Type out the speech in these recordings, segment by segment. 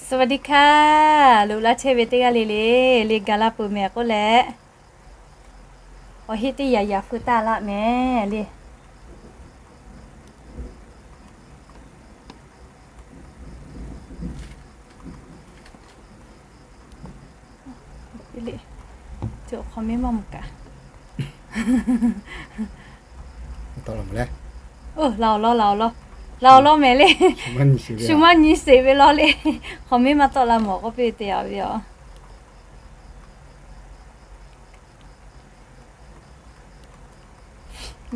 สวัสดีค่ะ loꞈ la chehˇ ve teˇ g'aˇ le le, le gaˬ la peuˬ mehˍ k'oˆ leh, awˬ heˆ teˇ yaꞈ yaꞈ feu taˇ laˆ mehˍ le. Hk'awꞈ mehˉ maˇ mawˬ kaꞈ, laˬ awˬ lawn, laˬ awˬ lawn, laˬ awˬ lawn mehˍ le. Shu maˇ nyi sheˍ ve law le. Hk'awꞈ mehˉ maˇ tawˆ la mawˬ k'oˆ piˇ te a ve yoˬ.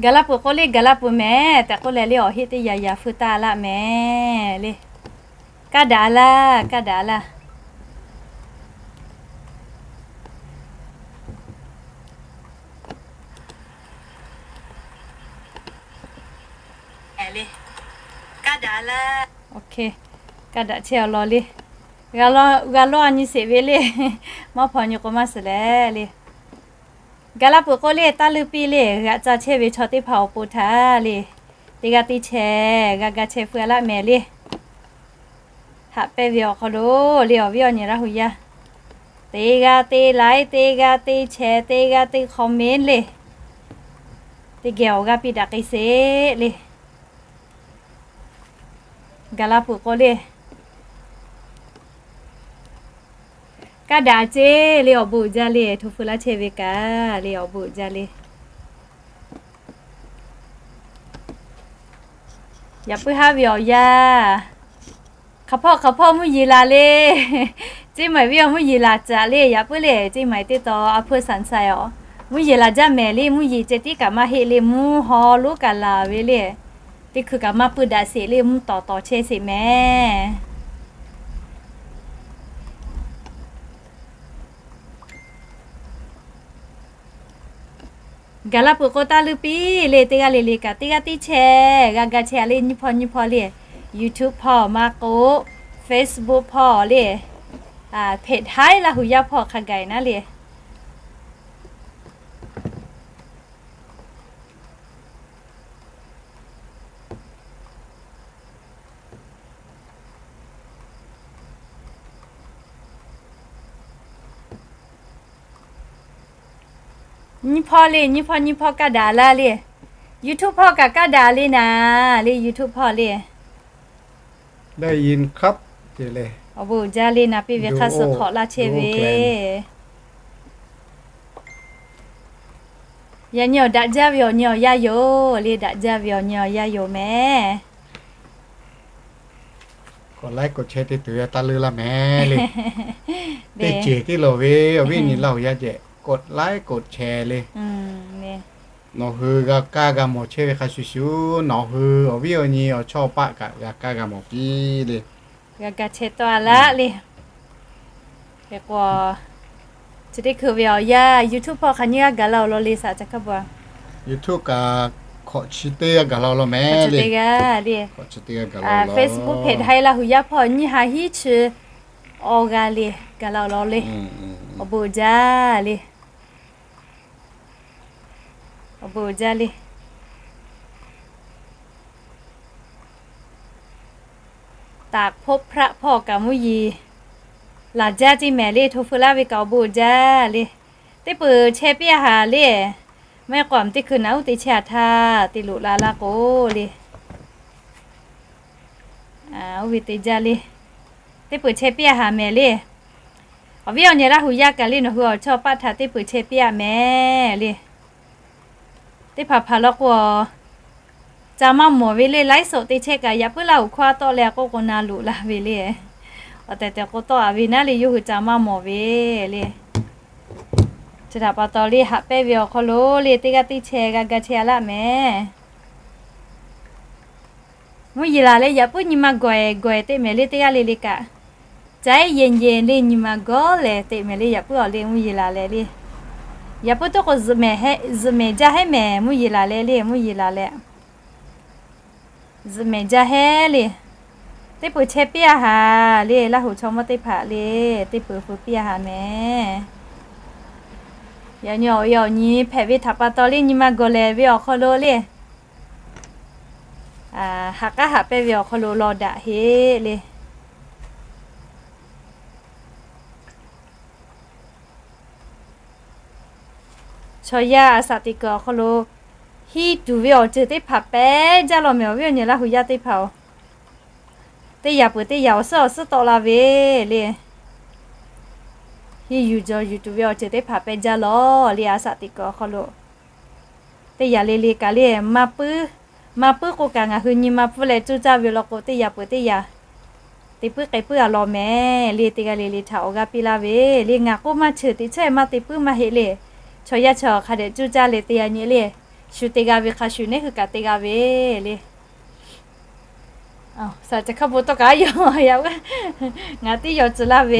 Gaˬ la peuˬ k'o le, gaˬ la peuˬ mehˍ tehꞈ k'oˆ leh le, awˬ heˆ teˇ yaꞈ yaꞈ feu taˇ laˆ mehˍ le. Kaˇ daꞈ laˇ, kaˇ daꞈ laˇ. Kaˇ daꞈ chehˇ awˬ lawn le. G'a lawˇ a nyi sheˍ ve le. Maˇ hpaw nyi k'o maˇ shiˍ leh le. Gaˬ la peuˬ k'o le, taˇ leuˇ piˇ le, g'aꞈ ca chehˇ ve chaw teˇ hpaˍ awˬ pon htaꞈ le, teˇ g'aˇ teˇ chehˇ g'a ga chehˇ feu a laˆ mehˍ le. Haꞈ pehnˇ ve awˬ hk'aw lo le, awˬ viˉ awˬ nyi Laˇ hu yaˇ, teˇ g'aˇ teˇ like, teˇ g'aˇ teˇ share, teˇ g'aˇ teˇ comment le, teˇ geh awˬ g'aˇ piˇ daꞈ k'ai sheˍ le. Gaˬ la peuˬ k'o le, kaˇ daꞈ ceˇ le, awˬ bon uiˍ jaˇ le, hto feu laˇ chehˇ ve kaꞈ le, awˬ bon uiˍ jaˇ le. Yaꞈ puiˉ haˉ ve awˬ yanˇ, hk'aˬ hpawˇ hk'aˬ hpawˇ mvuhˇ yeˬ laˬ le. Ceˇ maiˍ viˉ awˬ mvuhˇ yeˬ laˬ caꞈ le, yaꞈ puiˉ le, ceˇ maiˍ teˇ taw a hpfuhˇ sanˍ saiˍ awˬ, mvuhˇ yeˬ laˬ jaˇ mehˍ le, mvuhˇ yeˬ ceh tiˉ kaꞈ maˇ heˆ le, mvuhˇ haw lonˉ kaꞈ laˬ ve le. Teˇ hkui kaꞈ maˇ puiˇ daꞈ sheˍ le, mvuhˇ tawˍ tawˍ chehˇ sheˍ mehˍ. Gaˬ la peuˬ k'o taˇ leuˇ piˇ le, teˇ g'aˇ le le kaꞈ teˇ g'aˇ teˇ chehˇ g'a ga chehˇ a le, nyiˇ hpawˇ nyiˇ hpawˇ le. YouTube hpawˇ maˇ k'o, Facebook hpawˇ le, hpehꞈ haiˉ Laˇ hu yaˇ hpawˇ hk'a gaˬ naˉ le. Nyiˇ hpawˇ le, nyiˇ hpawˇ nyiˇ hpawˇ kaˇ daꞈ laˇ le. YouTube hpawˇ kaꞈ kaˇ daꞈ le naˍ le, YouTube hpawˇ le. Awˬ bon uiˍ jaˇ le, naˍ piˇ ve hk'a suh hk'awꞈ laˇ chehˇ ve. Yaꞈ nyi awˬ daꞈ jaˇ ve awˬ nyi awˬ yanˇ yoˬ le, daꞈ jaˇ ve awˬ nyi awˬ yanˇ yoˬ mehˍ. K'awꞈ laiˉ k'awꞈ chehˇ teˇ tuˬ yaˇ taˇ leuˇ laˇ mehˍ le. Teˇ ceuˬ teˇ lawˬ ve awˬ viˉ awˬ nyi Laˇ hu yaˇ jehˬ, k'awꞈ laiˉ k'awꞈ chehˇ le. Nawˬ hui g'a kaˇ g'a mawˬ chehˇ ve hk'a shuˍ shuˍ, nawˬ hui awˬ viˉ awˬ nyi awˬ chawˇ paˆ kaꞈ g'a kaˇ g'a mawˬ piˇ le. G'a ga chehˇ tawˆ a laˆ le. Hk'e k'o, chi teˇ hkui ve awˬ yanˇ YouTube hpawˇ hk'aˬ nyiˇ g'aˇ gaˬ la awˬ lawn le, saˍ ca hkaˇ ba. YouTube kaꞈ hk'awꞈ chi teˇ g'aˇ gaˬ la awˬ lawn mehˍ le. Facebook hpehꞈ haiˉ Laˇ hu yaˇ hpawˇ nyiˇ ha hiˉ chi awˬ g'aˇ le gaˬ la awˬ lawn le. Awˬ bon uiˍ jaˇ le. Awˬ bon uiˍ jaˇ le. Taˍ hpoˆ hpraˆ hpawˇ kaꞈ mvuhˇ yeˬ laˬ jaˇ ceˇ mehˍ le, hto feu laˇ ve kaꞈ awˬ bon uiˍ jaˇ le. Teˇ peuˬ chehˇ piˇ a haˍ le. Maˇ heˆ k'o a teˇ hkui naꞈ uˉ te chehˇ a htaˇ te loꞈ la laˇ k'o le. Oˇ ve te jaˇ le. Teˇ peuˬ chehˇ piˇ a haˍ mehˍ le. Awˬ viˉ awˬ nyi Laˇ hu yaˇ kaꞈ le, nawˬ hui awˬ chawˇ paˆ htaꞈ teˇ peuˬ chehˇ piˇ a mehˍ le. Teˇ hpaˍ hpaˍ law k'o, ca maˇ mawˬ ve le, laiˉ soꞈ te chehˇ kaꞈ yaꞈ puiˉ Laˇ hu hkawˇ tawˆ leh k'oˆ k'o na loꞈ la ve le. Awˬ tehˬ tehˬ k'o tawˆ a ve naˉ le, yawˇ hui ca maˇ mawˬ ve le. Chi htaꞈ pa taw le, haꞈ pehnˇ ve awˬ hk'aw lo le, teˇ g'aˇ teˇ chehˇ g'a ga chehˇ a laˆ mehˍ. Mvuhˇ yeˬ laˬ leh yaꞈ puiˉ nyi ma gawˬ-e gawˬ-e teˇ mehˍ le, teˇ g'aˇ le le kaꞈ. Caiˉ yehˬ yehˬ le nyi ma gawˬ leh teˇ mehˍ le, yaꞈ puiˉ awˬ le mvuhˇ yeˬ laˬ leh le. Yaꞈ puiˉ toˉ k'o zuhꞈ mehˍ jaˇ hehˉ mehˍ, mvuhˇ yeˬ laˬ leh le, mvuhˇ yeˬ laˬ leh. Zuhꞈ mehˍ jaˇ hehˉ le. Teˇ peuˬ chehˇ piˇ a haˍ le, Laˇ hu chaw mawˇ teˇ hpaˍ le, teˇ peuˬ feu piˇ a haˍ mehˍ. Yaꞈ nyi awˬ e awˬ nyi hpehꞈ ve htaꞈ pa taw le, nyi ma gawˬ lehˬ ve awˬ hk'aw lo le, haꞈ k'aˉ haꞈ pehnˇ ve awˬ hk'aw lo law daꞈ heˆ le. Chaw yaˇ a shaꞈ teꞈ kuiˬ awˬ hk'aw lo hiˇ tuˬ ve awˬ ceuˬ teˇ hpaˍ pehˉ jaˇ law mehˍ. Awˬ viˉ awˬ nyi Laˇ huˍ yaˇ teˇ hpaˍ-oˬ, teˇ yaꞈ peuˬ teˇ yaꞈ awˬ suhˉ awˬ suhˉ tawˆ la ve le. Hiˇ yuˬ jaw yuˬ tuˬ ve awˬ ceuˬ teˇ hpaˍ pehˉ jaˇ law le. A shaꞈ teꞈ kuiˬ awˬ hk'aw lo teˇ yaꞈ le le kaꞈ le, maˇ puiˉ k'o kaꞈ ngaˬ hui nyi ma pfuhˇ leh coˇ caˇ ve law k'o, teˇ yaꞈ peuˬ teˇ yaꞈ te puiˉ k'ai puiˉ a law mehˍ le. Teˇ g'aˇ le le htaꞈ awˬ g'aˇ piˇ laˇ ve le. Ngaˬ k'oˆ maˇ cheuˬ teꞈ chehˇ maˇ te puiˉ maˇ heˆ le. Chaw yaˇ chaw hk'a dehꞈ coˇ caˇ leh te yaꞈ nyi le. Shu te g'a ve hk'a shuˍ neˉ hui kaꞈ te g'a ve le. Shaˍ ca hk'a bon tawˇ kaꞈ yaw, ngaˬ tiˉ yaw tcuh laˇ ve.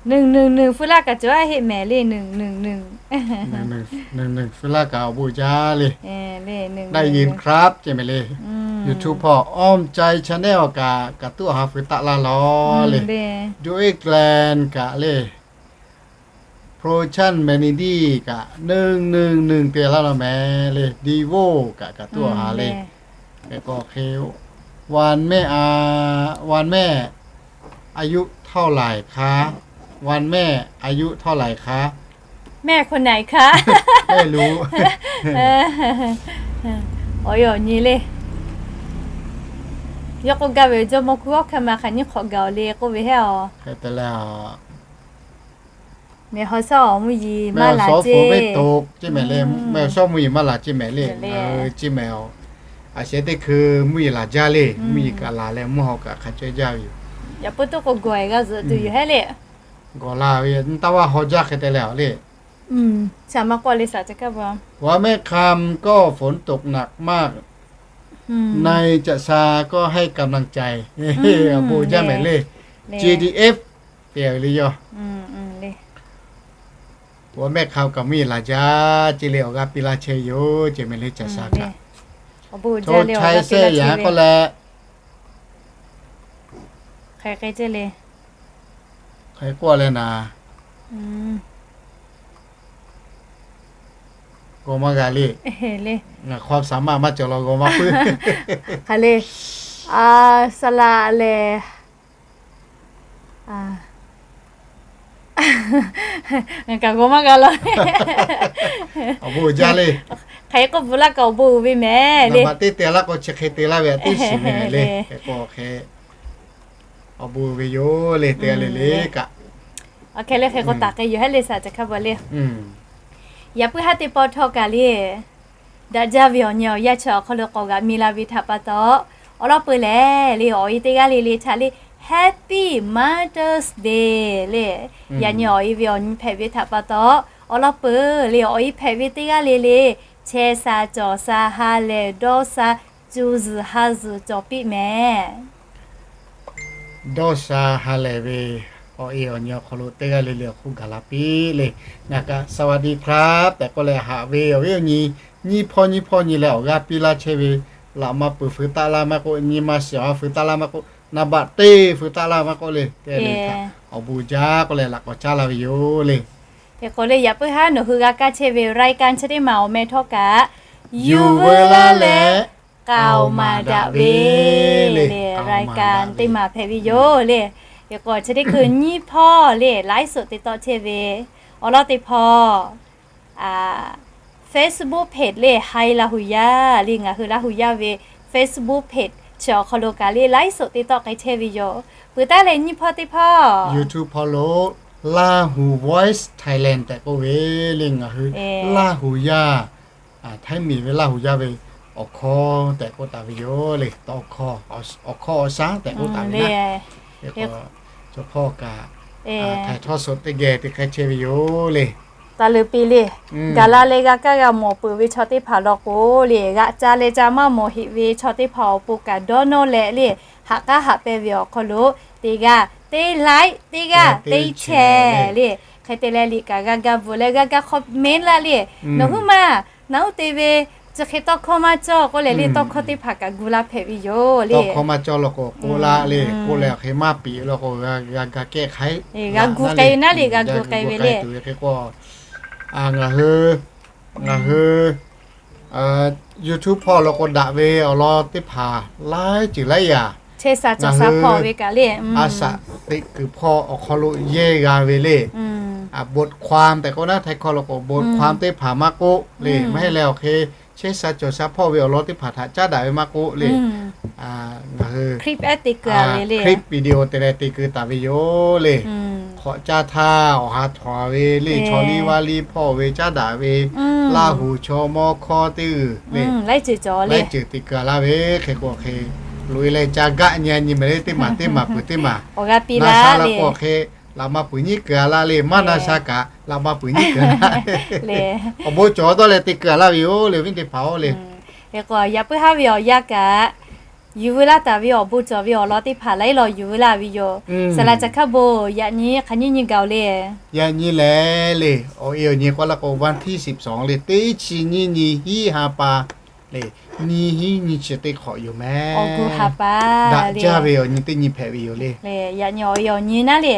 Nunˍ nunˍ nunˍ feu laˇ kaꞈ cawˬ a heˆ mehˍ le. Nunˍ nunˍ nunˍ feu laˇ kaꞈ awˬ bon jaˇ le. ได้ยินครับ ceh mehˍ le. YouTube hpawˇ อ้อมใจ channel kaꞈ kaꞈ tuˉ awˬ ha feu taˆ laˇ law le. Duet Glen kaꞈ le, Pro Chan Melody kaꞈ nunˍ nunˍ nunˍ te laˇ law mehˍ le. Devo kaꞈ kaꞈ tuˉ awˬ ha le. Hk'e k'o hk'e, วันแม่ อายุเท่าไหร่คะ วันแม่ อายุเท่าไหร่คะ แม่คนไหนคะ ไม่รู้ Awˬ e awˬ nyi le. Yawˇ k'oˆ gaˇ ve, jawˇmawˇ hkuˇ awˬ hk'e ma hk'aˬ nyiˇ hk'awꞈ gaˬ awˬ le k'oˆ ve heˆ a. Mehˬ haw shaw mvuhˇ yeˬ maˇ laˬ ceˇ. Mehˬ haw shaw mvuhˇ yeˬ maˇ laˬ ceˇ mehˍ le. Ngaˬ hui ceˇ mehˍ a. A sheh teˇ hkui mvuhˇ yeˬ laˬ jaˇ le. Mvuhˇ yeˬ kaꞈ laˬ leh mvuhˇ haw kaꞈ hk'a caweh jaˇ ve yoˬ. Yaꞈ puiˉ tuˉ k'o gawˬ e g'a zuhꞈ tuˬ yoˬ heˆ le. Gawˬ la ve nyi taˇ vaˇ haw jaˇ hk'e te leh a le. วันแม่คำก็ฝนตกหนักมาก นายจะชาก็ให้กำลังใจ awˬ bon jaˇ mehˍ le. J D F te le yoˬ. วันแม่คำ kaꞈ mvuhˇ yeˬ laˬ jaˇ ceˇ le. Awˬ g'aˇ piˇ laˇ chehˇ ve yoˬ ceh mehˍ le. Caˬ sha kaꞈ โชคชัย แซ่หยาง k'oˆ leh hk'e k'oˆ leh naˍ, g'aw maˇ g'a le. Ngaˬ ความสามารถ maˇ cawˬ law g'aw maˇ puiˉ. Hk'aˬ le, a, saˍ laꞈ lehˬ, ngaˬ kaꞈ g'aw maˇ g'a law. Awˬ bon jaˇ le. Hk'aˬ hk'e k'oˆ bvuhꞈ laˇ kaꞈ awˬ bon uiˍ ve mehˍ le. Naˍ baꞈ teˇ te laˇ k'o chi hk'e te laˇ ve a teˇ shiˍ mehˍ le. Hk'e k'o hk'e awˬ bon uiˍ ve yoˬ le. Te le le kaꞈ, aˬ hk'e le hk'e k'o taˍ k'ai yoˬ heˆ le. Shaˍ ca hk'a bvuhꞈ le. Yaꞈ puiˉ haˉ teˇ pawˆ htawˇ kaꞈ le, daꞈ jaˇ ve awˬ nyi awˬ yanˇ chi awˬ hk'aw lo k'awꞈ g'aꞈ mi la ve htaꞈ pa taw, awˬ lawn peuˬ lehˬ le, awˬ e teˇ g'aˇ le le htaꞈ le, Happy Mother's Day le. Yaꞈ nyi awˬ e ve awˬ nyi hpehꞈ ve htaꞈ pa taw, awˬ lawn peuˬ le, awˬ e hpehꞈ ve teˇ g'aˇ le le, chehˇ sha cawˬ sha ha lehˬ dawˇ sha, cuˬ zuhˬ ha zuhˬ cawˬ piˇ mehˍ. Dawˇ sha ha lehˬ ve awˬ e awˬ nyi awˬ hk'aw lo teˇ g'aˇ le le awˬ hk'oˆ gaˬ la piˇ le. Ngaˬ kaꞈ สวัสดีครับ tehꞈ k'oˆ leh haꞈ ve awˬ viˉ awˬ nyi, nyiˇ hpawˇ nyiˇ hpawˇ nyi leh awˬ g'aˇ piˇ laˇ chehˇ ve, laꞈ ma peuˬ feu taˆ laˇ maˇ k'oˆ, nyi ma shiˍ awˬ ha feu taˆ laˇ maˇ k'oˆ, naˍ baꞈ teˇ feu taˆ laˇ maˇ k'oˆ le. Te le htaꞈ awˬ bon jaˇ k'oˆ leh laꞈ k'awꞈ caˉ laˇ ve yoˬ le. Hk'e k'o le, yaꞈ puiˉ haˉ nawˬ hui g'a kaˇ chehˇ ve รายการ chi teˇ maˬ awˬ meh htawˇ kaꞈ, yuˬ veu laˇ leh k'aoˍ maˍ daꞈ ve le, รายการ teˇ maˬ hpehꞈ ve yoˬ le. Hk'e k'o chi teˇ hkui nyiˇ hpawˇ le ไลฟ์สด te tawˆ chehˇ ve awˬ lawn teˇ hpawˇ Facebook page le, Hai Laˇ huˍ yaˇ le, ngaˬ hui Laˇ huˍ yaˇ ve Facebook page chi awˬ hk'aw lo kaꞈ le ไลฟ์สด te tawˆ k'ai chehˇ ve yoˬ. Peuˬ taˉ leh nyiˇ hpawˇ teˇ hpawˇ YouTube hpawˇ lo Lahu Voice Thailand tehꞈ k'oˆ ve le, ngaˬ hui Laˇ huˍ yaˇ, Htaiˇ miˬ ve Laˇ huˍ yaˇ ve awˬ hkawˇ tehꞈ k'oˆ taˍ ve yoˬ le. Awˬ hkawˇ awˬ shaˉ tehꞈ k'oˆ taˍ ve le. Chaw hpawˇ kaꞈ htaiˍ htawˇ suhˍ teˇ geh te hk'e chehˇ ve yoˬ le. Taˍ leuˬ piˇ le. Gaˬ la leh g'a kaˇ g'a mawˬ peuˬ ve chaw teˇ hpaˍ law k'o le, g'aꞈ ca leh ca maˇ mawˬ heꞈ ve chaw teˇ hpaˍ awˬ pon kaꞈ dawˇ nawˇ leh le, haꞈ k'aˉ haꞈ pehˇ ve awˬ hk'aw lo teˇ g'aˇ teˇ like, teˇ g'aˇ teˇ share le, hk'e te leh liꞈ kaꞈ g'a ga bvuhꞈ leh g'a ga comment laˇ le. Nawˬ huiˉ maˬ naˉ uˉ te ve, chi hk'e tawˇ hkawˇ maˇ cawˇ k'oˆ leh le, tawˇ hkawˇ teˇ hpaˍ kaꞈ gu laˇ hpehꞈ ve yoˬ le. Tawˇ hkawˇ maˇ cawˇ law k'o k'oˆ laˇ le, k'oˆ leh hk'e maˇ piˍ law k'o g'a ga kehˇ hk'aiˉ, g'a gu k'ai ve naˉ le, g'a gu k'ai ve le. Tuˬ ve hk'e k'o, ngaˬ hui, ngaˬ hui YouTube hpawˇ law k'o daꞈ ve awˬ lawn teˇ hpaˍ laiˉ ceuˬ laiˉ yaꞈ Ngaˬ hui a shaꞈ teꞈ kuiˬ hpawˇ awˬ hk'aw lo yehˇ g'a ve le. บทความ tehꞈ k'oˆ naˉ, htaiˇ hkawˇ lo k'o บทความ teˇ hpaˍ maˇ k'oˆ le. Maˇ heˆ leh awˬ hk'e chehˇ sha cawˬ sha hpawˇ ve awˬ lawn teˇ hpaˍ htaꞈ caˉ daꞈ ve maˇ k'oˆ le. Ngaˬ hui clip video te leh te keu taˍ ve yoˬ le. Hk'awꞈ caˇ htaˇ awˬ ha htawnˍ ve le, chaw liˇ vaˇ liˇ hpawˇ ve caˉ daꞈ ve, Laˇ huˍ chaw mawˇ hkawˇ teˇ g'uiˬ le, laiˉ ceuˬ teꞈ keu laˇ ve hk'e k'o hk'e, loꞈ e leh ca gaˆ nyi nyi mehˍ le, teˇ maˬ teˇ maˬ peuˬ teˇ maˬ. Na sha la k'o hk'e, laꞈ ma peuˬ nyiˉ keu a laˇ le, maˇ na sha kaꞈ laꞈ ma peuˬ nyiˉ keu a laˇ. Awˬ bon cawˬ dawˇ leh te keu a laˇ ve yoˬ le, awˬ viˉ teˇ hpaˍ-oˬ le. Hk'e k'o yaꞈ puiˉ haˉ ve awˬ yanˇ kaꞈ, yuˬ veu laˇ taˍ ve awˬ bon cawˬ ve awˬ lawn teˇ hpaˍ laiˉ law yuˬ veu laˇ ve yoˬ. Saˍ laꞈ caˬ hkaˇ bon yaꞈ nyi hk'aˬ nyiˇ nyi gaˬ le. Yaꞈ nyi lehˬ le, awˬ e awˬ nyi k'oˆ la k'o วันที่สิบสอง le, teˇ chi nyiˇ nyi hiˉ ha pa le, nyiˇ hinˉ nyiˇ chi teˇ hk'awꞈ yoˬ mehˍ. Daꞈ jaˇ ve awˬ nyi teˇ nyi hpehꞈ ve yoˬ le. Yaꞈ nyi awˬ e awˬ nyi naˉ le,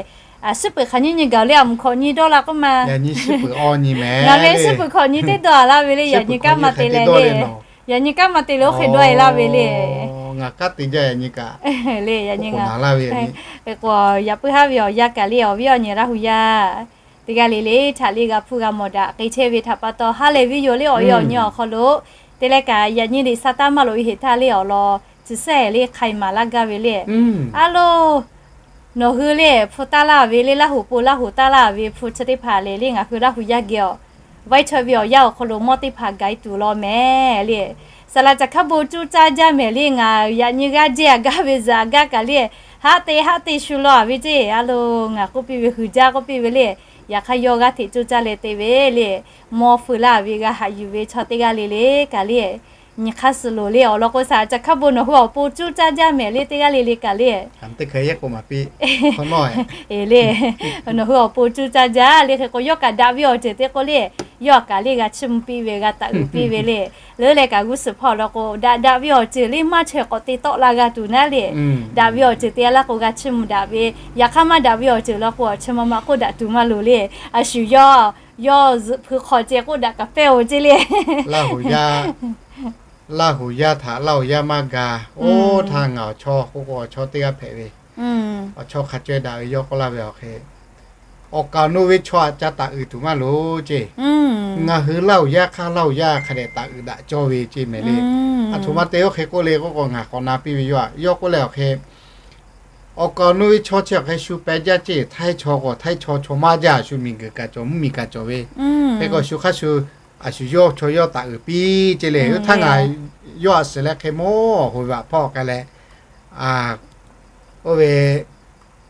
suhˉ peuˬ hk'aˬ nyiˇ nyi gaˬ le, a mvuhˬ hk'awꞈ nyi dawˇ la k'oˆ ma. Yaꞈ nyi suhˉ peuˬ awˬ nyi mehˍ le. Suhˉ peuˬ hk'awꞈ nyi teˇ dawˇ a laˇ ve le, yaꞈ nyi kanˉ ma te leh le. Yaꞈ nyi kanˉ ma te leh oˇ hk'e dawˇ e laˇ ve le. Ngaˬ kanˉ te jaˇ yaꞈ nyi kaꞈ le, yaꞈ nyi ngaˬ laˇ ve. Hk'e k'o yaꞈ puiˉ haˉ ve awˬ yanˇ kaꞈ le, awˬ viˉ awˬ nyi Laˇ huˍ yaˇ teˇ g'aˇ le le htaꞈ le g'a hpuˇ g'a mawˬ daꞈ k'ai chehˇ ve htaꞈ pa taw ha lehˬ ve yoˬ le. Awˬ e awˬ nyi awˬ hk'aw lo te leh kaꞈ yaꞈ nyi liꞈ sa taˇ maˇ loꞈ e heˍ htaˇ le awˬ lawn chi sehˉ le hk'ai maˍ laˇ gaˇ ve le. A loˬ, nawˬ hui le hpu taˇ laˇ ve le, Laˇ huˍ pon Laˇ huˍ taˇ laˇ ve hpu chi teˇ hpaˍ lehˬ le, ngaˬ hui Laˇ huˍ yaˇ geh awˬ vaiˇ chaw ve awˬ yanˇ awˬ hk'aw lo mawˇ teˇ hpaˍ gaˬ e tuˬ law mehˍ le. Saˍ laꞈ caˬ hkaˇ bon cuˇ caˇ jaˇ mehˍ le. Ngaˬ yaꞈ nyi g'aˇ jehˇ a gaˇ ve zuhꞈ a gaˇ kaꞈ le, haˆ te haˆ te shu law a ve ceˇ. A loˬ, ngaˬ k'oˆ piˇ ve, hui jaˇ k'oˆ piˇ ve le. Yaꞈ hk'aˇ yawˇ g'aˇ hteꞈ cuˇ caˇ leh te ve le, mawˇ feu laˇ ve g'a haꞈ yuˬ ve chaw teˇ g'aˇ le le kaꞈ le, nyi hk'aˇ suh loˬ le. Awˬ lawn k'o, saˍ laꞈ caˬ hkaˇ bon nawˬ hui awˬ pon cuˇ caˇ jaˇ mehˍ le, teˇ g'aˇ le le kaꞈ le. Eˬ le, nawˬ hui awˬ pon cuˇ caˇ jaˇ le. Hk'e k'o yawˇ kaꞈ daꞈ ve awˬ ceuˬ te k'o le, yawˇ kaꞈ le g'a chiˇ mvuh piˇ ve, g'a taˍ uiˍ piˇ ve le. Leuˉ leh kaꞈ g'uˇ suhˍ hpawˇ law k'o, daꞈ daꞈ ve awˬ ceuˬ le maˇ chaweh k'awꞈ te tawˆ la g'a tuˬ naˉ le. Daꞈ ve awˬ ceuˬ te a laˇ k'o g'a chiˇ mvuh daꞈ ve, yaꞈ hk'aˇ maˇ daꞈ ve awˬ ceuˬ law k'o, awˬ chi ma ma k'oˆ daꞈ tuˬ maˇ loˍ le. A shu yawˇ, yawˇ zuhꞈ hpu hk'aw ceh k'oˆ daꞈ kaꞈ pehˇ-oˬ ceˇ le. Laˇ huˍ yaˇ htaꞈ Laˇ huˍ yaˇ maˇ ga. Oˇ htaˇ ngaˬ awˬ chaw k'oˆ k'o, awˬ chaw teˇ g'aˇ hpehꞈ ve, awˬ chaw hk'a caweh daꞈ ve yawˇ k'oˆ laˇ ve awˬ hk'e, awˬ kaˍ awˬ nu ve chaw htaꞈ ca taˍ uiˍ tuˬ maˇ loˍ ceˇ. Ngaˬ hui Laˇ huˍ yaˇ hk'aˇ Laˇ huˍ yaˇ hk'a dehꞈ taˍ uiˍ daꞈ cawˇ ve ceˇ mehˍ le. A htoꞈ ma te oˇ hk'e k'oˆ le k'oˆ k'o, ngaˬ k'awꞈ na piˇ ve yoˬ. Yawˇ k'oˆ leh awˬ hk'e, awˬ kaˍ awˬ nu ve chaw chi awˬ hk'e shu peh jaˇ ceˇ. Htaiˇ chaw k'o Htaiˇ chaw, chaw maˇ jaˇ, a shu miˬguiˬ kaꞈ cawˬ, mvuhˇmiˬ kaꞈ cawˬ ve. Hk'e k'o shu hk'aˇ shu, a shu yawˇ chaw yawˇ taˍ uiˍ piˇ ceˇ le. Oˇ htaˇ ngaˬ yawˇ a suhˍ leh hk'e mawˇ awˬ hoꞈ vaꞈ hpawˇ k'ai leh, oˇ ve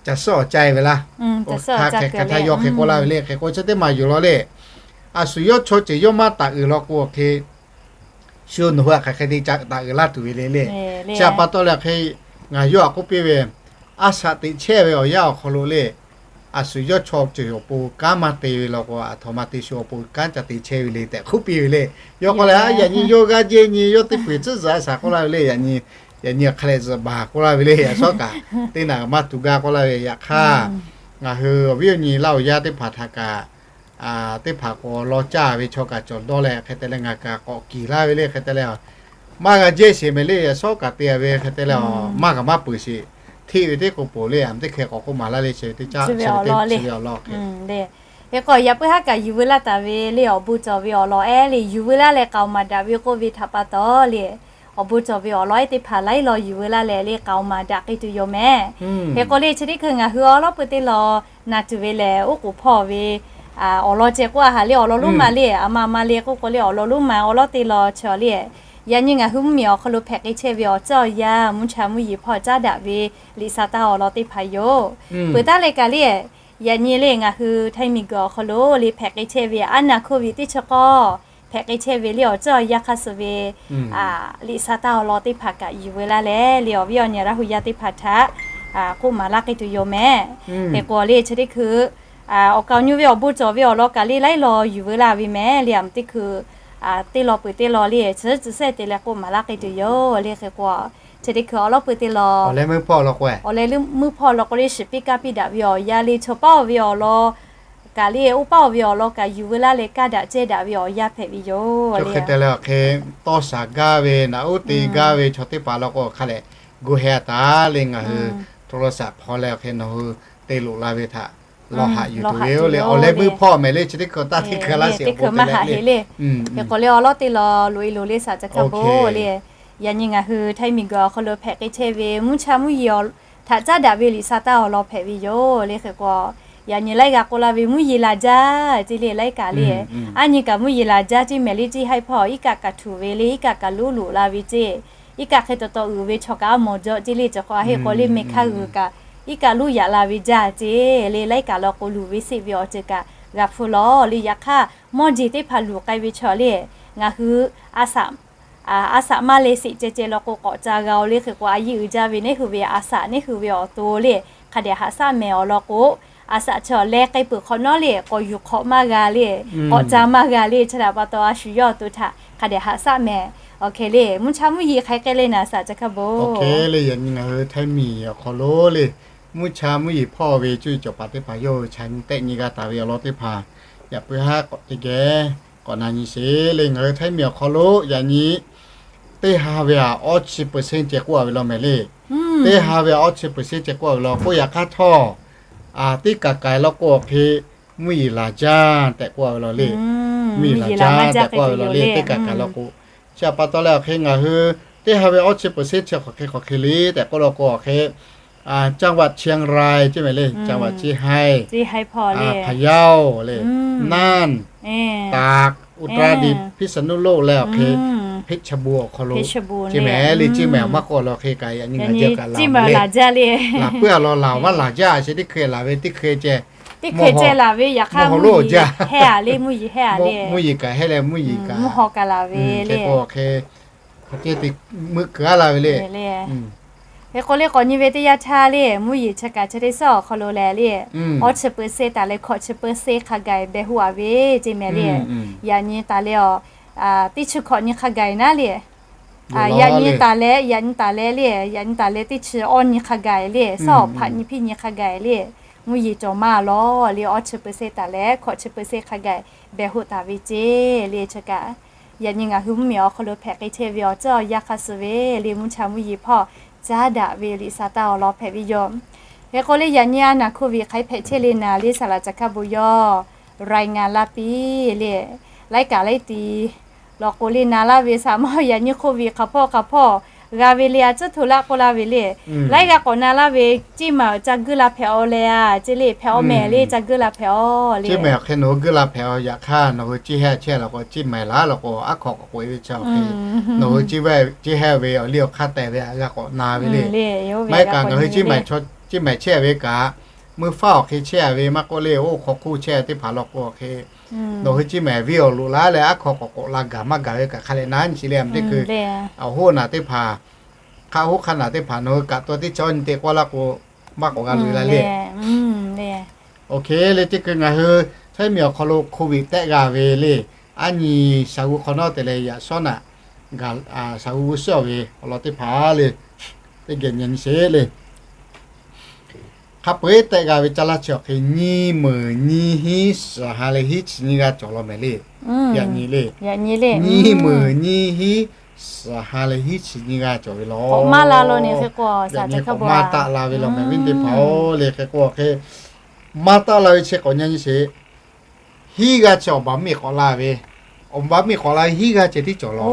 ca suhˉ awˬ cai ve laˇ. Hk'aˇ hk'e hk'e htaˇ yawˇ hk'e k'oˆ laˇ ve le. Hk'e k'o chi teˇ maˬ yoˬ law le. A shu yawˇ chaw ceuˬ yawˇ maˇ taˍ uiˍ law k'o hk'e, shu nawˬ hui hk'aˬ hk'e te ca taˍ uiˍ laˇ tuˬ ve le le. Chi htaꞈ pa taw leh hk'e, ngaˬ yawˇ htaꞈ k'oˆ piˇ ve, a shaꞈ teꞈ chehˇ ve awˬ yanˇ awˬ hk'aw lo le, a shu yawˇ chaw ceuˬ awˬ pon kanˉ maˇ te ve law k'o, a htoꞈ ma te shu awˬ pon kanˉ ca te chehˇ ve le tehꞈ k'oˆ piˇ ve le. Yawˇ k'oˆ leh, yaꞈ nyi yawˇ g'aˇ jehˇ nyi yawˇ teˇ peu-eˬ tcuhˉ zuhꞈ a shaꞈ k'oˆ laˇ ve le. Yaꞈ nyi, yaꞈ nyi hk'a lehꞈ zuhꞈ baˬ k'oˆ laˇ ve le. Yaꞈ shawˉ kaꞈ teˇ naꞈ maˇ tuˬ gaˇ k'oˆ laˇ ve. Yaꞈ hk'aˇ, ngaˬ hui awˬ viˉ awˬ nyi Laˇ huˍ yaˇ teˇ hpaˍ htaꞈ kaꞈ, teˇ hpaˍ k'awꞈ law caˇ ve chaw kaꞈ cawˬ dawˇ leh hk'e te leh ngaˬ kaꞈ k'awꞈ kiˬ laˇ ve le. Hk'e te leh, maˇ g'a jehˇ sheˍ mehˍ le. Yaꞈ shawˉ kaꞈ te ve hk'e te leh, maˇ kaꞈ maˇ peuˬ sheˍ. Hteˇ ve teˇ k'o poˬ le, a teˇ hkeh k'awꞈ k'oˆ maˍ laˇ le, chi ve teˇ caˆ chi ve teˇ chi ve awˬ lawn le. Hk'e k'o yaꞈ puiˉ haˉ kaꞈ yuˬ veu laˇ taˍ ve le, awˬ bon cawˬ ve awˬ lawn ehˉ le, yuˬ veu laˇ leh k'aoˍ maˍ daꞈ ve k'oˆ ve htaꞈ pa taw le, awˬ bon cawˬ ve awˬ lawn ehˉ teˇ hpaˍ laiˉ law yuˬ veu laˇ leh le, k'aoˍ maˍ daꞈ k'ai tuˬ yoˬ mehˍ. Hk'e k'o le chi teˇ hkui ngaˬ hui awˉ lawˉ peuˇ teˇ law na tuˬ ve lehˬ, oˉ k'oˍ hpawˇ ve awˬ lawn ceh k'oˆ a haꞈ le, awˬ lawn lonˉ ma le, a ma ma le k'oˆ k'o le, awˬ lawn lonˉ ma awˬ lawn teˇ law chi le, yaꞈ nyi ngaˬ hui mvuhˇmiˬ awˬ hk'aw lo hpehꞈ k'ai chehˇ ve awˬ ceuˬ awˬ yanˇ mvuhˇ cha mvuhˇ yeˬ hpawˇ caˉ daꞈ ve liꞈ sa taˇ awˬ lawn teˇ hpaˍ yoˬ. Peuˬ taˉ leh kaꞈ le, yaꞈ nyi le ngaˬ hui Htaiˇ miˬguiˬ awˬ hk'aw lo le hpehꞈ k'ai chehˇ ve aˉ naˍ hkawˇ ve teˇ chi k'awˇ hpehꞈ k'ai chehˇ ve le awˬ ceuˬ awˬ yanˇ hk'aˇ suh ve liꞈ sa taˇ awˬ lawn teˇ hpaˍ kaꞈ yuˬ veu laˇ leh le, awˬ viˉ awˬ nyi Laˇ huˍ yaˇ teˇ hpaˍ htaꞈ k'oˆ maˍ laˇ k'ai tuˬ yoˬ mehˍ. Hk'e k'o le chi teˇ hkui awˬ kaˍ awˬ nu ve awˬ bon cawˬ ve awˬ lawn kaꞈ le laiˉ law yuˬ veu laˇ ve mehˍ le, a ma teˇ hkui teˇ law peuˬ teˇ law le chi tcuh sehˉ te leh k'oˆ maˍ laˇ k'ai tuˬ yoˬ le. Hk'e k'o chi teˇ hkui awˉ lawˉ peuˇ teˇ law, awˬ leh meuˇ hpawˇ law k'o le, meuˇ hpawˇ law k'o le shiˍ piˇ kaˇ piˇ daꞈ ve awˬ yanˇ le chaw paˉ ve awˬ lawn kaꞈ le oˇ paˉ ve awˬ lawn kaꞈ yuˬ veu laˇ leh kaˇ daꞈ cehˇ daꞈ ve awˬ yanˇ hpehꞈ ve yoˬ. Hk'e te leh awˬ hk'e tawˇ shaˍ gaˇ ve naꞈ uˉ te gaˇ ve chaw teˇ hpaˍ law k'o hk'a lehˬ gu heh taˍ le ngaˬ hui โทรศัพท์ hpawˇ leh awˬ hk'e nawˬ hui te loꞈ la ve htaꞈ lawˇ haꞈ yuˬ tuˬ ve yoˬ le. Awˬ leh meuˇ hpawˇ mehˍ le chi teˇ hkui taˇ teˇ hkui laˇ sheˍ k'o te leh le. Hk'e k'o le awˬ lawˉ te lawˬ loꞈ e loˬ le saˍ ca hkaˇ bon le. Yaꞈ nyi ngaˬ hui Htaiˇ miˬguiˬ awˬ hk'aw lo hpehꞈ k'ai chehˇ ve mvuhˇ cha mvuhˇ yeˬ htaꞈ caˉ daꞈ ve liꞈ sa taˇ awˬ lawn hpehꞈ ve yoˬ le. Hk'e k'o yaꞈ nyi laiˉ g'a k'oˆ laˇ ve mvuhˇ yeˬ laˬ jaˇ ceˇ le laiˉ kaꞈ le. Aˉ nyi kaꞈ mvuhˇ yeˬ laˬ jaˇ ceˇ mehˍ le ceˇ haiˉ hpawˇ iˉ kaˆ kaꞈ htuꞈ ve le iˉ kaˆ kaꞈ luˉ loꞈ la ve ceˇ. Iˉ kaˆ hk'e taw taw uiˍ ve chaw kaꞈ aˉ mawˬ jaw ceˇ le. Chi hk'aw a heˆ k'o le meh hkaˇ g'uiˬ kaꞈ iˉ kaˆ luˉ yaꞈ la ve jaˇ ceˇ le laiˉ kaꞈ law k'o luˬ ve seˆ ve awˬ ceuˬ kaꞈ g'a hpfuhˇ lawˬ le. Yaꞈ hk'aˇ mawˇ jeˬ teˇ hpaˍ luˬ k'ai ve chaw le ngaˬ hui a saꞈ maˇ le seꞈ ceh ceh law k'o k'awꞈ ca g'a oˬ le. Hk'e k'o a yeˇ uiˍ jaˇ ve neˉ hui ve a saꞈ neˉ hui ve awˬ to le hk'a dehꞈ haꞈ shaˆ mehˍ awˬ lawn k'o, a saꞈ chaw leh k'ai peuˬ hk'awꞈ nawˉ le k'awꞈ yuˬ hk'awꞈ maˇ g'a le, k'awꞈ ca maˇ g'a le. Chi htaꞈ pa taw a shu yawˇ awˬ to htaꞈ hk'a dehꞈ haꞈ shaˆ mehˍ. Awˬ hk'e le mvuhˇ cha mvuhˇ yeˬ hk'aˬ hk'e le naˍ saˍ ca hkaˇ bon le. Yaꞈ nyi ngaˬ hui Htaiˇ miˬ awˬ hk'aw lo le mvuhˇ cha mvuhˇ yeˬ hpawˇ ve cuˇ yiˍ cawˬ paˍ teˇ hpaˍ yawˇ hui chaꞈ nyi tehˆ nyi g'a taˍ ve awˬ lawn teˇ hpaˍ yaꞈ puiˉ haˉ k'awꞈ te geh k'awꞈ na nyi sheˍ le. Ngaˬ hui Htaiˇ miˬ awˬ hk'aw lo yaꞈ nyi teˇ ha ve aꞈ awˇ chi เปอร์เซ็นต์ ceh k'oˆ a ve law mehˍ le. Teˇ ha ve aꞈ awˇ chi เปอร์เซ็นต์ ceh k'oˆ a ve law k'oˆ yaꞈ hk'aˇ htawˇ, teˇ kaˍ kaiˍ law k'o awˬ hk'e mvuhˇ yeˬ laˬ jaˇ tehꞈ k'oˆ a ve law le. Mvuhˇ yeˬ laˬ jaˇ tehꞈ k'oˆ a ve law le teˇ kaˍ kaiˍ law k'o. Chi htaꞈ pa taw leh awˬ hk'e ngaˬ hui teˇ ha ve awˇ chi เปอร์เซ็นต์ chi hk'aˬ hk'e hk'aˬ hk'e le tehꞈ k'oˆ law k'o awˬ hk'e จังหวัดเชียงราย ceˇ mehˍ le จังหวัดเชียงราย Payao le, Nanˇ, Takaˇ, Uttaraˍdiꞈ, Piˇsaˍnuˆloˆ leh awˬ hk'e เพชรบูรณ์ awˬ hk'aw lo ceˇ mehˍ le. Ceˇ mehˍ awˬ maˇ k'oˆ law hk'e kaꞈ yaꞈ nyi ngaˬ jehˇ kaꞈ laˬ le. Laˬ puiˉ a law laˬ maˇ laˬ jaˇ sheˍ teˇ hkui laˬ ve teˇ hkui ceh teˇ hkui ceh laˬ ve yaꞈ hk'aˇ mvuhˇ yeˬ heh a le mvuhˇ yeˬ heh a le mvuhˇ yeˬ kaꞈ heh leh mvuhˇ yeˬ kaꞈ mvuhˇ haw kaꞈ laˬ ve le. Hk'e k'o hk'e hk'e te meuˆ kuiˬ a la ve le. Hk'e k'o le k'awꞈ nyi ve teˇ yanˇ htaˇ le mvuhˇ yeˬ chi kaꞈ chi teˇ suhˉ awˬ hk'aw lo leh le awˇ chi เปอร์เซ็นต์ taˍ leh hkawꞈ chi เปอร์เซ็นต์ hk'a gaˬ behˬ hoˆ a ve ceˇ mehˍ le. Yaꞈ nyi taˍ leh awˬ teˇ chi hkawꞈ nyi hk'a gaˬ naˉ le. Yaꞈ nyi taˍ leh yaꞈ nyi taˍ leh le yaꞈ nyi taˍ leh teˇ chi awˇ nyi hk'a gaˬ le suhˉ awˬ hpaꞈ nyi hpiˇ nyi hk'a gaˬ le mvuhˇ yeˬ cawˬ maˇ lawˬ le awˇ chi เปอร์เซ็นต์ taˍ leh hkawꞈ chi เปอร์เซ็นต์ hk'a gaˬ behˬ hoˆ taˍ ve ceˇ le. Chi kaꞈ yaꞈ nyi ngaˬ hui mvuhˇmiˬ awˬ hk'aw lo hpehꞈ k'ai chehˇ ve awˬ ceuˬ awˬ yanˇ hk'a suh ve le mvuhˇ cha mvuhˇ yeˬ hpawˇ caˉ daꞈ ve liꞈ sa taˇ awˬ lawn hpehꞈ ve yoˬ. Hk'e k'o le yaꞈ nyi a naˍ โควิด hk'aˬ hk'e hpehꞈ chehˇ le naˍ le saˍ laꞈ ca hkaˇ bon yawˇ รายงาน laˇ piˇ le laiˉ kaꞈ laiˉ ti law k'o le na laˇ ve saˍ maˇ yaꞈ nyi โควิด hk'aˬ hpawˇ hk'aˬ hpawˇ g'a ve le a cuˉ hto laˇ k'oˆ laˇ ve le. Laiˉ g'a k'awꞈ na laˇ ve ceˇ maˬ ca guˇ la hpehꞈ aw leh a ceˇ le hpehꞈ aw mehˍ le ca guˇ la hpehꞈ aw le. Ceˇ maˬ awˬ hk'e nawˬ hui guˇ la hpehꞈ aw yaꞈ hk'aˇ nawˬ hui ceˇ hehˆ chehˇ law k'o ceˇ maˬ laˇ law k'o aˉ hk'aw k'awꞈ k'oꞈ e ve chi awˬ hk'e nawˬ hui ceˇ hehˆ ve awˬ liˇ awˬ hk'aˇ tehˬ ve a g'a k'awꞈ na ve le. Maˇ heˆ kaꞈ ngaˬ hui ceˇ maˬ chehˇ ve kaꞈ meuˇ faˉ awˬ hk'e chehˇ ve maˇ k'oˆ le oˇ hk'aw hk'oˆ chehˇ teˇ hpaˍ law k'o awˬ hk'e nawˬ hui ceˇ maˬ viˇ awˬ loꞈ laˇ leh aˉ hk'aw k'awꞈ k'awꞈ la gaˬ maˇ gaˬ ve kaꞈ hk'a leh na nyi chi le a teˇ hkui awˬ hoˉ naˬ teˇ hpaˍ hk'aˆ hoˉ hk'aˆ naˬ teˇ hpaˍ nawˬ hui kaꞈ taw teˇ chi awˇ nyi te k'oˆ laˇ k'o maˇ k'awꞈ g'a loꞈ e la le. Awˬ hk'e le teˇ hkui ngaˬ hui Htaiˇ miˬ awˬ hk'aw lo โควิด tehˆ g'a ve le. Aˉ nyi shaˍ g'uˇ hk'awꞈ nawˉ te leh yaꞈ shawˉ naꞈ gaˬ shaˍ g'uˇ g'uˇ suhˉ ve awˬ lawn teˇ hpaˍ le teˇ geh nyi nyi sheˍ le. Hk'a peu-eˬ tehˆ g'a ve caˇ laˇ chi awˬ hk'e nyiˇ meunˍ nyiˇ hinˉ suhˍ ha leh hiˉ chi nyiˇ g'aˇ cawˬ law mehˍ le. Yaꞈ nyi le nyiˇ meunˍ nyiˇ hinˉ suhˍ ha leh hiˉ chi nyiˇ g'aˇ cawˬ ve law. K'awꞈ maˇ la law ne hk'e k'o a, yaꞈ nyi k'awꞈ maˇ taˆ la ve law mehˍ viˉ teˇ hpaˍ-oˬ le. Hk'e k'o hk'e maˇ taˆ la ve chi k'awꞈ nyi nyi sheˍ. Hiˉ g'aˇ chi awˬ baˬ miˬ k'awꞈ la ve, awˬ baˬ miˬ k'awꞈ la ve hiˉ g'aˇ ceh tiˉ cawˬ law.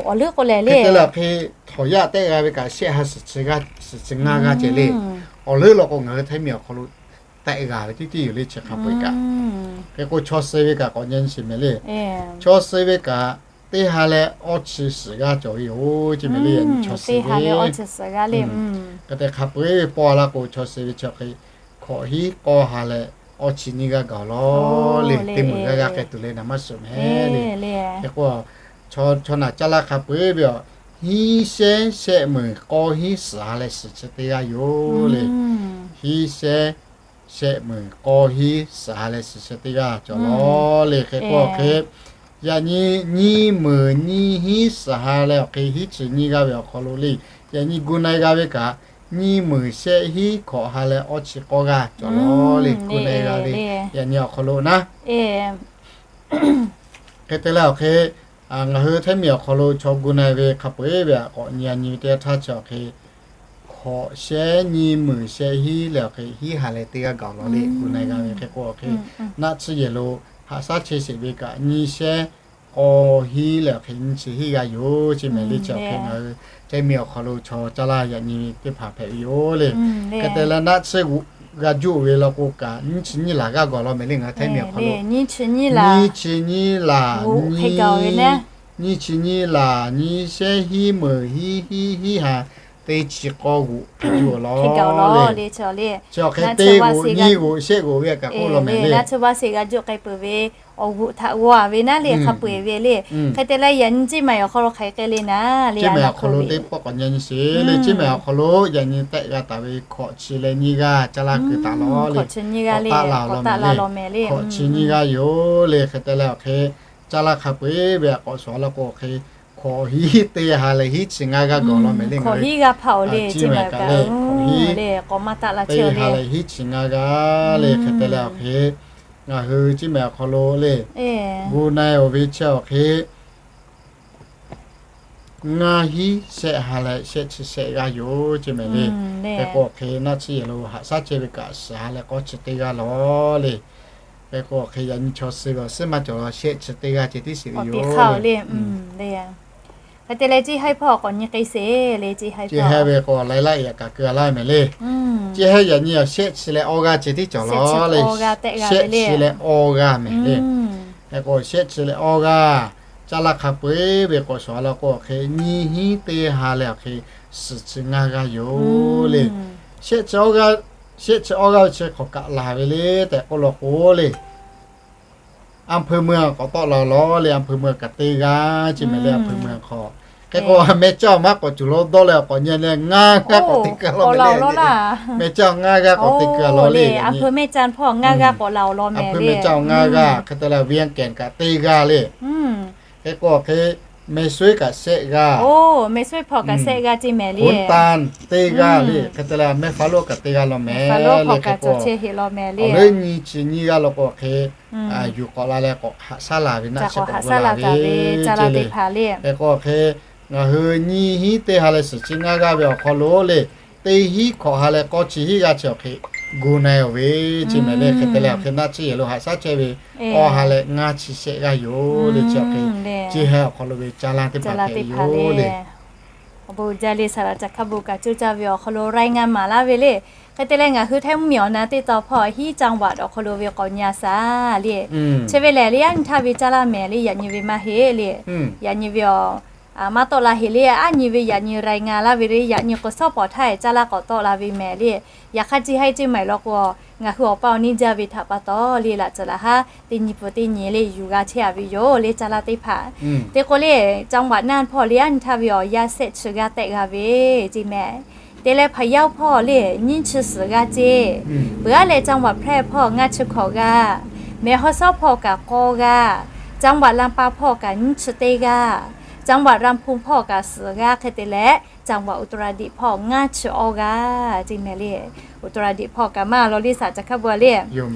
Hk'e te leh hk'e htawnˍ yaˇ tehˆ g'a ve kaꞈ shehˆ ha suhˍ chi ngaˇ g'aˇ ceh le. Awˬ leuˉ law k'o ngaˬ hui Htaiˇ miˬ awˬ hk'aw lo tehˆ g'a ve tiˉ tiˉ yoˬ le chi hk'a peu-eˬ kaꞈ. Hk'e k'o chaw suh ve kaꞈ k'awꞈ nyi nyi sheˍ mehˍ le. Chaw suh ve kaꞈ teˇ ha leh awˇ chi suhˍ g'aˇ cawˬ ve yoˬ ceˇ mehˍ le. Chaw suh ve hk'e te hk'a peu-eˬ ve paw la k'o chaw suh ve chi hk'e hkawꞈ hiˉ k'awˇ ha leh awˇ chi nyiˇ g'aˇ gaˬ law le. Teˇ meunˍ g'aˇ g'aˇ k'ai tuˬ leh naˍ maˇ suhˍ mehˍ le. Hk'e k'o chaw naˬ caˇ laˇ hk'a peu-eˬ ve a, hiˉ shehˆ shehˆ meunˍ k'awˇ hiˉ suhˍ ha leh suhˍ chi teˇ g'aˇ yoˬ le. Hiˉ shehˆ shehˆ meunˍ k'awˇ hiˉ suhˍ ha leh suhˍ chi teˇ g'aˇ cawˬ law le. Hk'e k'o hk'e yaꞈ nyi nyiˇ meunˍ nyiˇ hinˉ suhˍ ha leh awˬ hk'e hiˉ chi nyiˇ g'aˇ ve awˬ hk'aw lo le. Yaꞈ nyi gu na-e g'a ve kaꞈ nyiˇ meunˍ shehˆ hiˉ hkawꞈ ha leh awˇ chi k'awˇ g'aˇ cawˬ law le. Gu na-e g'a ve yaꞈ nyi awˬ hk'aw lo naˉ. Hk'e te leh awˬ hk'e ngaˬ hui Htaiˇ miˬ awˬ hk'aw lo chaw gu na-e ve hk'a peu-eˬ ve a k'awꞈ nyi a nyi ve teˇ yanˇ htaˇ chi awˬ hk'e hkawꞈ shehˉ nyiˇ meunˍ shehˆ hiˉ leh awˬ hk'e hiˉ ha leh teˇ g'aˇ gaˬ law le. Gu na-e g'a ve hk'e k'o awˬ hk'e, naˆ tsuhˇ yehˬ lo haꞈ shaˉ chehˇ sheˍ ve kaꞈ nyiˇ shehˉ k'awˇ hiˉ leh awˬ hk'e nyiˇ chi hiˉ g'aˇ yoˬ ceˇ mehˍ le. Chi awˬ hk'e ngaˬ hui chehˇ mi awˬ hk'aw lo chaw caˇ laˇ yaꞈ nyi ve teˇ hpaˍ hpehꞈ ve yoˬ le. Hk'e te leh naˆ tsuhˇ g'a juˆ ve law k'o kaꞈ nyiˇ chi nyiˇ laˬ g'aˇ gaˬ law mehˍ le. Ngaˬ hui chehˇ mi awˬ hk'aw lo nyiˇ chi nyiˇ laˬ nyiˇ shehˉ hiˉ meunˍ hiˉ hiˉ hiˉ ha teˇ chi k'awˇ g'oꞈ hk'e juˆ law le. Chi awˬ hk'e teˇ g'oꞈ nyiˇ g'oꞈ shehˆ g'oꞈ ve kaꞈ k'oˆ law mehˍ le. Naˆ tsuhˇ vaˇ sheˍ g'a juˆ k'ai peuˬ ve awˬ g'oꞈ htaꞈ g'aw ve naˉ le hk'a peu-eˬ ve le. Hk'e te leh yaꞈ nyi ceˇ mehˍ awˬ hk'aw lo hk'aˬ hk'e le naˉ le, ceˇ mehˍ awˬ hk'aw lo teˇ pawˆ k'awꞈ nyi nyi sheˍ le. Ceˇ mehˍ awˬ hk'aw lo yaꞈ nyi tehˆ g'a taˍ ve hkawꞈ chi leh nyiˇ g'aˇ caˇ laˇ keu taˍ law le. K'awꞈ taˆ la awˬ lawn mehˍ le. Hkawꞈ chi nyiˇ g'aˇ yoˬ le. Hk'e te leh awˬ hk'e caˇ laˇ hk'a peu-eˬ ve k'awꞈ shawˍ law k'o awˬ hk'e hkawꞈ hiˉ teˇ ha leh hiˉ chi ngaˇ g'aˇ gaˬ law mehˍ le. Ngaˬ hui ceˇ mehˍ kaꞈ le hkawꞈ hiˉ teˇ ha leh hiˉ chi ngaˇ g'aˇ le. Hk'e te leh awˬ hk'e ngaˬ hui ceˇ mehˍ awˬ hk'aw lo le gu na-e awˬ ve chi awˬ hk'e ngaˇ hiˉ shehˆ ha leh shehˆ chi shehˆ g'aˇ yoˬ ceˇ mehˍ le. Hk'e k'o awˬ hk'e naˆ tsuhˇ yehˬ lo haꞈ shaˉ chehˇ ve kaꞈ suhˍ ha leh k'awˇ chi teˇ g'aˇ law le. Hk'e k'o awˬ hk'e yaꞈ nyi chaw suh ve awˬ suhˉ maˇ cawˬ law shehˆ chi teˇ g'aˇ ceh tiˉ sheˍ ve yoˬ. Hk'e te leh ceˇ haiˉ hpawˇ k'awꞈ nyi k'ai sheˍ le. Ceˇ haiˉ ve k'o laiˉ laˆ yaꞈ kaꞈ keu a laˇ mehˍ le. Ceˇ haiˉ yaꞈ nyi awˬ shehˆ chi leh awˇ g'aˇ ceh tiˉ cawˬ law le. Shehˆ chi leh awˇ g'aˇ mehˍ le. Hk'e k'o shehˆ chi leh awˇ g'aˇ caˇ laˇ hk'a peu-eˬ ve k'awꞈ shawˍ law k'o awˬ hk'e nyiˇ hiˉ teˇ ha leh awˬ hk'e suhˍ chi ngaˇ g'aˇ yoˬ le. Shehˆ chi awˇ g'aˇ ve chi hk'awꞈ kaꞈ laˬ ve le tehꞈ k'oˆ law k'o le อำเภอเมือง k'awꞈ tawˆ la law le. อำเภอเมือง kaꞈ teˇ g'aˇ ceˇ mehˍ le. อำเภอเมือง hk'aw hk'e k'o mehˇ caˇ maˇ k'awꞈ cuˬ lo dawˇ leh awˬ k'awꞈ nyi leh ngaˇ g'aˇ k'awꞈ te keu law mehˍ le. Mehˇ caˇ ngaˇ g'aˇ k'awꞈ te keu law le. อำเภอแม่จันทร์ hpawˇ ngaˇ g'aˇ k'awꞈ la awˬ lawn mehˍ le. อำเภอแม่จันทร์ ngaˇ g'aˇ hk'e te leh เวียงแก่น kaꞈ teˇ g'aˇ le. Hk'e k'o awˬ hk'e แม่สวย kaꞈ shehˆ g'aˇ, แม่สวย hpawˇ kaꞈ shehˆ g'aˇ ceˇ mehˍ le. โขงตัน teˇ g'aˇ le. Hk'e te leh แม่ฟ้าหลวง kaꞈ teˇ g'aˇ law mehˍ le. Hk'e k'o awˬ leuˉ nyiˇ chi nyiˇ g'aˇ law k'o awˬ hk'e yuˬ k'awꞈ la leh k'awꞈ haꞈ shaˉ laˇ ve naˆ chi k'awꞈ la ve ceˇ le. Hk'e k'o awˬ hk'e ngaˬ hui nyiˇ hiˉ teˇ ha leh suhˍ chi ngaˇ g'aˇ ve awˬ hk'aw lo le teˇ hiˉ hkawꞈ ha leh k'awˇ chi hiˉ g'aˇ chi awˬ hk'e gu na-e awˬ ve ceˇ mehˍ le. Hk'e te leh awˬ hk'e naˆ tsuhˇ yehˬ lo haꞈ shaˉ chehˇ ve awˇ ha leh ngaˇ chi shehˆ g'aˇ yoˬ le. Chi awˬ hk'e ceˇ haiˉ awˬ hk'aw lo ve caˇ laˇ teˇ hpaˍ hpehꞈ yoˬ le. Awˬ bon jaˇ le. Saˍ laꞈ caˬ hkaˇ bon kaꞈ coˇ caˇ ve awˬ hk'aw lo รายงาน maˍ laˇ ve le. Hk'e te leh ngaˬ hui Htaiˇ mvuhˇmiˬ awˬ na teˇ tawn hpawˇ hiˉ จังหวัด awˬ hk'aw lo ve k'awꞈ nyi a shaˍ le. Chi ve lehˬ le aˉ nyi htaˇ ve caˇ laˇ mehˍ le. Yaꞈ nyi ve maˇ heˆ le. Yaꞈ nyi ve awˬ maˇ tawˆ la heˍ le. Aˉ nyi ve yaꞈ nyi รายงาน laˇ ve le. Yaꞈ nyi k'o shawˉ pawˍ htaˇ caˇ laˇ k'awꞈ tawˆ la ve mehˍ le. Yaꞈ hk'aˇ ceˇ haiˉ ceˇ maiˍ law k'o ngaˬ hui awˬ paˇ awˬ neˇ jaˇ ve htaꞈ pa taw le laꞈ cawˬ laꞈ haˉ teˇ nyi peuˬ teˇ nyi le yuˬ g'a chehˇ a ve yoˬ le caˇ laˇ teˇ hpaˍ. Teˇ k'o le จังหวัดน่าน hpawˇ le aˉ nyi htaˇ ve awˬ yaˇ shehˆ chi g'aˇ tehˆ g'a ve ceˇ mehˍ. Te leh พะเยา hpawˇ le nyiˇ chi suhˍ g'aˇ ceˇ. Peuˬ aˉ leh จังหวัดแพร่ hpawˇ ngaˇ chi hkawꞈ g'aˇ, แม่ฮ่องสอน hpawˇ kaꞈ k'awˇ g'aˇ, จังหวัดลำปาง hpawˇ kaꞈ nyiˇ chi teˇ g'aˇ, จังหวัดลำพูน hpawˇ kaꞈ suhˍ g'aˇ hk'e te leh จังหวัดอุตรดิตถ์ hpawˇ ngaˇ chi awˇ g'aˇ ceˇ mehˍ le. Uˍ taˍ raˍ diꞈ hpawˇ kaꞈ maˇ law le saˍ ca hk'a bvuhꞈ le.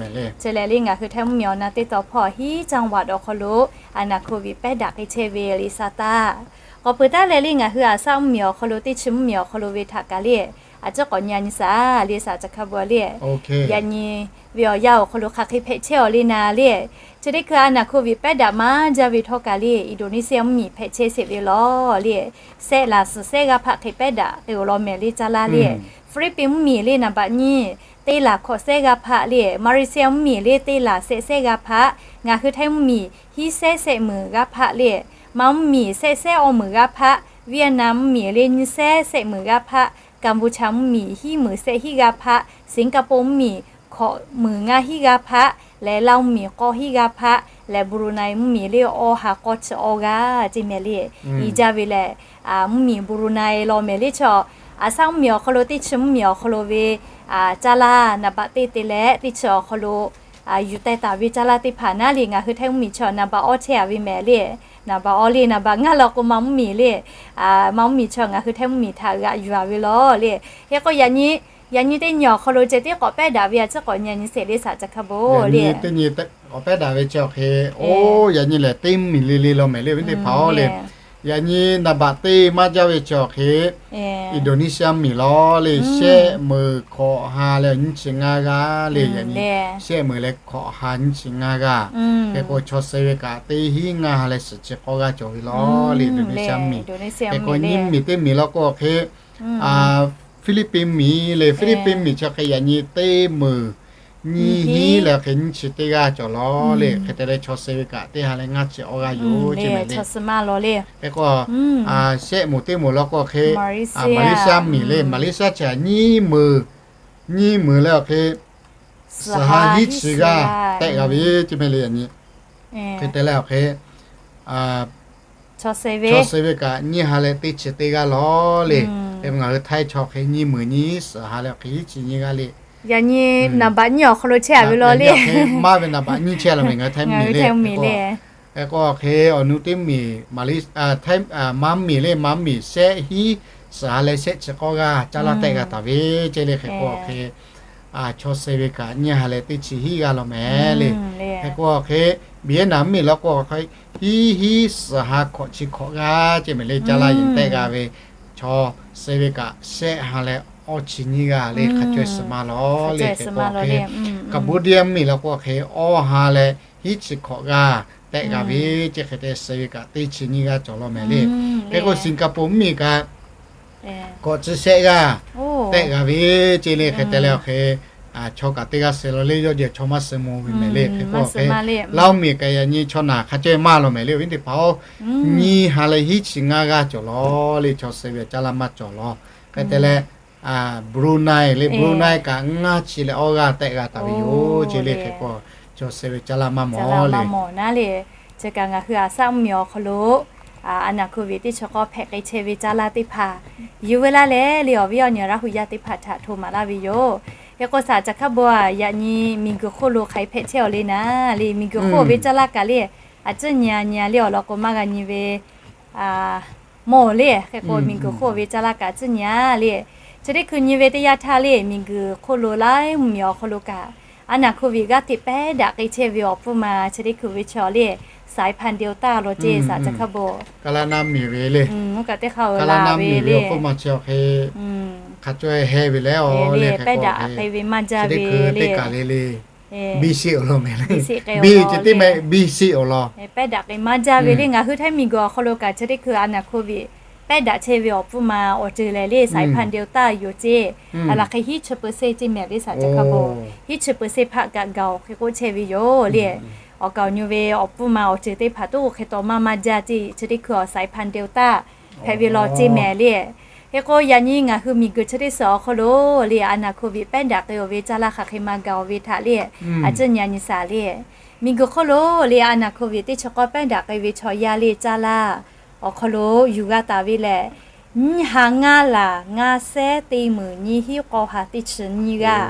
Chi lehˬ le ngaˬ hui Htaiˇ mvuhˇmiˬ awˬ na teˇ tawn hpawˇ hiˉ จังหวัด awˬ hk'aw lo a naˍ hkoˍ viꞈ pehˉ daꞈ k'ai chehˇ ve le saˍ taˍ. K'awꞈ peuˬ taˉ leh le ngaˬ hui a shaˆ mvuhˇmiˬ awˬ hk'aw lo teˇ chi mvuhˇmiˬ awˬ hk'aw lo ve htaꞈ kaꞈ le a ciˉ k'awꞈ nyi a nyi saˍ le saˍ ca hk'a bvuhꞈ le. Yaꞈ nyi ve awˬ yanˇ awˬ hk'aw lo hk'aˬ hk'e hpehꞈ chehˇ awˬ le naˍ le. Chi teˇ hkui a naˍ hkoˍ viꞈ pehˉ daꞈ maˇ jaˇ ve htawˇ kaꞈ le Indonesia mvuhˇmiˬ hpehꞈ chehˇ sheˍ ve lawˬ le. Sehˆ laˬ suhˍ sehˆ g'aˇ hpaˆ hk'e pehˉ daꞈ k'ai-o law mehˍ le caˇ laˇ le. Philippines mvuhˇmiˬ le naˍ baꞈ nyiˇ teˇ laˬ hkawꞈ sehˆ g'aˇ hpaˆ le. Malaysia mvuhˇmiˬ le teˇ laˬ sehˆ sehˆ g'aˇ hpaˆ. Ngaˬ hui Htaiˇ mvuhˇmiˬ hiˉ sehˉ sehˆ meunˍ g'aˇ hpaˆ le. Maˇ mvuhˇmiˬ sehˆ sehˉ awˇ meunˍ g'aˇ hpaˆ. Vietnam mvuhˇmiˬ le nyiˇ sehˉ sehˆ meunˍ g'aˇ hpaˆ. Kampuchea mvuhˇmiˬ hiˉ meunˍ sehˆ hiˉ g'aˇ hpaˆ. Singapore mvuhˇmiˬ hkawꞈ meunˍ ngaˇ hiˉ g'aˇ hpaˆ leh, Laˇ mvuhˇmiˬ k'awˇ hiˉ g'aˇ hpaˆ leh, Brunei mvuhˇmiˬ le awˇ ha k'awˇ chi awˇ g'aˇ ceˇ mehˍ le. I jaˇ ve lehˬ, mvuhˇmiˬ Brunei law mehˍ le chaw. A shaˆ mvuhˇmiˬ awˬ hk'aw lo teˇ chi mvuhˇmiˬ awˬ hk'aw lo ve caˇ laˇ naˍ baꞈ teˇ te leh teˇ chi awˬ hk'aw lo yuˬ teh taˍ ve caˇ laˇ teˇ hpaˍ naˉ le ngaˬ hui Htaiˇ mvuhˇmiˬ chaw naˍ baꞈ awˇ chehˇ a ve mehˍ le. Naˍ baꞈ awˇ le naˍ baꞈ ngaˇ law k'o maˇ mvuhˇmiˬ le, maˇ mvuhˇmiˬ chaw ngaˬ hui Htaiˇ mvuhˇmiˬ htaꞈ g'aꞈ yuˬ a ve lawˬ le. Hk'e k'o yaꞈ nyi, yaꞈ nyi teˇ nyi awˬ hk'aw lo ceh tiˉ k'awꞈ pehˉ daꞈ ve a ciˉ k'awꞈ nyi a nyi sheˍ le saˍ ca hk'a bvuhꞈ le. K'awꞈ pehˉ daꞈ ve chi awˬ hk'e, oˇ yaꞈ nyi lehˬ teˇ mvuhˇmiˬ le le law mehˍ le ve teˇ hpaˍ awˇ le. Yaꞈ nyi naˍ baꞈ teˇ maˇ jaˇ ve chi awˬ hk'e, Indonesia miˬ lawˬ le, shehˆ meunˍ hkawꞈ ha leh nyiˇ chi ngaˇ g'aˇ le. Yaꞈ nyi shehˆ meunˍ leh hkawꞈ ha nyiˇ chi ngaˇ g'aˇ. Hk'e k'o chaw suh ve kaꞈ teˇ hinˉ ngaˇ ha leh suhˍ chi k'awˇ g'aˇ cawˬ ve lawˬ le, Indonesia miˬ. Hk'e k'o nyiˇ miˬ teˇ miˬ lawˬ k'o hk'e, Philippines miˬ le, Philippines miˬ chi hk'e yaꞈ nyi teˇ meunˍ nyiˇ hinˉ leh hk'e nyiˇ chi teˇ g'aˇ cawˬ lawˬ le. Hk'e te leh chaw suh ve kaꞈ teˇ ha leh ngaˇ chi awˇ g'aˇ yoˬ ceˇ mehˍ le. Hk'e k'o, shehˆ moˍ teˇ moˍ lawˬ k'o hk'e, Malaysia miˬ le, Malaysia chi nyiˇ meunˍ, nyiˇ meunˍ leh awˬ hk'e suhˍ ha hiˉ chi g'aˇ tehˆ g'a ve ceˇ mehˍ le. Yaꞈ nyi hk'e te leh awˬ hk'e chaw suh ve kaꞈ nyiˇ ha leh teˇ chi teˇ g'aˇ lawˬ le. Hk'e ngaˬ hui Htaiˇ chaw hk'e nyiˇ meunˍ nyiˇ suhˍ ha leh awˬ hk'e hiˉ chi nyiˇ g'aˇ le. Yaꞈ nyi naˍ baꞈ nyiˇ awˬ hk'aw lo chehˇ a ve lawˬ le. Maˇ ve naˍ baꞈ nyiˇ chehˇ a laˬ mehˍ ngaˬ hui Htaiˇ miˬ le. Hk'e k'o hk'e awˬ nu teˇ miˬ, Htaiˇ, Maˇ miˬ le, Maˇ miˬ shehˆ hiˉ suhˍ ha leh shehˆ chi k'awˇ g'aˇ caˇ laˇ tehˆ g'a taˍ ve ceˇ le. Hk'e k'o hk'e chaw suh ve kaꞈ nyiˇ ha leh teˇ chi hiˉ g'aˇ lawˬ mehˍ le. Hk'e k'o hk'e Vietnam miˬ lawˬ k'o hk'e hiˉ hiˉ suhˍ ha hkawꞈ chi hkawꞈ g'aˇ ceˇ mehˍ le. Caˇ laˇ yehˬ tehˆ g'a ve chaw suh ve kaꞈ shehˆ ha leh awˇ chi nyiˇ g'aˇ le hk'a caweh suhˍ ma lawˬ le. Hk'e k'o hk'e Cambodia miˬ lawˬ k'o hk'e awˇ ha leh hiˉ chi hkawꞈ g'aˇ tehˆ g'a ve ceˇ. Hk'e te suh ve kaꞈ teˇ chi nyiˇ g'aˇ cawˬ lawˬ mehˍ le. Hk'e k'o Singapore miˬ kaꞈ hkawꞈ chi shehˆ g'aˇ tehˆ g'a ve ceˇ le. Hk'e te leh awˬ hk'e chaw kaꞈ teˇ g'aˇ suh lawˬ le, yawˇ jehˬ chaw maˇ suh mawˬ ve mehˍ le. Hk'e k'o hk'e Laos miˬ kaꞈ yaꞈ nyi chaw naˬ hk'a caweh maˇ lawˬ mehˍ le. Awˬ viˉ teˇ hpaˍ-oˬ, nyiˇ ha leh hiˉ chi ngaˇ g'aˇ cawˬ lawˬ le chaw suh ve caˇ laˇ maˇ cawˬ lawˬ. Hk'e te leh Brunei le, Brunei kaꞈ ngaˇ chi leh awˇ g'aˇ tehˆ g'a taˍ ve yoˬ ceˇ le. Hk'e k'o chaw suh ve caˇ laˇ maˇ mawˬ le. Chi kaꞈ ngaˬ hui Aˍsaˆ mvuhˇ miˬ awˬ hk'aw lo a naˍ hk'oˆ ve teˇ chi k'awˇ hpehꞈ k'ai chehˇ ve caˇ laˇ teˇ hpaˍ yuˬ ve laˇ leh le, awˬ viˉ awˬ nyi Laˇ hu yaˇ teˇ hpaˍ htaꞈ hto maˍ laˇ ve yoˬ. Hk'e k'o shaˍ caˬ hkaˇ bon a yaꞈ nyi miˬ guiˬ hk'oˆ lo hk'aˬ hk'e hpehꞈ chehˇ awˬ le naˍ le, miˬ guiˬ hk'oˆ ve caˇ laˇ kaꞈ le, a ciˉ nyi a nyi a le awˬ lawn k'o maˇ g'a nyi ve mawˬ le. Hk'e k'o miˬ guiˬ hk'oˆ ve caˇ laˇ kaꞈ a ciˉ nyi a le, chi teˇ hkui nyi ve teˇ yanˇ htaˇ le, miˬ guiˬ hk'oˆ lo laiˉ mvuhˇ miˬ awˬ hk'aw lo kaꞈ a naˍ hk'oˆ ve g'aˇ hteꞈ pehˉ daꞈ k'ai chehˇ ve awˬ pfuhˇ ma chi teˇ hkui ve chaw le, saiˉ hpaˇ deh-oˬ taˇ lawˬ ceˇ shaˍ caˬ hkaˇ bon. Kaˇlaˇ naˇ miˬ ve le, oˇ kaꞈ teˇ hk'a-oˬ laˬ ve le, pehˉ daꞈ k'ai ve maˇ jaˇ ve le, biˇ sheˆ awˬ lawn mehˍ le, biˇ sheˆ awˬ lawn, pehˉ daꞈ k'ai maˇ jaˇ ve le. Ngaˬ hui Htaiˇ miˬ guiˬ awˬ hk'aw lo kaꞈ chi teˇ hkui a naˍ hk'oˆ ve pehˉ daꞈ chehˇ ve awˬ pfuhˇ ma awˬ ceuˬ lehˬ le, saiˉ hpaˇ deh-oˬ taˇ yoˬ ceˇ. A laˬ hk'e hiˉ chi เปอร์เซ็นต์ ceˇ mehˍ le shaˍ caˬ hkaˇ bon, hiˉ chi เปอร์เซ็นต์ hpaˆ kaꞈ gaˬ-oˬ. Hk'e k'oˆ chehˇ ve yoˬ le. Awˬ kaˍ awˬ nyi ve awˬ pfuhˇ ma awˬ ceuˬ teˇ hpaˍ toˉ hk'e taw maˇ maˇ jaˇ ceˇ, chi teˇ hkui awˬ saiˉ hpaˇ deh-oˬ taˇ hpehꞈ ve law ceˇ mehˍ le. Hk'e k'o yaꞈ nyi ngaˬ hui miˬ guiˬ chi teˇ suhˍ awˬ hk'aw lo le, a naˍ hk'oˆ ve pehˉ daꞈ k'ai-oˬ ve caˇ laˇ hk'aˬ hk'e maˇ gaˬ-oˬ ve htaꞈ le, a ciˉ nyi a nyi shaˍ le. Miˬ guiˬ hk'oˆ lo le, a naˍ hk'oˆ ve teˇ chi k'awˇ pehˉ daꞈ k'ai ve chaw yaˇ le caˇ laˇ awˬ hk'aw lo yuˬ g'a taˍ ve lehˬ, nyiˇ ha ngaˇ laˬ ngaˇ sehˉ teˇ meunˍ nyiˇ hinˉ k'awˇ ha teˇ chi nyiˇ g'aˇ,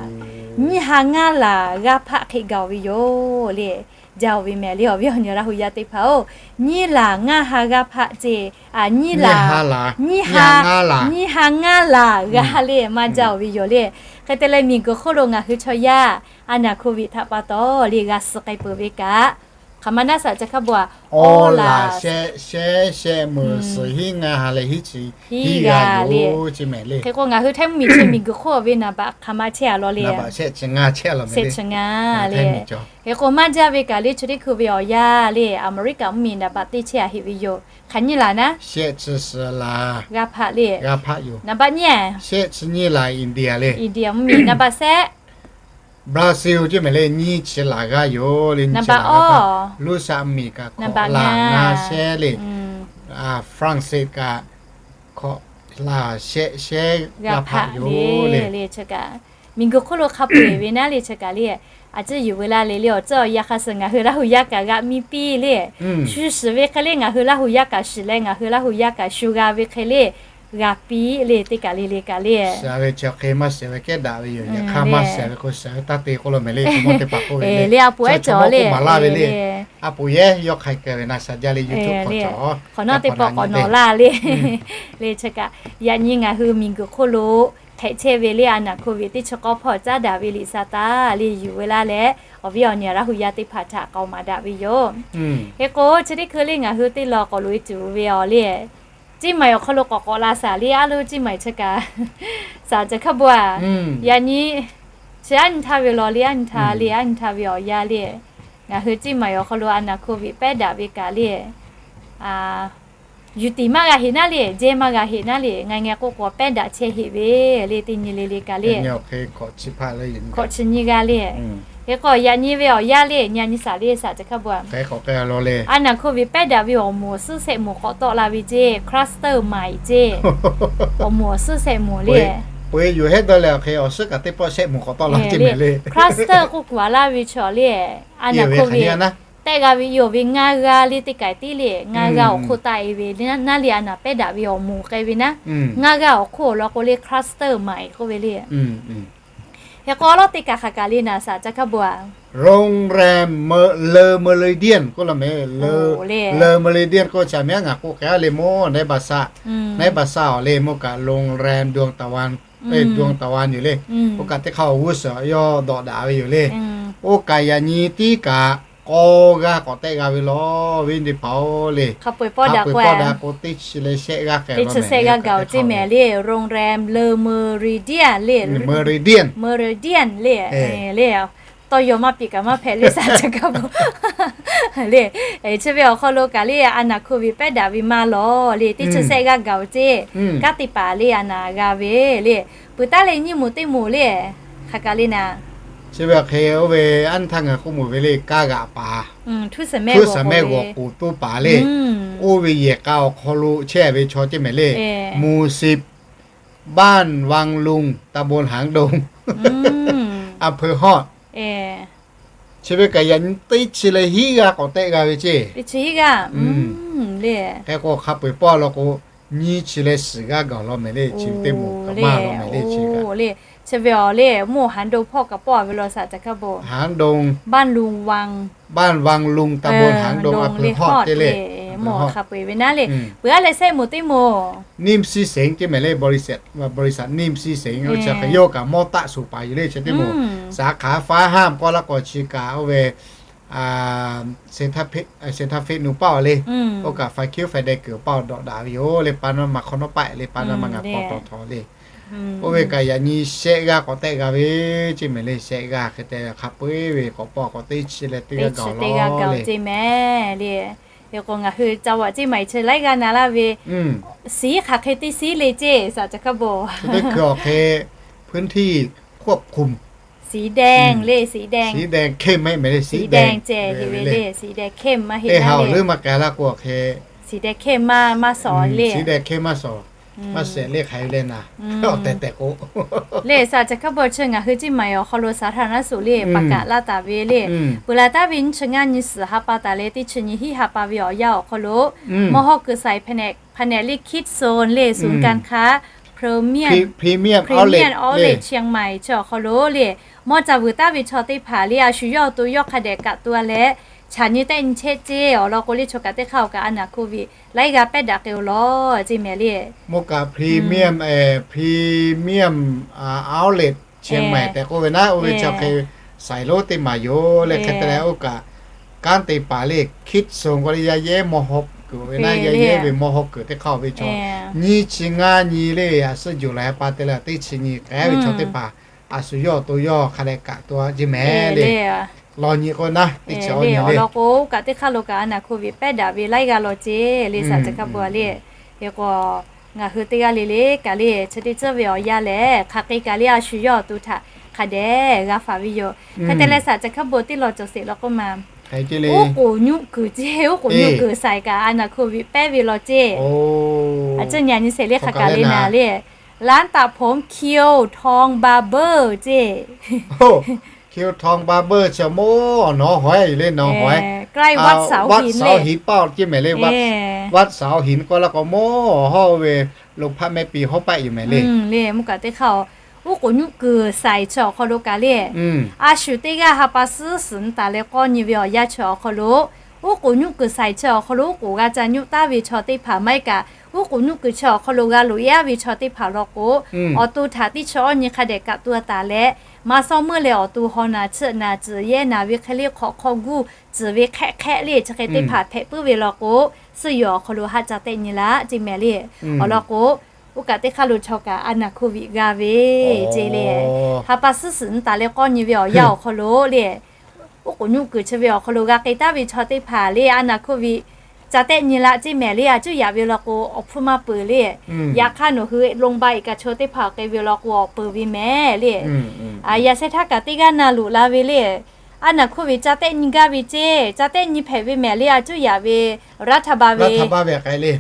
nyiˇ ha ngaˇ laˬ g'aˇ hpaˆ hk'e gaˬ-oˬ ve yoˬ le. Jaˇ-oˬ ve mehˍ le, awˬ viˉ awˬ nyi Laˇ hu yaˇ teˇ hpaˍ-oˬ, nyiˇ laˬ ngaˇ ha g'aˇ hpaˆ ceˇ, nyiˇ laˬ, nyiˇ ha ngaˇ laˬ g'aˇ le maˇ jaˇ-oˬ ve yoˬ le. Hk'e te leh miˬ guiˬ hk'oˆ lo ngaˬ hui chaw yaˇ a naˍ hk'oˆ ve htaꞈ pa taw le g'a suh k'ai peuˬ ve kaꞈ, hk'aˬ ma naˉ shaˍ caˬ hkaˇ bon a, awˇ laˬ shehˆ shehˆ shehˆ meunˍ suhˍ hiˉ ngaˇ ha leh hiˉ chi hiˉ g'aˇ le. Hk'e k'o ngaˬ hui Htaiˇ mvuhˇ miˬ chi miˬ guiˬ hk'oˆ ve naˍ baꞈ hk'aˬ ma chehˇ a law le, shehˆ chi ngaˇ le. Hk'e k'o maˇ jaˇ ve kaꞈ le, chi teˇ hkui ve awˬ yanˇ le, Aˍmeˍriˆkaˍ mvuhˇ miˬ naˍ baꞈ teˇ chehˇ a heˆ ve yoˬ. Hk'aˬ nyiˇ laˬ naˉ, shehˆ chi suhˍ laˬ g'aˇ hpaˆ le, naˍ baꞈ nyiˇ, shehˆ chi nyiˇ laˬ India le, India mvuhˇ miˬ naˍ baꞈ shehˆ Brazil ceˇ mehˍ le, nyiˇ chi laˬ g'aˇ yoˬ le, nyiˇ chi laˬ g'aˇ hpaˆ. Russia miˬ kaꞈ hkawꞈ laˬ ngaˇ shehˉ le, France kaꞈ hkawꞈ laˬ shehˆ shehˉ g'aˇ hpaˆ yoˬ le. Miˬ guiˬ hk'oˆ lo hk'a peu-eˬ ve naˉ le chi kaꞈ le, a ciˉ yuˬ ve laˇ le le, awˬ tcuhˉ awˬ yanˇ hk'a suh ngaˬ hui Laˇ hu yaˇ kaꞈ g'aꞈ miˇ piˇ le. Shu shiˍ ve hk'e le ngaˬ hui Laˇ hu yaˇ kaꞈ shiˍ leh ngaˬ hui Laˇ hu yaˇ kaꞈ shu g'a ve hk'e le g'a piˇ le, teˇ kaˬ le le kaꞈ le. Shiˍ ve chi hk'e maˇ shiˍ ve kehˉ daꞈ ve yoˬ. Yaꞈ hk'aˇ maˇ shiˍ ve k'o shiˍ ve taˇ te k'oˆ lo mehˍ le, k'o mawˇ teˇ hpaˍ k'oˆ ve le, a puˍ ehˉ cawˬ le, maˍ laˇ ve le. A puˍ yehˉ yawˇ hk'ai keu ve na shaˍ jaˇ le, YouTube hk'aw cawˬ, hk'awꞈ nawˉ teˇ pawˆ k'awꞈ nawˬ laˇ le. Le chi kaꞈ yaꞈ nyi ngaˬ hui miˬ guiˬ hk'oˆ lo hpehꞈ chehˇ ve le, a naˍ hk'oˆ ve teˇ chi k'awˇ hpawˇ caˉ daꞈ ve liꞈ sa taˍ le yuˬ ve laˇ leh, awˬ viˉ awˬ nyi Laˇ hu yaˇ teˇ hpaˍ htaꞈ k'aoˍ maˍ daꞈ ve yoˬ. Hk'e k'o, chi teˇ hkui le ngaˬ hui teˇ law k'awꞈ loꞈ e tuˬ ve awˬ le, Ciˇ maiˍ awˬ hk'aw lo k'awꞈ k'awꞈ la saˍ le, a loˉ Ciˇ maiˍ chi kaꞈ, saˍ ca hkaˇ bon a, yaꞈ nyi chi aˉ nyi htaˇ ve law le, aˉ nyi htaˇ le, aˉ nyi htaˇ ve awˬ yanˇ le, ngaˬ hui Ciˇ maiˍ awˬ hk'aw lo a naˍ hk'oˆ ve pehˉ daꞈ ve kaꞈ le, yuˬ tiˍ maˇ g'a heꞈ naˉ le, jehˇ maˇ g'a heꞈ naˉ le, ngaˬ ngeh k'o k'awꞈ pehˉ daꞈ chehˇ heꞈ ve le, teˇ nyi le le kaꞈ le, k'awꞈ chi nyi g'a le. Hk'e k'o, yaꞈ nyi ve awˬ yanˇ le, nyi a nyi saˍ le, saˍ ca hkaˇ bon a, a naˍ hk'oˆ ve pehˉ daꞈ ve awˬ moˍ awˬ suhˉ shehˆ moˍ k'awꞈ tawˆ la ve ceˇ, cluster maiˍ ceˇ, awˬ moˍ awˬ suhˉ shehˆ moˍ le. Peuˬ e yuˬ hehˉ dawˇ leh awˬ hk'e awˬ suhˉ kaꞈ teˇ pawˆ shehˆ moˍ k'awꞈ tawˆ la ceˇ mehˍ le. Cluster k'oˆ kuˬ a laˇ ve chaw le, a naˍ hk'oˆ ve tehˆ g'a ve yoˬ ve ngaˇ g'aˇ le teˇ kaiˍ tiˉ le, ngaˇ g'aˇ awˬ hk'oˆ taˆ e ve naˉ le, a naˍ pehˉ daꞈ ve awˬ moˍ k'ai ve naˉ, ngaˇ g'aˇ awˬ hk'oˆ awˬ lawn k'o le cluster maiˍ k'oˆ ve le. Hk'e k'o, a lawˉ teˇ kaˬ hk'aˬ kaꞈ le naˍ, saˍ ca hkaˇ bon a, โรงแรม Le Méridien k'oˆ la mehˍ le. Le Méridien k'o chaꞈ miˉ ngaˬ k'oˆ k'ai le mawˇ, neˉ ba saˆ, neˉ ba saˆ awˬ le mawˇ kaꞈ โรงแรมดวงตะวัน dawˇ taˍ wa yoˬ le. Oˇ kaꞈ teˇ hk'aˇ awˬ g'uˇ suhˍ yawˇ dawꞈ daꞈ ve yoˬ le. Oˇ kaꞈ yaꞈ nyi tiˉ kaꞈ k'awˇ g'aˇ k'awꞈ tehˆ g'a ve law ve teˇ hpaˍ-oˬ le. Hk'a peu-eˬ pawˆ daꞈ k'o, teˇ chi leh shehˆ g'aˇ k'ai, teˇ chi shehˆ g'aˇ gaˬ-oˬ ceˇ mehˍ le. โรงแรม Le Méridien le, Méridien, Méridien le, le tawˇ yaw maˇ piˇ kaꞈ maˇ hpehꞈ le, saˍ ca hkaˇ bon le. Chi ve awˬ hk'aw lo kaꞈ le a naˍ hk'oˆ ve pehˉ daꞈ ve maˇ law le, teˇ chi shehˆ g'aˇ gaˬ-oˬ ceˇ. Kanˉ te paˍ le a naˍ g'a ve le, peuˬ taˉ leh nyiˇ moˍ teˇ moˍ le, hk'aˬ kaꞈ le naˍ. Chi ve awˬ hk'e oˇ ve aˉ htaˇ ngaˬ k'oˆ mawˬ ve le, kaˇ g'aꞈ paˍ, htuˉ suhˍ mehˆ g'awˬ k'oˍ to paˍ le, oˇ ve yehˬ k'a awˬ hk'aw lo chehˇ ve chaw ceˇ mehˍ le. หมู่สิบ บ้านวังลุง ตำบลหางดง อำเภอฮอด Chi ve kaꞈ yaꞈ nyi teˇ chi leh hiˉ g'aˇ k'awꞈ tehˆ g'a ve ceˇ. Hk'e k'o hk'a peu-eˬ pawˆ law k'o, nyiˇ chi leh suhˍ g'aˇ gaˬ law mehˍ le, chi ve teˇ moˍ kaꞈ maˇ law mehˍ le, chi kaꞈ. Chi ve awˬ le mawˇ หางดง hpawˇ kaꞈ pawˆ ve law, saˍ ca hkaˇ bon. หางดง บ้านวังลุง ตำบลหางดง อำเภอฮอด ceˇ le. Mawˇ hk'a peu-eˬ ve naˉ le, peuˬ aˉ leh shehˆ moˍ teˇ moˍ นิ่มศรีเสง ceˇ mehˍ le, บริษัท นิ่มศรีเสง oˇ chi hk'e yawˇ kaꞈ mawˇ taˆ suˍ paˍ yoˬ le, chi teˇ moˍ. สาขาฟ้าห้าม k'oˆ la k'o chi kaꞈ oˇ ve เซ็นทรัลเฟส nu paˆ awˬ le. Oˇ kaꞈ ไฟเขียว ไฟแดง kuiˬ paˆ awˬ dawꞈ daꞈ ve yoˬ le, pa naw ma hk'awꞈ nawˉ paˆ le, pa naw ma ngaˬ k'awꞈ tawˍ htawꞈ le. Oˇ ve kaꞈ yaꞈ nyi shehˆ g'aˇ k'awꞈ tehˆ g'a ve ceˇ mehˍ le, shehˆ g'aˇ hk'e te hk'a peu-eˬ ve k'awꞈ pawˆ k'awꞈ teˇ chi leh teˇ g'aˇ gaˬ law le. Ceˇ mehˍ le. Hk'e k'o ngaˬ hui ca vaꞈ ceˇ maˬ chi laiˉ g'aˇ na laˇ ve, siˉ hk'aˬ hk'e teˇ siˉ le ceˇ, saˍ ca hkaˇ bon. Chi teˇ hkui awˬ hk'e พื้นที่ควบคุม สีแดง le, สีแดง เข้ม mehˍ le, สีแดง ceˇ heˆ ve le, สีแดง เข้ม maˇ heˆ le. Teˇ ha awˬ leuˉ maˇ k'ai laˇ k'o awˬ hk'e สีแดง เข้ม maˇ, maˇ shawˍ le, สีแดง เข้ม maˇ shawˍ, maˇ shehˍ le hk'aˬ hk'e le naˍ, awˬ tehˬ tehˬ k'o le, saˍ ca hkaˇ bon chi ngaˬ hui ceˇ maˬ awˬ hk'aw lo สาธารณสุข le, paˍ kaꞈ laˇ taˍ ve le. Peuˬ la taˍ ve nyiˇ chi ngaˇ nyi suhˍ ha pa taˍ leh teˇ chi nyi hiˉ ha pa ve awˬ yanˇ awˬ hk'aw lo, mawˇ hawˇ kuiˬ saiˍ แผนก แผนก le, Kids Zone le, ศูนย์การค้า Premium, Premium Outlet เชียงใหม่ chi awˬ hk'aw lo le, mawˇ ca vuiˬ taˍ ve chaw teˇ hpaˍ le, a shu yawˇ awˬ to yawˇ hk'a dehꞈ kaꞈ to a leh, chaꞈ nyi tehˆ nyi chehˇ ceˇ awˬ lawn k'o le, chaw kaꞈ teˇ hk'aˇ awˬ kaꞈ a naˍ โควิด laiˉ g'aˇ pehˉ daꞈ k'ai-o law ceˇ mehˍ le. Mawˇ kaꞈ Premium, Premium Outlet เชียงใหม่ tehꞈ k'oˆ ve naˉ, oˇ ve chi hk'e saiˍ lonˉ teˇ maˬ yoˬ le. Hk'e te leh oˇ kaꞈ kanˉ te paˍ le, Kids Zone k'oˆ le, yaˇ yehˉ mawˇ hawˇ kuiˬ ve naˉ, yaˇ yehˉ ve mawˇ hawˇ kuiˬ teˇ hk'aˇ ve chaw, nyiˇ chi ngaˇ nyi le, a suhˉ July ha pa te leh teˇ chi nyi k'ai ve chaw teˇ hpaˍ, a shu yawˇ awˬ to yawˇ hk'a dehꞈ kaꞈ to a ceˇ mehˍ le. Law nyi k'o naˉ, teˇ chi awˬ nyi le, awˬ lawn k'o kaꞈ teˇ hk'aˇ lo kaꞈ a naˍ โควิด pehˉ daꞈ ve laiˉ g'aˇ law ceˇ le, saˍ ca hkaˇ bon le. Hk'e k'o ngaˬ hui teˇ g'aˇ le le kaꞈ le, chi teˇ tcuhˇ ve awˬ yanˇ lehˬ, hk'aˬ hk'e kaꞈ le a shu yawˇ awˬ to htaꞈ hk'a dehꞈ g'a faˍ ve yoˬ. Hk'e te leh saˍ ca hkaˇ bon teˇ law cawˬ sheˍ law k'oˆ ma, oˉ k'oˍ nyuˆ kuiˬ ceˇ, oˉ k'oˍ nyuˆ kuiˬ saiˍ kaꞈ a naˍ โควิด pehˉ ve law ceˇ. A ceuˬ nyi a nyi sheˍ le hk'aˬ kaꞈ le naˍ le, ร้านตัดผม คิวทองบาร์เบอร์ ceˇ. คิวทองบาร์เบอร์ chi mawˇ awˬ nawˉ hawˉ yoˬ le, nawˉ hawˉ, ใกล้วัดเสาหิน paˆ ceˇ mehˍ le, วัดเสาหิน k'oˆ la k'o mawˇ awˬ hawˉ ve, โรงพักแม่ปิง hawˉ paˆ yoˬ mehˍ le. Le mawˇ kaꞈ teˇ hk'aˇ, oˉ k'oˍ nyuˆ kuiˬ saiˍ chi awˬ hk'aw lo kaꞈ le, a shu teˇ g'aˇ ha pa suhˉ suhˍ nyi taˍ leh k'awˇ nyi ve awˬ yanˇ chi awˬ hk'aw lo, oˉ k'oˍ nyuˆ kuiˬ saiˍ chi awˬ hk'aw lo oˉ k'oˍ g'a ca nyuˆ taˍ ve chaw teˇ hpaˍ maˇ heˆ kaꞈ, Uˉ k'oˍ nuˆ kuiˬ chi awˬ hk'aw lo g'a loꞈ yaˇ ve chaw teˇ hpaˍ law k'o, awˬ to htaꞈ teˇ chi awˇ nyi hk'a dehꞈ kaꞈ tu a taˍ leh, maˇ sawˇ meuˇ leh awˬ to haw naˬ chiˆ naˬ tcuhˍ yehˇ naˬ ve hk'e le hk'awꞈ hk'aw guˇ tcuhˍ ve hk'ehˆ hk'ehˆ le chi hk'e teˇ hpaˍ hpehꞈ puiˉ ve law k'o, suhˆ yoˬ awˬ hk'aw lo haˆ ca tehˆ nyi laˇ ceˇ mehˍ le. Awˬ lawn k'o, oˇ kaꞈ teˇ hk'aˇ lo chaw kaꞈ a naˬ hkoˇ viꞈ g'a ve ceˇ le. Ha pa suhˉ suhˍ nyi taˍ leh k'awˇ nyi ve awˬ yanˇ awˬ hk'aw lo le, uˉ k'oˍ nuˆ kuiˬ chi ve awˬ hk'aw lo g'a k'e taˉ ve chaw teˇ hpaˍ le a naˬ hkoˇ viꞈ ca tehˆ nyi laˇ ceˇ mehˍ le. A cuˇ yaꞈ ve law k'o awˬ hpfuhˇ maˇ peuˬ le. Yaꞈ hk'aˇ nawˬ hui โรงพยาบาล iꞈ kaꞈ chaw teˇ hpaˍ k'e ve law k'o awˬ peuˬ ve mehˍ le. Yaꞈ sheh htaˇ kaꞈ teˇ g'aˇ na loꞈ la ve le. A naˬ hkoˇ viꞈ ca tehˆ nyi gaˇ ve ceˇ, ca tehˆ nyi hpehꞈ ve mehˍ le. A cuˇ yaꞈ ve รัฐบาล ve,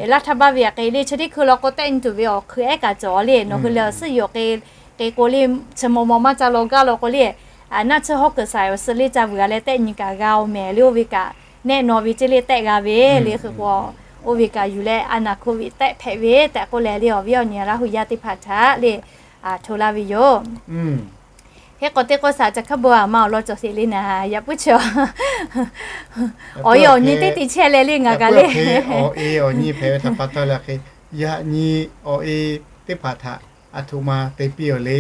รัฐบาล ve aꞈ k'e le chi teˇ hkui law k'o tehˆ nyi tuˬ ve awˬ hk'ui ehˉ kaꞈ cawˬ le. Nawˬ hui lehˬ suhˆ yoˬ k'e, k'e k'o le, chi maw maw maˇ ca law gaˇ law k'o le, naˆ tsuhˇ hawˉ kuiˬ saiˍ awˬ suh le ca vuiˬ a leh tehˆ nyi kaꞈ g'a oˬ mehˍ le. Oˇ ve kaꞈ nehˆ naw ve ceˇ le tehˆ g'a ve le. Hk'e k'o, oˇ ve kaꞈ yuˬ leh a naˬ hkoˇ viꞈ tehˆ hpehꞈ ve tehꞈ k'oˆ leh le, awˬ viˉ awˬ nyi Laˇ huˍ yaˇ teˇ hpaˍ htaꞈ le hto laˇ ve yoˬ. Hk'e k'o teˇ k'oˆ saˍ ca hk'aˇ bon a ma awˬ lawn cawˬ sheˍ le naˍ, yaꞈ puiˉ chi awˬ e awˬ nyi teˇ te chehˇ leh le ngaˬ kaꞈ le, awˬ e awˬ nyi hpehꞈ ve htaꞈ pa taw leh hk'e, yaꞈ nyi awˬ e teˇ hpaˍ htaꞈ a htoꞈ ma te piˇ awˬ le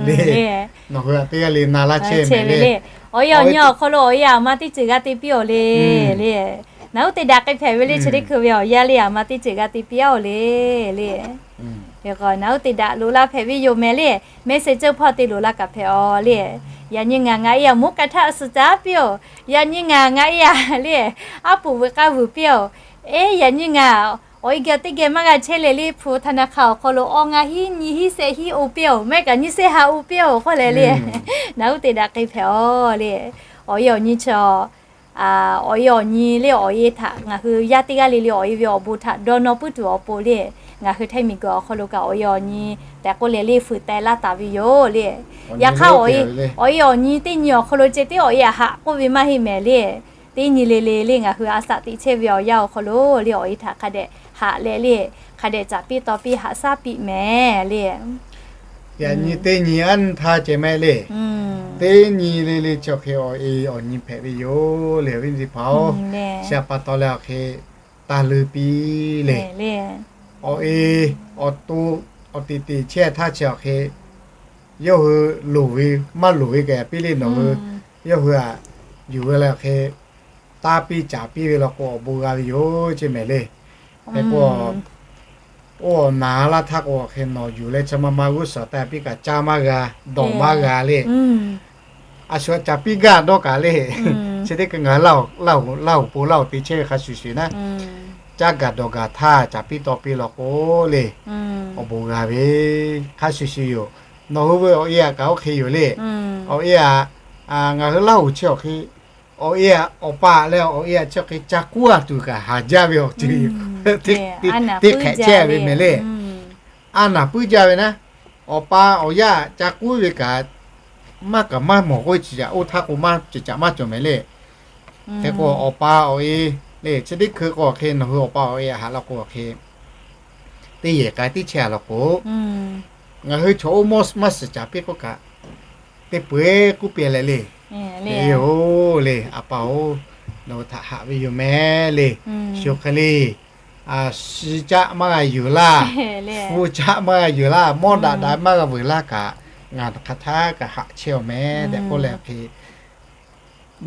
le. Nawˬ hui aꞈ teˇ g'aˇ le na laˇ chehˇ mehˍ le. Awˬ e awˬ nyi awˬ hk'aw lo awˬ e aˬ ma teˇ ceuˬ g'a te piˇ awˬ le le. Naˬ uˉ te daꞈ k'e hpehꞈ ve le chi teˇ hkui ve awˬ yaˇ le aˬ ma teˇ ceuˬ g'a te piˇ awˬ le le. Hk'e k'o naˬ uˉ te daꞈ loꞈ la hpehꞈ ve yoˬ mehˍ le. Mehˆ seˍ ceuˇ hpawˇ te loꞈ la kaꞈ hpehꞈ awˬ le. Yaꞈ nyi ngaˬ ngaˬ e aˬ moˉ kaꞈ htaˇ a suhˍ caˉ piˇ oˬ. Yaꞈ nyi ngaˬ ngaˬ e aˬ le, aˉ poꞈ veuꞈ k'aˇ vuiˬ piˇ oˬ. Eˉ, yaꞈ nyi ngaˬ awˬ e geh teˇ geh maˇ g'a chehˇ leh le, hpu hta na hk'a awˬ hk'aw lo awˇ ngaˇ hiˉ nyi hiˉ sehˆ hiˉ oˇ piˇ oˬ, mehˆ kaꞈ nyi sehˆ ha oˇ piˇ oˬ k'oˆ leh le, naˬ uˉ te daꞈ k'e hpehꞈ awˬ le. Awˬ e awˬ nyi chi awˬ e awˬ nyi le awˬ e htaꞈ ngaˬ hui yaˇ teˇ g'aˇ le le awˬ e ve awˬ bon htaꞈ dawˇ nawˇ puiˉ tuˬ awˬ pon le, ngaˬ hui Htaiˇ miˬguiˬ awˬ hk'aw lo kaꞈ awˬ e awˬ nyi tehꞈ k'oˆ leh le fuiˍ teh laˇ taˍ ve yoˬ le. Yaꞈ hk'aˇ awˬ e awˬ nyi teˇ nyi awˬ hk'aw lo ceh tiˉ awˬ e aˬ haꞈ k'oˆ ve maˇ heˆ mehˍ le. Teˇ nyi le le le ngaˬ hui a shaꞈ teꞈ chehˇ ve awˬ yanˇ awˬ hk'aw lo le awˬ e htaꞈ hk'a dehꞈ haꞈ leh le, hk'a dehꞈ caˍ piˇ taw piˇ haꞈ shaˉ piˇ mehˍ le. Yaꞈ nyi teˇ nyi anˇ htaˇ ceh mehˍ le. Teˇ nyi le le chi awˬ hk'e awˬ e awˬ nyi hpehꞈ ve yoˬ le awˬ viˉ teˇ hpaˍ-oˬ. Chi pa taw leh awˬ hk'e taˇ leuˇ piˇ le. Awˬ e awˬ to awˬ teꞈ teꞈ chehˇ htaˇ chi awˬ hk'e yawˇ hui loˍ ve maˇ loˍ ve kaꞈ yaꞈ piˇ le nawˬ hui. Yawˇ hui aꞈ yuˬ ve leh awˬ hk'e taˇ piˇ caˍ piˇ ve law k'o awˬ bon g'a ve yoˬ ceˇ mehˍ le. Hk'e k'o, oˇ awˬ naˍ laˇ htaˇ k'o awˬ hk'e nawˬ yuˬ leh chi ma ma g'uˇ suhˍ taˇ piˇ kaꞈ caˇ maˇ g'a, dawˬ maˇ g'a le. A shu caˍ piˇ gaˇ dawˇ kaꞈ le. Chi teˇ hkui ngaˬ hui Laˇ huˍ po Laˇ huˍ te chehˇ ve hk'a shuˍ shuˍ naˉ, caˇ gaˬ dawˬ gaˬ htaˇ caˍ piˇ taw piˇ law k'o le, awˬ bon g'a ve hk'a shuˍ shuˍ yoˬ. Nawˬ hui ve awˬ e aꞈ kaꞈ oˇ hk'e yoˬ le. Awˬ e aꞈ, ngaˬ hui Laˇ huˍ chi awˬ hk'e awˬ e aꞈ awˬ pa leh awˬ e aꞈ chi hk'e ca kuˉ a tuˬ kaꞈ haˍ jaˇ ve awˬ ceuˬ yoˬ. Teˇ hk'ehꞈ chehˇ ve mehˍ le. A naˍ puiˉ jaˇ ve naˉ, awˬ pa awˬ yaˇ ca kuˉ ve kaꞈ maˇ kaꞈ maˇ mawˬ k'oˆ ve chi caꞈ oˇ htaˇ k'o maˇ ceuˬ caꞈ maˇ cawˬ mehˍ le. Hk'e k'o awˬ pa awˬ e le chi teˇ hkui k'o awˬ hk'e nawˬ hui awˬ pa awˬ e aꞈ haꞈ law k'o awˬ hk'e teˇ yehˬ k'ai teˇ chehˇ a law k'o, ngaˬ hui chaw oˇ mawˇ maˇ suhˍ caˍ piˇ k'oˆ kaꞈ, teˇ peu eˬ k'oˆ piˇ leh le, yoˬ le, a pa-oˬ, nawˬ hui htaꞈ haꞈ ve yoˬ mehˍ le. Shu hk'e le, shi caˆ maˇ g'a yuˬ laˇ, hpu caˆ maˇ g'a yuˬ laˇ, mawˇ daꞈ daꞈ maˇ g'a vuiˬ laˇ kaꞈ, ngaˬ hk'aˬ htaˇ kaꞈ haꞈ chehˇ awˬ mehˍ tehꞈ k'oˆ leh awˬ hk'e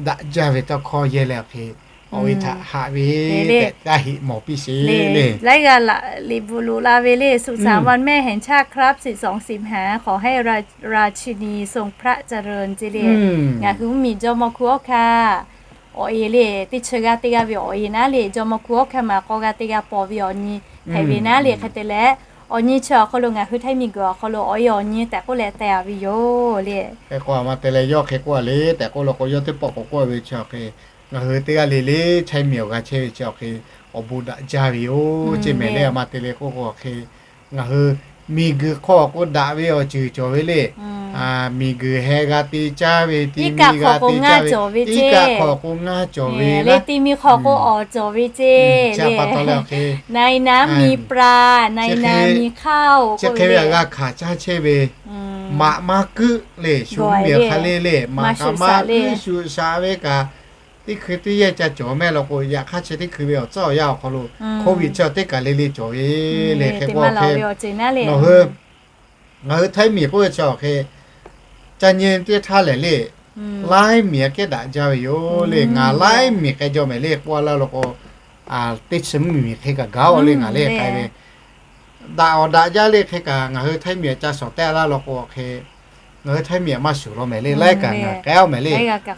daꞈ jaˇ ve tawˇ hkawˇ yehˇ leh awˬ hk'e, awˬ e htaꞈ haꞈ ve tehꞈ taˇ heꞈ mawˬ piˇ sheˍ le. Laiˉ g'aˇ laꞈ liꞈ bvuhꞈ loꞈ la ve le, สุขสันต์วันแม่แห่งชาติครับ สิบสองสิงหา ขอให้ราชินีทรงพระเจริญ ceˇ le. Ngaˬ hui mvuhˇmiˬ jawˇmawˇ hkuˇ awˉ hkanˇ awˬ e le, teˇ chi g'aˇ teˇ g'aˇ ve awˬ e naˉ le, jawˇmawˇ hkuˇ awˉ hkanˇ ma k'awˇ g'aˇ teˇ g'aˇ paw ve awˬ nyi hpehꞈ ve naˉ le. Hk'e te leh, awˬ nyi chi awˬ hk'aw lo ngaˬ hui Htaiˇ miˬguiˬ awˬ hk'aw lo awˬ e awˬ nyi tehꞈ k'oˆ leh teh a ve yoˬ le. Hk'e k'o a ma te leh yawˇ hk'e k'oˆ a le tehꞈ k'oˆ law k'o, yawˇ teˇ pawˆ k'awꞈ k'oˆ a ve chi awˬ hk'e, ngaˬ hui teˇ g'aˇ le le Htaiˇ miˬ awˬ g'a chehˇ ve chi awˬ hk'e awˬ bon daꞈ jaˇ ve yoˬ ceˇ mehˍ le. A ma te leh k'oˆ k'o awˬ hk'e, ngaˬ hui miˬguiˬ hk'aw k'o daꞈ ve awˬ ceuˬ cawˬ ve le. Miˬguiˬ heh g'a te caˇ ve, ti mi g'a te caˇ ve, iˉ kaˆ hk'aw k'o ngaˇ cawˬ ve le, ti mi hk'aw k'o awˬ cawˬ ve ceˇ le. Chi pa taw leh awˬ hk'e, ในน้ำมีปลา ในนามีข้าว chi hk'e ve aꞈ g'a hkanˍ caˇ chehˇ ve, maꞈ maˇ kuiˆ le, shu miˬ hk'a le le, maꞈ kaꞈ maˇ kuiˆ shuˍ shaꞈ ve kaꞈ teˇ hkui teˇ yehˇ ca cawˬ mehˆ law k'o, yaꞈ hk'aˇ chi teˇ hkui ve awˬ tcuhˉ awˬ yanˇ awˬ hk'aw lo, Covid chi teˇ kaˬ le le cawˬ ve le. Hk'e k'o hk'e, nawˬ hui, ngaˬ hui Htaiˇ miˬ k'oˆ ve chi awˬ hk'e, ca nyi teˇ htaˇ lehˬ le, laiˉ miˬ aꞈ kehˉ daꞈ jaˇ ve yoˬ le. Ngaˬ laiˉ miˬ k'ai jaw mehˍ le k'oˆ laˇ law k'o, teˇ chi mvuhˇ miˬ hk'e kaꞈ gaˬ-oˬ le ngaˬ le k'ai ve. Daꞈ awˬ daꞈ jaˇ le hk'e kaꞈ ngaˬ hui Htaiˇ miˬ aꞈ ca shawˍ tehˆ laˇ law k'o hk'e, ngaˬ hui Htaiˇ miˬ aꞈ maˇ shuˍ law mehˍ le. Laiˉ kaꞈ ngaˬ k'ai-oˬ mehˍ le.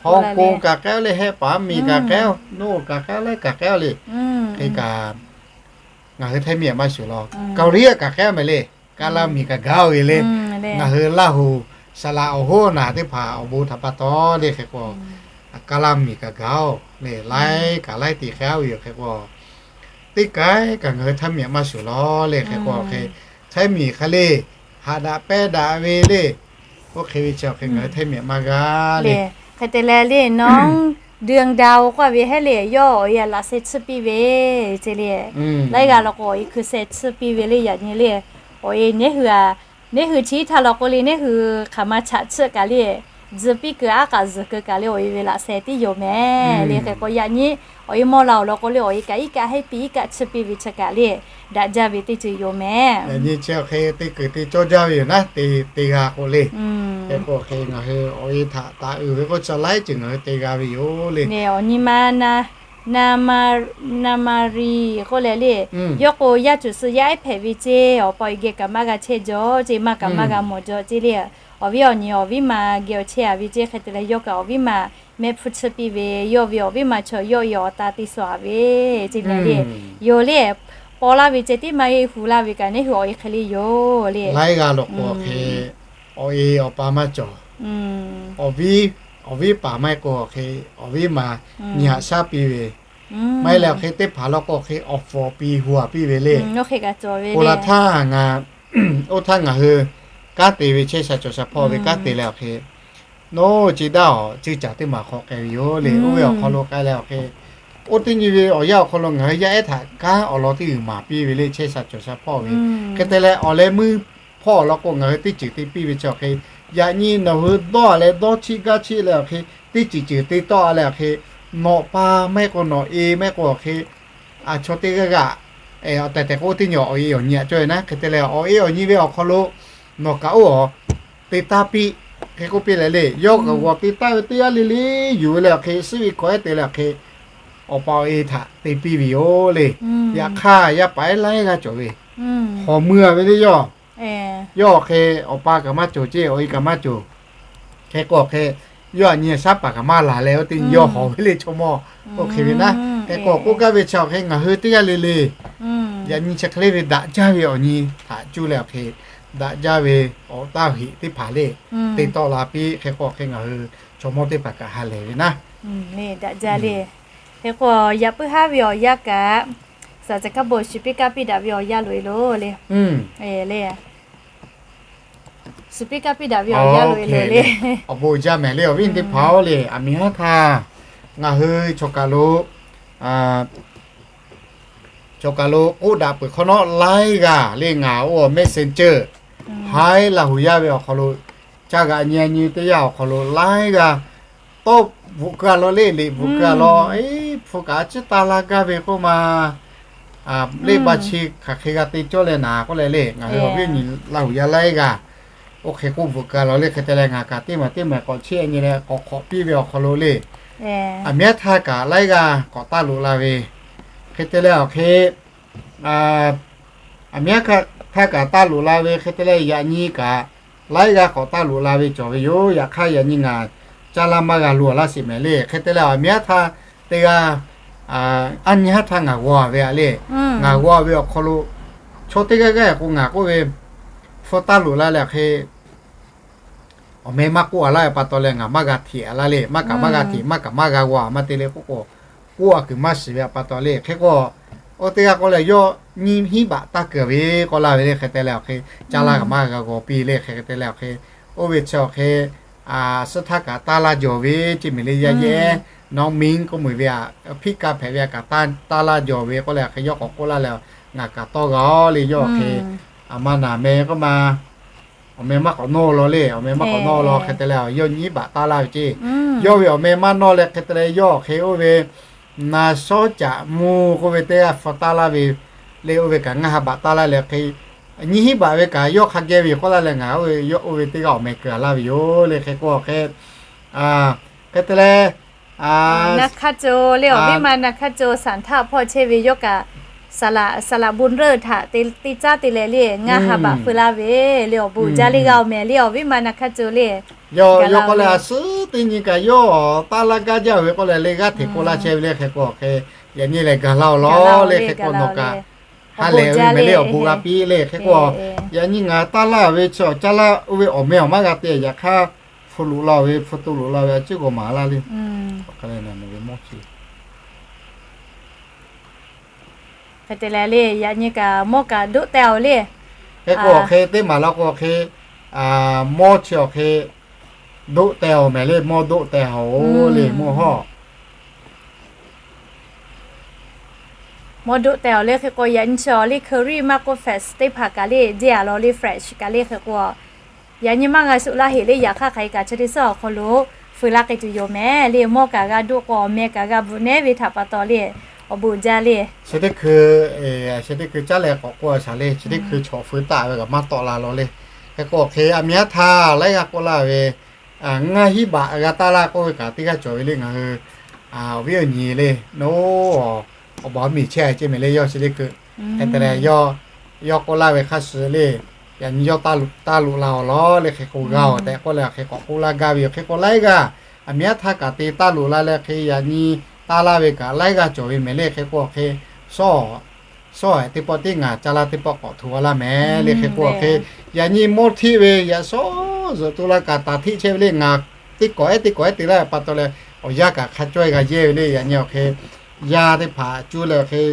Hong Kong kaꞈ k'ai-oˬ le, Hehˆ paˍ miˬ kaꞈ k'ai-oˬ, Noˇ kaꞈ k'ai-oˬ, laiˉ kaꞈ k'ai-oˬ le. Hk'e kaꞈ ngaˬ hui Htaiˇ miˬ aꞈ maˇ shuˍ law. Kaoˍliˇ kaꞈ k'ai-oˬ mehˍ le. Kaˇ laˇ miˬ kaꞈ gaˬ-oˬ ve le. Ngaˬ hui Laˇ huˍ saˍ laꞈ awˬ hoˉ naˬ teˇ hpaˍ awˬ bon htaꞈ pa taw le hk'e k'o, kaˇ laˇ miˬ kaꞈ gaˬ-oˬ le. Laiˉ kaꞈ laiˉ te k'ai-oˬ ve yoˬ hk'e k'o, teˇ k'ai kaꞈ ngaˬ hui Htaiˇ miˬ aꞈ maˇ shuˍ law le hk'e k'o hk'e, Htaiˇ miˬ hk'e le, haꞈ daꞈ pehˇ daꞈ ve le. Oˇ hk'e ve chi awˬ hk'e ngaˬ hui Htaiˇ miˬ aꞈ maˇ g'a le. Hk'e te leh le nawˉ deuˬ daꞈ-oˬ k'oˆ ve heˆ le, yawˇ awˬ e laꞈ sheh tsuhˇ piˇ ve ce le. Laiˉ g'aˇ law k'o awˬ e hkui sheh tsuhˇ piˇ ve le. Yaꞈ nyi le, awˬ e neˉ hui a, neˉ hui chi htaˇ law k'o le neˉ hui hk'aˬ ma chaꞈ tsuhˇ kaꞈ le, tzuhˬ piˇ kuiˬ aˉ kaꞈ zuhˬ kuiˬ kaꞈ le awˬ e ve laꞈ sheh tiˉ yoˬ mehˍ le hk'e k'o, yaꞈ nyi awˬ e mawˇ la-oˬ law k'o le awˬ e kaꞈ iˉ kaˆ heˆ piˇ iˉ kaˆ tsuhˇ piˇ ve chi kaꞈ le, daꞈ jaˇ ve teˇ ceuˬ yoˬ mehˍ. Yaꞈ nyi chi awˬ hk'e te kuiˬ te cawˇ jaˇ ve yoˬ naˉ, te te g'a k'o le. Hk'e k'o hk'e ngaˬ hui awˬ e htaꞈ taˍ uiˍ ve k'oˆ chi laiˉ ceuˬ ngaˬ hui te g'a ve yoˬ le. Awˬ nyi ma na, na ma, na ma ri k'oˆ leh le, yawˇ k'o yaˇ cuˬ suh yaˇ ehˉ hpehꞈ ve ce, awˬ pa awˬ e geh kaꞈ maˇ g'a chehˇ jaw ce, maˇ kaꞈ maˇ g'a mawˬ jaw ce le. Awˬ viˉ awˬ nyi awˬ viˉ ma geh awˬ chehˇ a ve ce hk'e te leh yawˇ kaꞈ awˬ viˉ ma mehˆ hpfuhˇ tsuhˇ piˇ ve, yawˇ ve awˬ viˉ ma chaw yawˇ e awˬ ta te sawˍ a ve ce le le. Yoˬ le, paw laˇ ve ceh tiˉ maˇ heˆ, hu laˇ ve kaꞈ neˉ hui awˬ e hk'e le yoˬ le. Laiˉ g'aˇ law k'o hk'e, awˬ e awˬ pa maˇ cawˬ. Awˬ viˉ, awˬ viˉ paˍ maˇ heˆ k'o hk'e, awˬ viˉ ma nyi haꞈ shaˉ piˇ ve, maˇ heˆ leh awˬ hk'e teˇ hpaˍ law k'o hk'e awˬ fawˍ piˇ hu haꞈ piˇ ve le. Oˇ la htaˇ ngaˬ, oˇ htaˇ ngaˬ hui kanˉ te ve chehˇ sha cawˬ sha hpawˇ ve kanˉ te leh awˬ hk'e, noˇ chi daˇ awˬ ceuˇ caˬ teˇ maˬ hk'aw k'ai ve yoˬ le. Oˇ ve awˬ hk'aw lo k'ai leh awˬ hk'e, oˇ teˇ nyi ve awˬ yanˇ awˬ hk'aw lo ngaˬ hui yaˇ ehˉ htaꞈ kanˉ awˬ lawn teˇ g'uiˬ maˍ piˇ ve le chehˇ sha cawˬ sha hpawˇ ve. Hk'e te leh awˬ leh meuˇ hpawˇ awˬ lawn k'o ngaˬ hui teˇ ceuˬ te piˇ ve chi awˬ hk'e, yaꞈ nyi nawˬ hui dawˇ leh dawˇ chiˆ gaˇ chiˆ leh awˬ hk'e, teˇ ceuˬ ceuˬ te tawˆ leh awˬ hk'e, nawˬ pa maˇ heˆ k'o nawˬ e maˇ heˆ k'o awˬ hk'e, a chaw teˇ g'aˇ g'aˇ, awˬ tehˬ tehˬ k'o oˇ teˇ nyi awˬ e awˬ nyi aꞈ cawˇ ve naˉ. Hk'e te leh awˬ e awˬ nyi ve awˬ hk'aw lo nawˬ kaꞈ oˇ awˬ te taˇ piˇ. Hk'e k'oˆ piˇ leh le, yawˇ kaꞈ g'awˬ te taˇ ve teˇ g'aˇ le le yuˬ ve leh awˬ hk'e, suhˉ ve hkawꞈ ehˉ te leh awˬ hk'e, awˬ pa awˬ e htaꞈ te piˇ ve yoˬ le. Yaꞈ hk'aˇ yaˇ paˍ ehˉ laiˉ g'aˇ cawˬ ve, hawˬ mui a ve le yawˇ. Yawˇ awˬ hk'e awˬ pa kaꞈ maˇ cawˬ ceˇ, awˬ e kaꞈ maˇ cawˬ. Hk'e k'o hk'e, yawˇ aꞈ nyi shaˉ paˍ kaꞈ maˇ laˬ leh oˇ teˇ nyi yawˇ hawˬ ve le chaw mawˇ. Oˇ hk'e ve naˉ, hk'e k'o k'oˆ gaˇ ve chi awˬ hk'e ngaˬ hui teˇ g'aˇ le le, yaꞈ nyi chi hk'e le ve daꞈ jaˇ ve awˬ nyi htaꞈ cuˇ leh awˬ hk'e, daꞈ jaˇ ve awˬ taˇ heꞈ teˇ hpaˍ le te tawˆ la piˇ. Hk'e k'o hk'e ngaˬ hui chaw mawˇ teˇ hpaˍ kaꞈ ha lehˬ ve naˉ, daꞈ jaˇ le. Hk'e k'o yaꞈ puiˉ haˉ ve awˬ yanˇ kaꞈ, saˍ caˍ kaˉ bon shu piˇ kaˇ piˇ daꞈ ve awˬ yanˇ loꞈ e loˬ le. Le, shu piˇ kaˇ piˇ daꞈ ve awˬ yanˇ loꞈ e loˬ le. Awˬ bon jaˇ mehˍ le awˬ viˉ teˇ hpaˍ-oˬ le, aˬ miˍ haˉ htaˇ ngaˬ hui chaw kaˬ lo, chaw kaˬ lo k'oˆ daꞈ peuˬ hk'awꞈ nawˉ laiˉ g'aˇ le ngaˬ oˇ messenger haiˉ Laˇ huˍ yaˇ ve awˬ hk'aw lo, ca g'aꞈ nyi nyi teˇ yanˇ awˬ hk'aw lo laiˉ g'aˇ tawˇ bvuhꞈ keu a law le, liꞈ bvuhꞈ keu a law, hpu kaꞈ a ciˉ taˇ laˇ gaˇ ve k'oˆ ma, leˇ ba chi hk'aˬ hk'e g'a te cawˇ leh naˍ k'oˆ leh le, ngaˬ hui awˬ viˉ awˬ nyi Laˇ huˍ yaˇ laiˉ g'aˇ oˇ hk'e k'oˆ bvuhꞈ keu a law le. Hk'e te leh ngaˬ kaꞈ teˇ maˬ teˇ maˬ k'awꞈ chiˇ nyi leh k'awꞈ hk'awꞈ piˇ ve awˬ hk'aw lo le, aˬ miˍ haˉ htaˇ kaꞈ laiˉ g'aˇ k'awꞈ taˇ loꞈ la ve, hk'e te leh awˬ hk'e, aˬ miˍ haˉ htaˇ kaꞈ taˇ loꞈ la ve hk'e te leh yaꞈ nyi kaꞈ laiˉ g'aˇ k'awꞈ taˇ loꞈ la ve cawˬ ve yoˬ. Yaꞈ hk'aˇ yaꞈ nyi ngaˬ caˇ laˇ maˇ g'a loˬ a laˇ sheˍ mehˍ le. Hk'e te leh aˬ miˍ haˉ htaˇ teˇ g'aˇ, aˉ nyi haˉ htaˇ ngaˬ g'aw ve a le, ngaˬ g'aw ve awˬ hk'aw lo chaw teˇ g'aˇ g'aˇ k'o ngaˬ k'oˆ ve, hpu taˇ loꞈ la leh hk'e awˬ meh maˇ k'oˆ a laˇ ve pa taw leh ngaˬ maˇ g'a hteꞈ a laˇ le, maˇ kaꞈ maˇ g'a hteꞈ, maˇ kaꞈ maˇ g'a g'aw maˇ te le k'oˆ k'o, k'oˆ a kuiˬ maˇ shiˍ ve pa taw le. Hk'e k'o, oˇ teˇ g'aˇ k'oˆ leh yawˇ nyiˇ hinˉ baꞈ taˇ keu ve k'oˆ laˇ ve le. Hk'e te leh awˬ hk'e caˇ laˇ kaꞈ maˇ g'a g'aw piˇ le. Hk'e te leh awˬ hk'e oˇ ve chi awˬ hk'e suhˉ htaˇ kaꞈ taˇ laˇ jawˬ ve ceˇ mehˍ le. Yaˇ yehˉ nawˉ miˇ k'oˆ meuˬ ve a, hpiˆ kaˇ hpehꞈ ve a kaꞈ taˇ laˇ jawˬ ve k'oˆ leh hk'e yawˇ k'awꞈ k'oˆ laˇ leh, ngaˬ kaꞈ tawˇ g'a le. Yawˇ awˬ hk'e aˬ ma naˍ meh k'oˆ ma, awˬ meh maˇ k'awꞈ nawˇ law le, awˬ meh maˇ k'awꞈ nawˇ law. Hk'e te leh yawˇ nyiˇ baꞈ taˇ laˇ ve ceˇ. Yawˇ ve awˬ meh maˇ nawˇ leh hk'e te leh yawˇ awˬ hk'e oˇ ve na shawˉ caꞈ mvuh k'oˆ ve teˇ g'aˇ hpu taˇ laˇ ve le, oˇ ve kaꞈ ngaˇ ha baꞈ taˇ laˇ leh hk'e, nyiˇ hinˉ baꞈ ve kaꞈ yawˇ hk'a geh ve yoˬ k'oˆ laˇ leh ngaˬ oˇ ve yawˇ oˇ ve teˇ g'aˇ awˬ meh keu a laˇ ve yoˬ le. Hk'e k'o hk'e, hk'e te leh, na hk'aˇ co le awˬ viˉ ma na hk'aˇ co Saˍ htaˆ hpawˇ chehˇ ve yawˇ kaꞈ, saˍ laꞈ, saˍ laꞈ bon reuˆ htaꞈ te caˉ te leh le ngaˇ ha baꞈ feu laˇ ve le awˬ bon jaˇ le g'a awˬ meh le awˬ viˉ ma na hk'aˇ co le. Yawˇ k'oˆ leh, a suhˉ teˇ nyi kaꞈ yawˇ taˇ laˇ gaˇ jaˇ ve k'oˆ leh le g'aˇ hteꞈ k'oˆ laˇ chehˇ ve le. Hk'e k'o hk'e, yaꞈ nyi lehˬ gaˬ laˇ-oˬ lawˬ le. Hk'e k'o nawˬ kaꞈ ha lehˬ ve meh le awˬ bon g'a piˇ le. Hk'e k'o, yaꞈ nyi ngaˬ taˇ laˇ ve chi awˬ caˇ laˇ oˇ ve awˬ meh awˬ maˇ g'a te yaꞈ hk'aˇ, hpu loꞈ la-oˬ ve, hpu to loꞈ la ve a ciˉ g'aw maˍ laˇ le. Hk'e te leh le, yaꞈ nyi kaꞈ mawˇ kaꞈ doˆ teh-oˬ le. Hk'e k'o awˬ hk'e teˇ maˬ la k'o awˬ hk'e, mawˇ chi awˬ hk'e doˆ teh-oˬ meh le, mawˇ doˆ teh-oˬ le, mawˇ hawˇ. Mawˇ doˆ teh-oˬ le. Hk'e k'o yaꞈ nyi chi awˬ le curry maˇ k'oˆ french teˇ hpaˍ kaꞈ le jeˇ a law le, french kaꞈ le. Hk'e k'o yaꞈ nyi maˇ g'a shuˍ laˇ heꞈ le. Yaꞈ hk'aˇ hk'aˬ hk'e kaꞈ chi teˇ suhˉ awˬ hk'aw lo feu laˇ k'ai tuˬ yoˬ meh le. Mawˇ kaꞈ g'a doˆ k'o awˬ meh kaꞈ g'a bvuhꞈ nehˉ ve htaꞈ pa taw le awˬ bon jaˇ le. Chi teˇ hkui, chi teˇ hkui caˉ leh k'awꞈ k'oˆ a shaˍ le. Chi teˇ hkui chaw feu taˆ ve kaꞈ maˇ tawˆ la law le. Hk'e k'o awˬ hk'e a miˉ haˉ htaˇ laiˉ g'aˇ k'oˆ laˇ ve, ngaˇ hinˉ baꞈ g'a taˇ laˇ k'oˆ ve kaꞈ teˇ g'aˇ cawˬ ve le. Ngaˬ hui awˬ viˉ awˬ nyi le, nawˬ awˬ baˬ miˬ chehˇ a ceh meh le. Yawˇ chi teˇ hkui hk'e te leh yawˇ k'oˆ laˇ ve hk'a shuˍ le, yaꞈ nyi yawˇ taˇ loꞈ la-oˬ lawˬ le. Hk'e k'o g'a-oˬ tehꞈ k'oˆ leh hk'e k'awꞈ k'oˆ laˇ gaˇ ve yoˬ. Hk'e k'o laiˉ g'aˇ a miˉ haˉ htaˇ kaꞈ te taˇ loꞈ la leh hk'e yaꞈ nyi taˇ laˇ ve kaꞈ laiˉ g'aˇ cawˬ ve meh le. Hk'e k'o hk'e, shawˉ, shawˉ ehˍ teˇ pawˆ tiˉ ngaˬ caˇ laˇ teˇ pawˆ k'awꞈ hto a laˇ meh le. Hk'e k'o hk'e, yaꞈ nyi mawˇ hteˆ ve yaꞈ shawˉ zuhꞈ tu la kaꞈ taˍ hteˆ chehˇ ve le. Ngaˬ teˇ kawꞈ ehˉ teˇ kawꞈ ehˉ te laˇ pa taw leh awˬ yanˇ kaꞈ hk'a cawehˇ g'a yehˇ ve le. Yaꞈ nyi awˬ hk'e yaˇ teˇ hpaˍ cuˇ leh awˬ hk'e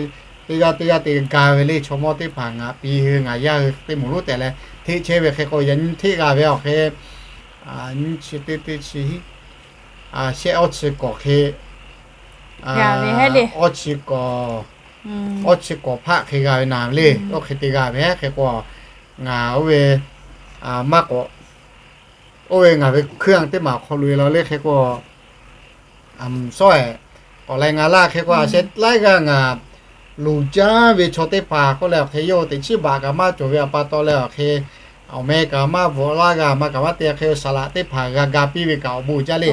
teˇ g'aˇ teˇ g'aˇ te ga ve le. Chaw mawˇ teˇ hpaˍ ngaˬ pi hui ngaˬ yaˇ hui teˇ moˍ lonˉ tehꞈ leh hteˆ chehˇ ve. Hk'e k'o yaꞈ nyi hteˆ g'a ve awˬ hk'e, nyiˇ chi teˇ teˇ chi hiˉ, shehˆ awˇ chi kawꞈ hk'e, awˇ chi kawꞈ, awˇ chi kawꞈ hpaˆ hk'e g'a ve naˍ le. Oˇ hk'e te g'a ve hk'e k'o, ngaˬ oˇ ve maˇ k'awꞈ, oˇ ve ngaˬ ve hkuiˇ a teˇ maˬ awˬ hk'aw lo e law le. Hk'e k'o, shawˉ ehˍ k'awꞈ leh ngaˬ laˇ. Hk'e k'o a sheh laiˉ g'aˇ ngaˬ luˬ jaˇ ve chaw teˇ hpaˍ k'oˆ leh awˬ hk'e yawˇ hui teꞈ chiˉ baꞈ kaꞈ maˇ cawˬ ve a pa taw leh awˬ hk'e, awˬ meh kaꞈ maˇ bvuhꞈ laˇ g'a, maˇ kaꞈ maˇ te. Hk'e saˍ laꞈ teˇ hpaˍ g'a ga piˇ ve kaꞈ awˬ bon jaˇ le.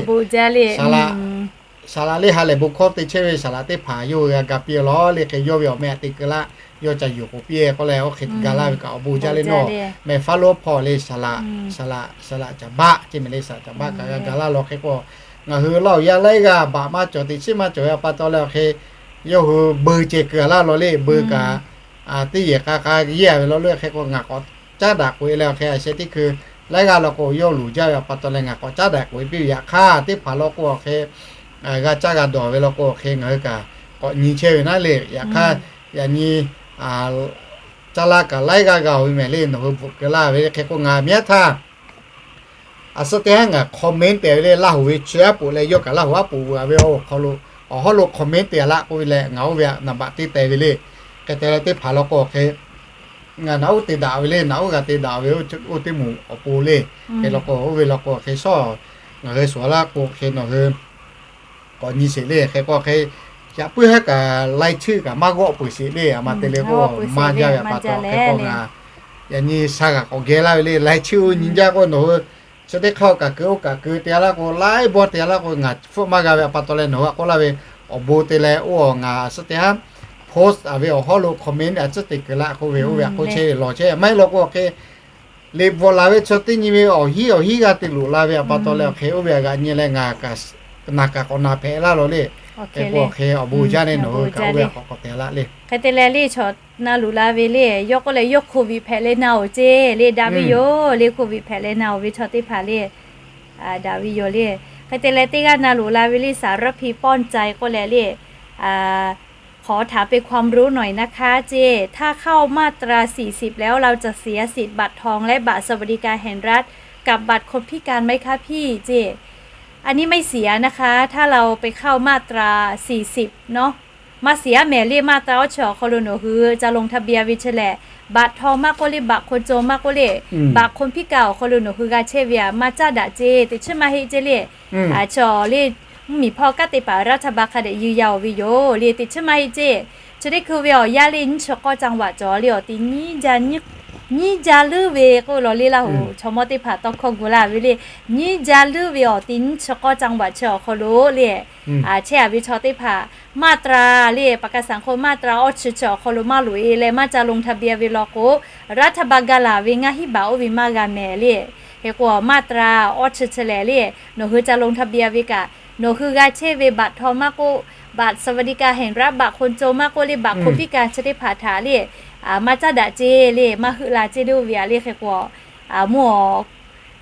Saˍ laꞈ, saˍ laꞈ le ha lehˬ bon hkawˇ te chehˇ ve saˍ laꞈ teˇ hpaˍ yawˇ hui g'a ga piˇ law le. Hk'e yawˇ ve awˬ meh aꞈ te keu laˇ, yawˇ ca yuˬ k'oˍ piˇ-e k'oˆ leh oˇ hk'e ga laˇ ve kaꞈ awˬ bon jaˇ le. Nawˬ meh faˉ lonˉ hpawˇ le saˍ laꞈ, saˍ laꞈ, saˍ laꞈ caˍ baˆ ceh meh le, saˍ laꞈ caˍ baˆ kaꞈ g'a ga laˇ law. Hk'e k'o ngaˬ hui laˇ awˬ yanˇ laiˉ g'aˇ baꞈ maˇ cawˬ teꞈ chiˉ maˇ cawˬ ve a pa taw leh awˬ hk'e yawˇ hui beu ceh keu laˇ law le. Beu kaꞈ teˇ yehˬ k'a k'a yehˇ ve law le. Hk'e k'o ngaˬ k'awꞈ caˉ daꞈ k'oꞈ-e leh awˬ hk'e a sheh teˇ hkui laiˉ g'aˇ law k'o yawˇ luˬ jaˇ ve a pa taw leh ngaˬ k'awꞈ caˉ daꞈ k'oꞈ-e piˇ ve. Yaꞈ hk'aˇ teˇ hpaˍ law k'o awˬ hk'e g'a caˇ g'a dawˬ ve law k'o awˬ hk'e ngaˬ hui kaꞈ k'awꞈ nyi chehˇ ve naˉ le. Yaꞈ hk'aˇ yaꞈ nyi caˇ laˇ kaꞈ laiˉ g'aˇ g'a-oˬ ve meh le. Nawˬ hui bvuhꞈ keu laˇ ve le. Hk'e k'o ngaˬ miˉ haˉ htaˇ a suhˉ teˇ haˉ ngaˬ comment te ve le. Laˇ hoˍ ve chi aˉ poꞈ leh yawˇ kaꞈ Laˇ hoˍ aˉ poꞈ ve awˬ hk'aw lo awˬ hawˉ lo comment te laˇ k'oˆ ve leh ngaˬ oˇ ve naˍ baꞈ teˇ teh ve le. Hk'e te leh teˇ hpaˍ law k'o awˬ hk'e ngaˬ naꞈ uˉ te daꞈ ve le. Naꞈ uˉ g'a te daꞈ ve oˇ teˇ moˍ awˬ pon le. Hk'e law k'o oˇ ve law k'o awˬ hk'e shawˉ ngaˬ hui shuˍ laˇ k'o hk'e nawˬ hui k'awꞈ nyi sheˍ le. Hk'e k'o hk'e yaꞈ puiˉ haˉ kaꞈ laiˉ chiˇ kaꞈ maˇ g'awˆ peuˬ sheˍ le. A ma te le k'o maˇ jaˇ ve a pa taw hk'e k'o ngaˬ yaꞈ nyi sha g'aꞈ k'awꞈ geh laˇ ve le. Laiˉ chiˇ oˇ nyi jaˇ k'o nawˬ hui chi teˇ hk'aˇ kaꞈ keu oˇ kaꞈ keu te laˇ k'o laiˉ bawˇ te laˇ k'o ngaˬ hpfuhˆ maˇ g'a ve a pa taw leh nawˬ hui a k'oˆ laˇ ve awˬ bon te leh oˇ ngaˬ a suhˉ teˇ haˉ post a ve awˬ hawˉ lo comment a tcuhˉ te keu laˇ k'oˆ ve oˇ ve a k'oˆ chehˇ ve lawˬ chehˇ maˇ heˆ law k'o awˬ hk'e liꞈ bvuhꞈ laˬ ve chaw teˇ nyi ve awˬ hinˉ awˬ hinˉ g'aˇ te loꞈ la ve a pa taw leh awˬ hk'e oˇ ve a g'aꞈ nyi leh ngaˬ kaꞈ naˬ kaꞈ k'awꞈ naˬ hpehꞈ laˇ law le. Hk'e k'o awˬ hk'e awˬ bon jaˇ le. Nawˬ hui kaꞈ oˇ ve a k'awꞈ k'awꞈ te laˇ le. Hk'e te leh le chaw na loꞈ la ve le yawˇ k'oˆ leh yawˇ โควิด hpehꞈ leh na-oˬ ceˇ le daꞈ ve yoˬ le. โควิด hpehꞈ leh na-oˬ ve chaw teˇ hpaˍ le daꞈ ve yoˬ le. Hk'e te leh teˇ g'aˇ na loꞈ la ve le สารภี ป้อนใจ k'oˆ leh le ขอถามเป็นความรู้หน่อยนะคะเจ้ ถ้าเข้ามาตราสี่สิบแล้วเราจะเสียสิทธิ์บัตรทองและบัตรสวัสดิการแห่งรัฐกับบัตรคนพิการไหมคะพี่เจ้ อันนี้ไม่เสียนะคะ ถ้าเราไปเข้ามาตราสี่สิบเนาะ maˇ shiˍ-aˉ mehˍ le. มาตรา awˇ chi awˬ hk'aw lo nawˬ hui ca ลงทะเบียน ve chi lehˬ บัตรทอง maˇ k'oˆ le, บัตรคนจน maˇ k'oˆ le, บัตรคนพิการ awˬ hk'aw lo nawˬ hui g'a chehˇ ve aꞈ maˇ caˉ daꞈ ceˇ. Teꞈ chiˉ maˇ heˆ ceˇ le. Chi awˬ le, mvuhˇmiˬ hpawˇ kanˉ te paˍ รัฐบาล hk'a dehꞈ yeu yaˇ-oˬ ve yoˬ le. Teˇ chi maˇ heˆ ceˇ, chi teˇ hkui ve awˬ yanˇ le nyiˇ chi k'awˇ จังหวัด cawˬ le awˬ ti nyiˇ ja, nyiˇ ja leuˉ ve k'oˆ law le Laˇ huˍ chaw mawˇ teˇ hpaˍ tawˇ hkawˇ gu laˇ ve le. Nyiˇ ja leuˉ ve awˬ ti nyiˇ chi k'awˇ จังหวัด chi awˬ hk'aw lo le, chehˇ-a ve chaw teˇ hpaˍ maˇ tra le, ประกันสังคม maˇ tra awˇ chi chi awˬ hk'aw lo maˇ loꞈ-e leh maˇ ca ลงทะเบียน ve law k'o, รัฐบาล gaˬ laˬ ve ngaˇ hinˉ บาท oˇ ve maˇ g'a mehˍ le. Hk'e k'o maˇ tra awˇ chi chi lehˬ le, nawˬ hui ca ลงทะเบียน ve kaꞈ, nawˬ hui g'a chehˇ ve บัตรทอง maˇ k'oˆ, บัตรสวัสดิการแห่งรัฐ บัตรคนจน maˇ k'oˆ le, บัตรคนพิการ chi teˇ hpaˍ htaꞈ le, maˇ caˉ daꞈ ceˇ le, maˇ heuˆ la ceˇ le oˇ ve a le. Hk'e k'o, mvuhˇ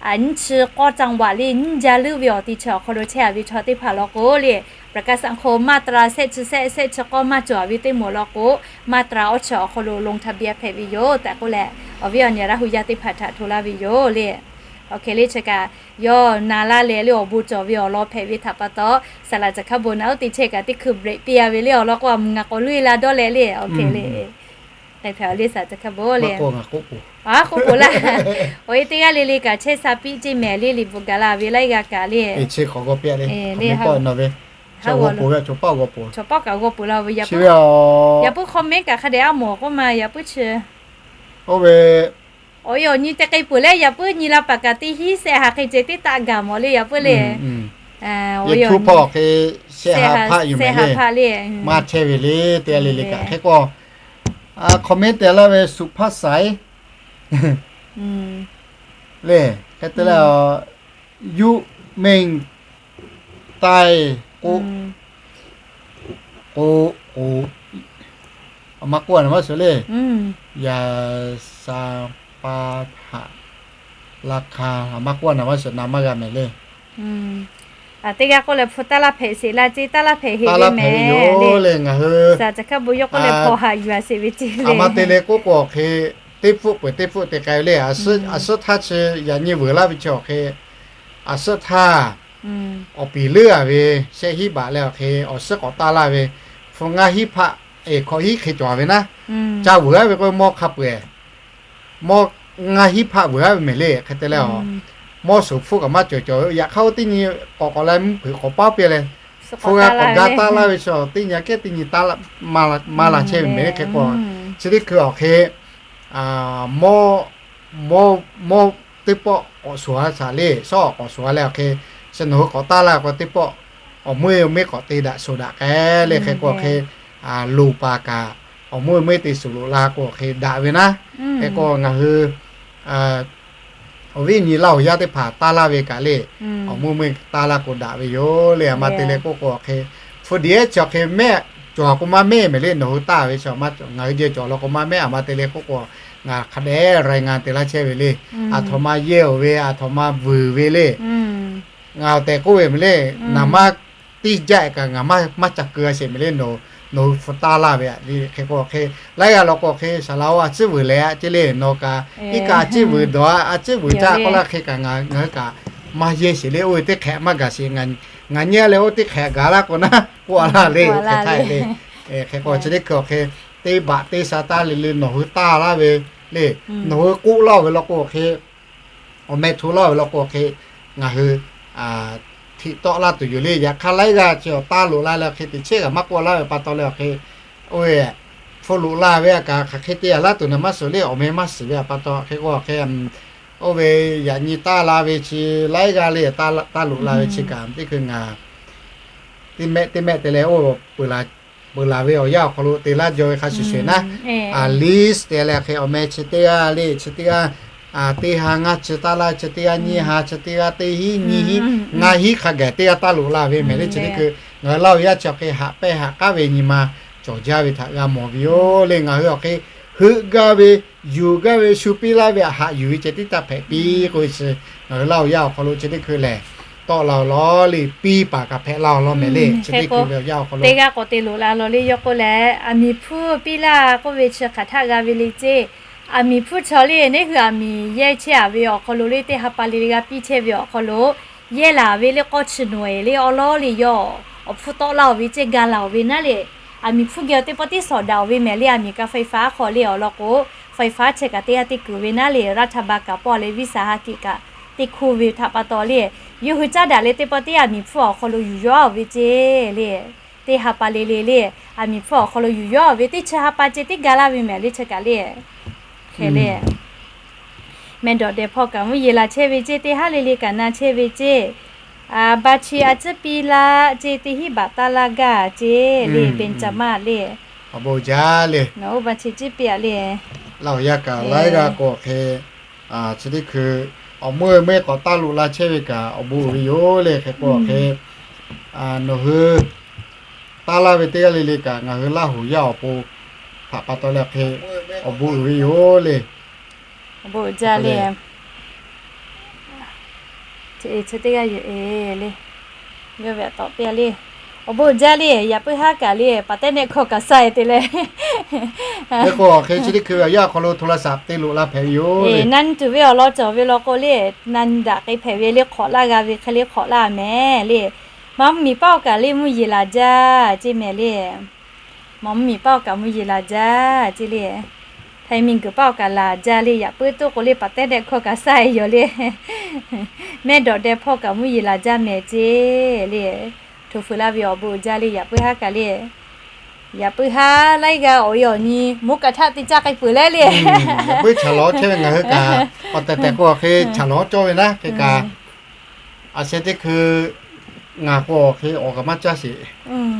awˬ nyiˇ chi k'awˇ จังหวัด le nyiˇ ja leuˉ ve awˬ ti chi awˬ hk'aw lo chehˇ-a ve chaw teˇ hpaˍ law k'o le, ประกันสังคม maˇ tra shehˆ chi shehˆ, shehˆ chi k'awˇ maˇ cawˬ-a ve teˇ moˍ law k'o, maˇ tra awˇ chi awˬ hk'aw lo ลงทะเบียน hpehꞈ ve yoˬ tehꞈ k'oˆ leh, awˬ viˉ awˬ nyi Laˇ huˍ yaˇ teˇ hpaˍ htaꞈ hto laˇ ve yoˬ le. Awˬ hk'e le chi kaꞈ, yawˇ na laˇ leh le awˬ bon cawˬ ve awˬ lawn hpehꞈ ve htaꞈ pa taw, saˍ laꞈ caˬ hkaˇ bon naꞈ uˉ te chehˇ kaꞈ teˇ hkui break piˇ-a ve le awˬ lawn k'o, a mvuhˬ ngaˬ k'awꞈ luˇ-e la dawˇ leh le. Awˬ hk'e le, k'ai hpehꞈ le saˍ laꞈ caˬ hkaˇ bon le. K'oˆ poˬ laˇ. Awˬ e teˇ g'aˇ le le kaꞈ chehˇ sha piˇ ceˇ mehˍ le, liꞈ bvuhꞈ gaˬ la ve laiˉ g'aˇ kaꞈ le. Chaw pawˆ kaꞈ g'aw poˬ la ve, yaꞈ puiˉ comment kaꞈ hk'a dehꞈ a mawˬ k'oˆ ma yaꞈ puiˉ chi. Oˇ ve awˬ e awˬ nyi te k'ai peuˬ leh yaꞈ puiˉ nyi la paˍ kaꞈ teˇ hinˉ shehˆ ha hk'e ceh teˇ taˆ gaˬ mawˬ le yaꞈ puiˉ le. Awˬ e awˬ nyi hk'e shehˆ ha hpaˆ yoˬ mehˍ le. Maˇ chehˇ ve le, teˇ g'aˇ le le kaꞈ hk'e k'o, comment te laˇ ve สุภาพใส le, hk'e te leh, yuˇ mengˇ taiˇ k'oˆ, k'o, k'o, a ma k'oˆ a na maˇ suhˍ le. Yaꞈ sha pa haꞈ la hk'a a ma k'oˆ a na maˇ suhˍ na maˇ g'a mehˍ le. Teˇ g'aˇ k'oˆ leh hpu taˇ laˇ hpehꞈ sheˍ la ceˇ, taˇ laˇ hpehꞈ heˍ ve mehˍ le. Ngaˬ hui saˍ laꞈ caˬ hkaˇ bon yawˇ k'oˆ leh hpaw haꞈ yuˬ a sheˍ ve ceˇ le. A ma te le k'oˆ k'o hk'e, teˇ hpfuhˆ peuˬ teˇ hpfuhˆ te k'ai le. A suhˉ htaˇ chi yaꞈ nyi vuiˬ laˇ ve chi awˬ hk'e, a suhˉ htaˇ awˬ piˍ leuˉ a ve shehˆ hinˉ บาท leh awˬ hk'e awˬ suhˉ k'awꞈ taˇ laˇ ve, hpu ngaˇ hinˉ hpaˆ, eˬ hkawꞈ hinˉ hk'e cawˬ ve naˉ, ca vuiˬ aˉ ve k'o mawˇ hk'a peu-eˬ, mawˇ ngaˇ hinˉ hpaˆ vuiˬ aˉ ve mehˍ le. Hk'e te leh, mawˇ suhˍ hpfuhˇ kaꞈ maˇ cawˬ cawˬ ve, yaꞈ hk'aˇ oˇ teˇ nyi k'awꞈ k'awꞈ la mvuhˇ hpeuꞈ k'awꞈ paˉ piˇ leh, hpu k'awꞈ gaˇ taˇ laˇ ve chi teˇ nyi kehˉ teˇ nyi taˇ maˇ la chehˇ ve mehˍ le. Hk'e k'o, chi teˇ hkui awˬ hk'e mawˇ, mawˇ teˇ pawˆ k'awꞈ shuˍ a shaˍ le, shawˉ k'awꞈ shuˍ a leh awˬ hk'e, chi nawˬ hui k'awꞈ taˇ laˇ k'o teˇ pawˆ awˬ meuˇ meuˇ k'awꞈ te daꞈ shuˍ daꞈ k'ai le. Hk'e k'o awˬ hk'e, loˍ paˍ kaꞈ awˬ meuˇ meuˇ te shuˍ loꞈ la k'o awˬ hk'e daꞈ ve naˉ. Hk'e k'o ngaˬ hui awˬ viˉ nyi Laˇ huˍ yaˇ teˇ hpaˍ taˇ laˇ ve kaꞈ le, awˬ meuˇ meuˇ taˇ laˇ k'o daꞈ ve yoˬ le. A ma te leh k'oˆ k'o awˬ hk'e, hpu diꞈ ehˉ chi awˬ hk'e mehˆ cawˬ k'o maˇ mehˆ mehˍ le, nawˬ hui taˇ ve chi ngaˬ hui jeh cawˬ law k'o maˇ mehˆ. A ma te leh k'oˆ k'o, ngaˬ hk'a dehꞈ รายงาน te laˇ chehˇ ve le. Aˬ htoꞈ ma yehˇ-oˬ ve, aˬ htoꞈ ma vuiˬ ve le. Ngaˬ awˬ tehˬ k'oˆ ve mehˍ le, naˍ maˇ tiˇ jaˆ kaꞈ ngaˬ maˇ ca keu a sheˍ mehˍ le, nawˬ hui hpu taˇ laˇ ve a le. Hk'e k'o hk'e, laiˉ g'aˇ law k'o hk'e, saˍ laꞈ-oˬ a ciˉ vuiˬ leh a ceˇ le, nawˬ kaꞈ iˉ kaˆ a ciˉ vuiˬ dawˬ a, a ciˉ vuiˬ caˇ k'oˆ laˇ hk'e kaꞈ ngaˬ hui kaꞈ maˇ yehˇ sheˍ le. Oˇ ve teˇ hk'ehꞈ maˇ gaˬ sheˍ, ngaˬ nyi a leh oˇ teˇ hk'ehꞈ gaˬ laˇ k'o naˉ k'oˆ a laˇ le. Hk'e htaˇ le, hk'e k'o chi teˇ hkui awˬ hk'e, teˇ baꞈ teˇ sha taˇ le le nawˬ hui taˇ laˇ ve le, nawˬ hui k'oˆ laˇ-oˬ ve law k'o hk'e, awˬ meh hto laˇ-oˬ ve law k'o hk'e, ngaˬ hui htiꞈ tawˆ laˇ tuˬ yoˬ le. Yaꞈ hk'aˇ laiˉ g'aˇ chi awˬ taˇ loꞈ la leh awˬ hk'e teꞈ chehˇ kaꞈ maˇ k'oˆ laˇ ve pa taw leh awˬ hk'e, oˇ ve hpu loꞈ la ve a kaꞈ hk'aˬ hk'e te a laˇ tuˬ na maˇ suhˍ le, awˬ meh maˇ shiˍ ve a pa taw hk'e k'o hk'e, oˇ ve yaꞈ nyi taˇ la ve chi laiˉ g'aˇ le, taˇ loꞈ la ve chi kaꞈ teˇ hkui ngaˬ teˇ mehˆ teˇ mehˆ te leh oˇ peuˬ laˬ ve awˬ yanˇ awˬ hk'aw lo te laˇ jaw ve hk'a shuˍ shuˍ naˉ, a liˇ te leh hk'e awˬ meh chi teˇ g'aˇ le, chi teˇ g'aˇ teˇ ha ngaˇ chi taˇ laˇ, chi teˇ g'aˇ nyiˇ ha, chi teˇ g'aˇ teˇ hinˉ nyiˇ hinˉ ngaˇ hinˉ hk'a gaˬ teˇ g'aˇ taˇ loꞈ la ve mehˍ le. Chi teˇ hkui ngaˬ hui Laˇ huˍ yaˇ chi awˬ hk'e haꞈ pehnˇ haꞈ k'aˉ ve nyi ma cawˬ jaˇ ve htaꞈ g'a mawˬ ve yoˬ le. Ngaˬ hui awˬ hk'e heuˆ gaˇ ve, yuˬ gaˇ ve, shu piˇ laˇ ve a haꞈ yuˬ ve ceh tiˉ taˇ hpehꞈ piˇ k'oˆ ve chi, ngaˬ hui Laˇ huˍ yaˇ awˬ hk'aw lo chi teˇ hkui lehˬ, tawˆ la-oˬ lawˬ le, piˇ paˍ kaꞈ hpehꞈ la-oˬ lawˬ mehˍ le. Chi teˇ hkui ve awˬ yanˇ awˬ hk'aw lo teˇ g'aˇ k'awꞈ te loꞈ la lawˬ le. Yawˇ k'oˆ leh, aˬ miˍ hpfuhˇ piˇ laˇ k'oˆ ve chi hk'aˬ htaˆ g'a ve le ceˇ. Aˬ miˍ hpfuhˇ chaw le, neˉ hui aˬ miˍ yehˇ chehˇ-a ve awˬ hk'aw lo le, teˇ ha pa le le g'a piˇ chehˇ ve awˬ hk'aw lo yehˇ laˬ ve le k'awˇ chi nawˬ-e le awˉ lawˉ le yawˇ awˬ hpfuhˇ tawˆ laˇ-oˬ ve ceˇ ga laˬ-oˬ ve naˉ le. Aˬ miˍ hpfuhˇ geh teˇ pawˆ tiˉ sawˍ daꞈ-oˬ ve mehˍ le. Aˬ miˍ kaꞈ ไฟฟ้า hk'aw le awˬ lawn k'o, ไฟฟ้า chehˇ kaꞈ teˇ g'aˇ teˇ kuiˬ ve naˉ le, รัฐบาล kaꞈ pawˆ leh viˉ saˍ ha kiꞈ kaꞈ teˇ hkuˇ ve htaꞈ pa taw le, yawˇ hui caˉ daꞈ leh teˇ pawˆ teˇ aˬ miˍ hpfuhˇ awˬ hk'aw lo yuˬ yawˇ ve ceˇ le. Teˇ ha pa le le le, aˬ miˍ hpfuhˇ awˬ hk'aw lo yuˬ yawˇ ve teˇ chi ha pa ceˇ tiˉ ga laˇ ve mehˍ le chi kaꞈ le. Hk'e le, mehˆ dawꞈ deh hpawˇ kaꞈ mvuhˇ yeˬ laˬ chehˇ ve ceˇ, teˇ haˉ le le kaꞈ na chehˇ ve ceˇ. Ba chi a ciˉ piˇ laˇ ceˇ, teˇ hinˉ baꞈ taˇ laˇ gaˇ ceˇ le, Benˍjaˍmanˍ le. Awˬ bon jaˇ le. Nawˬ oˇ ba chi ciˉ piˇ a le. Laˇ awˬ yanˇ kaꞈ laiˉ g'aˇ k'o hk'e, chi teˇ hkui awˬ meuˇ meuˇ k'awꞈ taˇ loꞈ la chehˇ ve kaꞈ awˬ bon uiˍ ve yoˬ le. Hk'e k'o hk'e, nawˬ hui taˇ laˇ ve teˇ g'aˇ le le kaꞈ ngaˬ hui Laˇ huˍ yaˇ awˬ pon htaꞈ pa taw leh hk'e awˬ bon uiˍ ve yoˬ le. Awˬ bon uiˍ jaˇ le. Chi teˇ g'aˇ yoˬ le. Yawˇ ve aꞈ tawꞈ piˇ a le. Awˬ bon uiˍ jaˇ le. Yaꞈ puiˉ haˉ kaꞈ le, paˍ tehˉ nehˆ hkawˇ kaꞈ saˇ e te leh, hk'e k'o hk'e chi teˇ hkui ve awˬ yanˇ awˬ hk'aw lo hto la saˍ te loꞈ la hpehꞈ ve yoˬ le. Na nyi tuˬ ve awˬ lawn cawˬ ve law k'o le, na nyi daꞈ k'ai hpehꞈ ve le, hk'awꞈ laˇ g'a ve hk'e le hk'awꞈ laˇ mehˍ le. Maˍ mvuhˇ miˬ paˇ awˬ kaꞈ le mvuhˇ yeˬ laˬ jaˇ ceˇ mehˍ le. Maˍ mvuhˇ miˬ paˇ awˬ kaꞈ mvuhˇ yeˬ laˬ jaˇ ceˇ le. Htaiˍ miˬ guiˬ paˇ awˬ kaꞈ laˬ jaˇ le. Yaꞈ puiˉ tuˉ k'o le, paˍ tehˉ nehˆ hkawˇ kaꞈ saˇ e yoˬ le. Mehˆ dawꞈ deh hpawˇ kaꞈ mvuhˇ yeˬ laˬ jaˇ mehˍ ceˇ le. Hto fuiˍ laˇ ve awˬ bon uiˍ jaˇ le. Yaꞈ puiˉ haˉ kaꞈ le, yaꞈ puiˉ haˉ laiˉ g'aˇ awˬ e awˬ nyi mvuhˇ ka htaˆ teˇ caˇ k'ai peuˬ leh le. Yaꞈ puiˉ chaˬ lawˬ chehˇ ve ngaˬ hui kaꞈ, awˬ tehˬ tehˬ k'o hk'e chaˬ lawˬ cawˇ ve naˉ hk'e kaꞈ, a sheh teˇ hkui ngaˬ k'o hk'e awˬ kaꞈ maˇ caˇ sheˍ.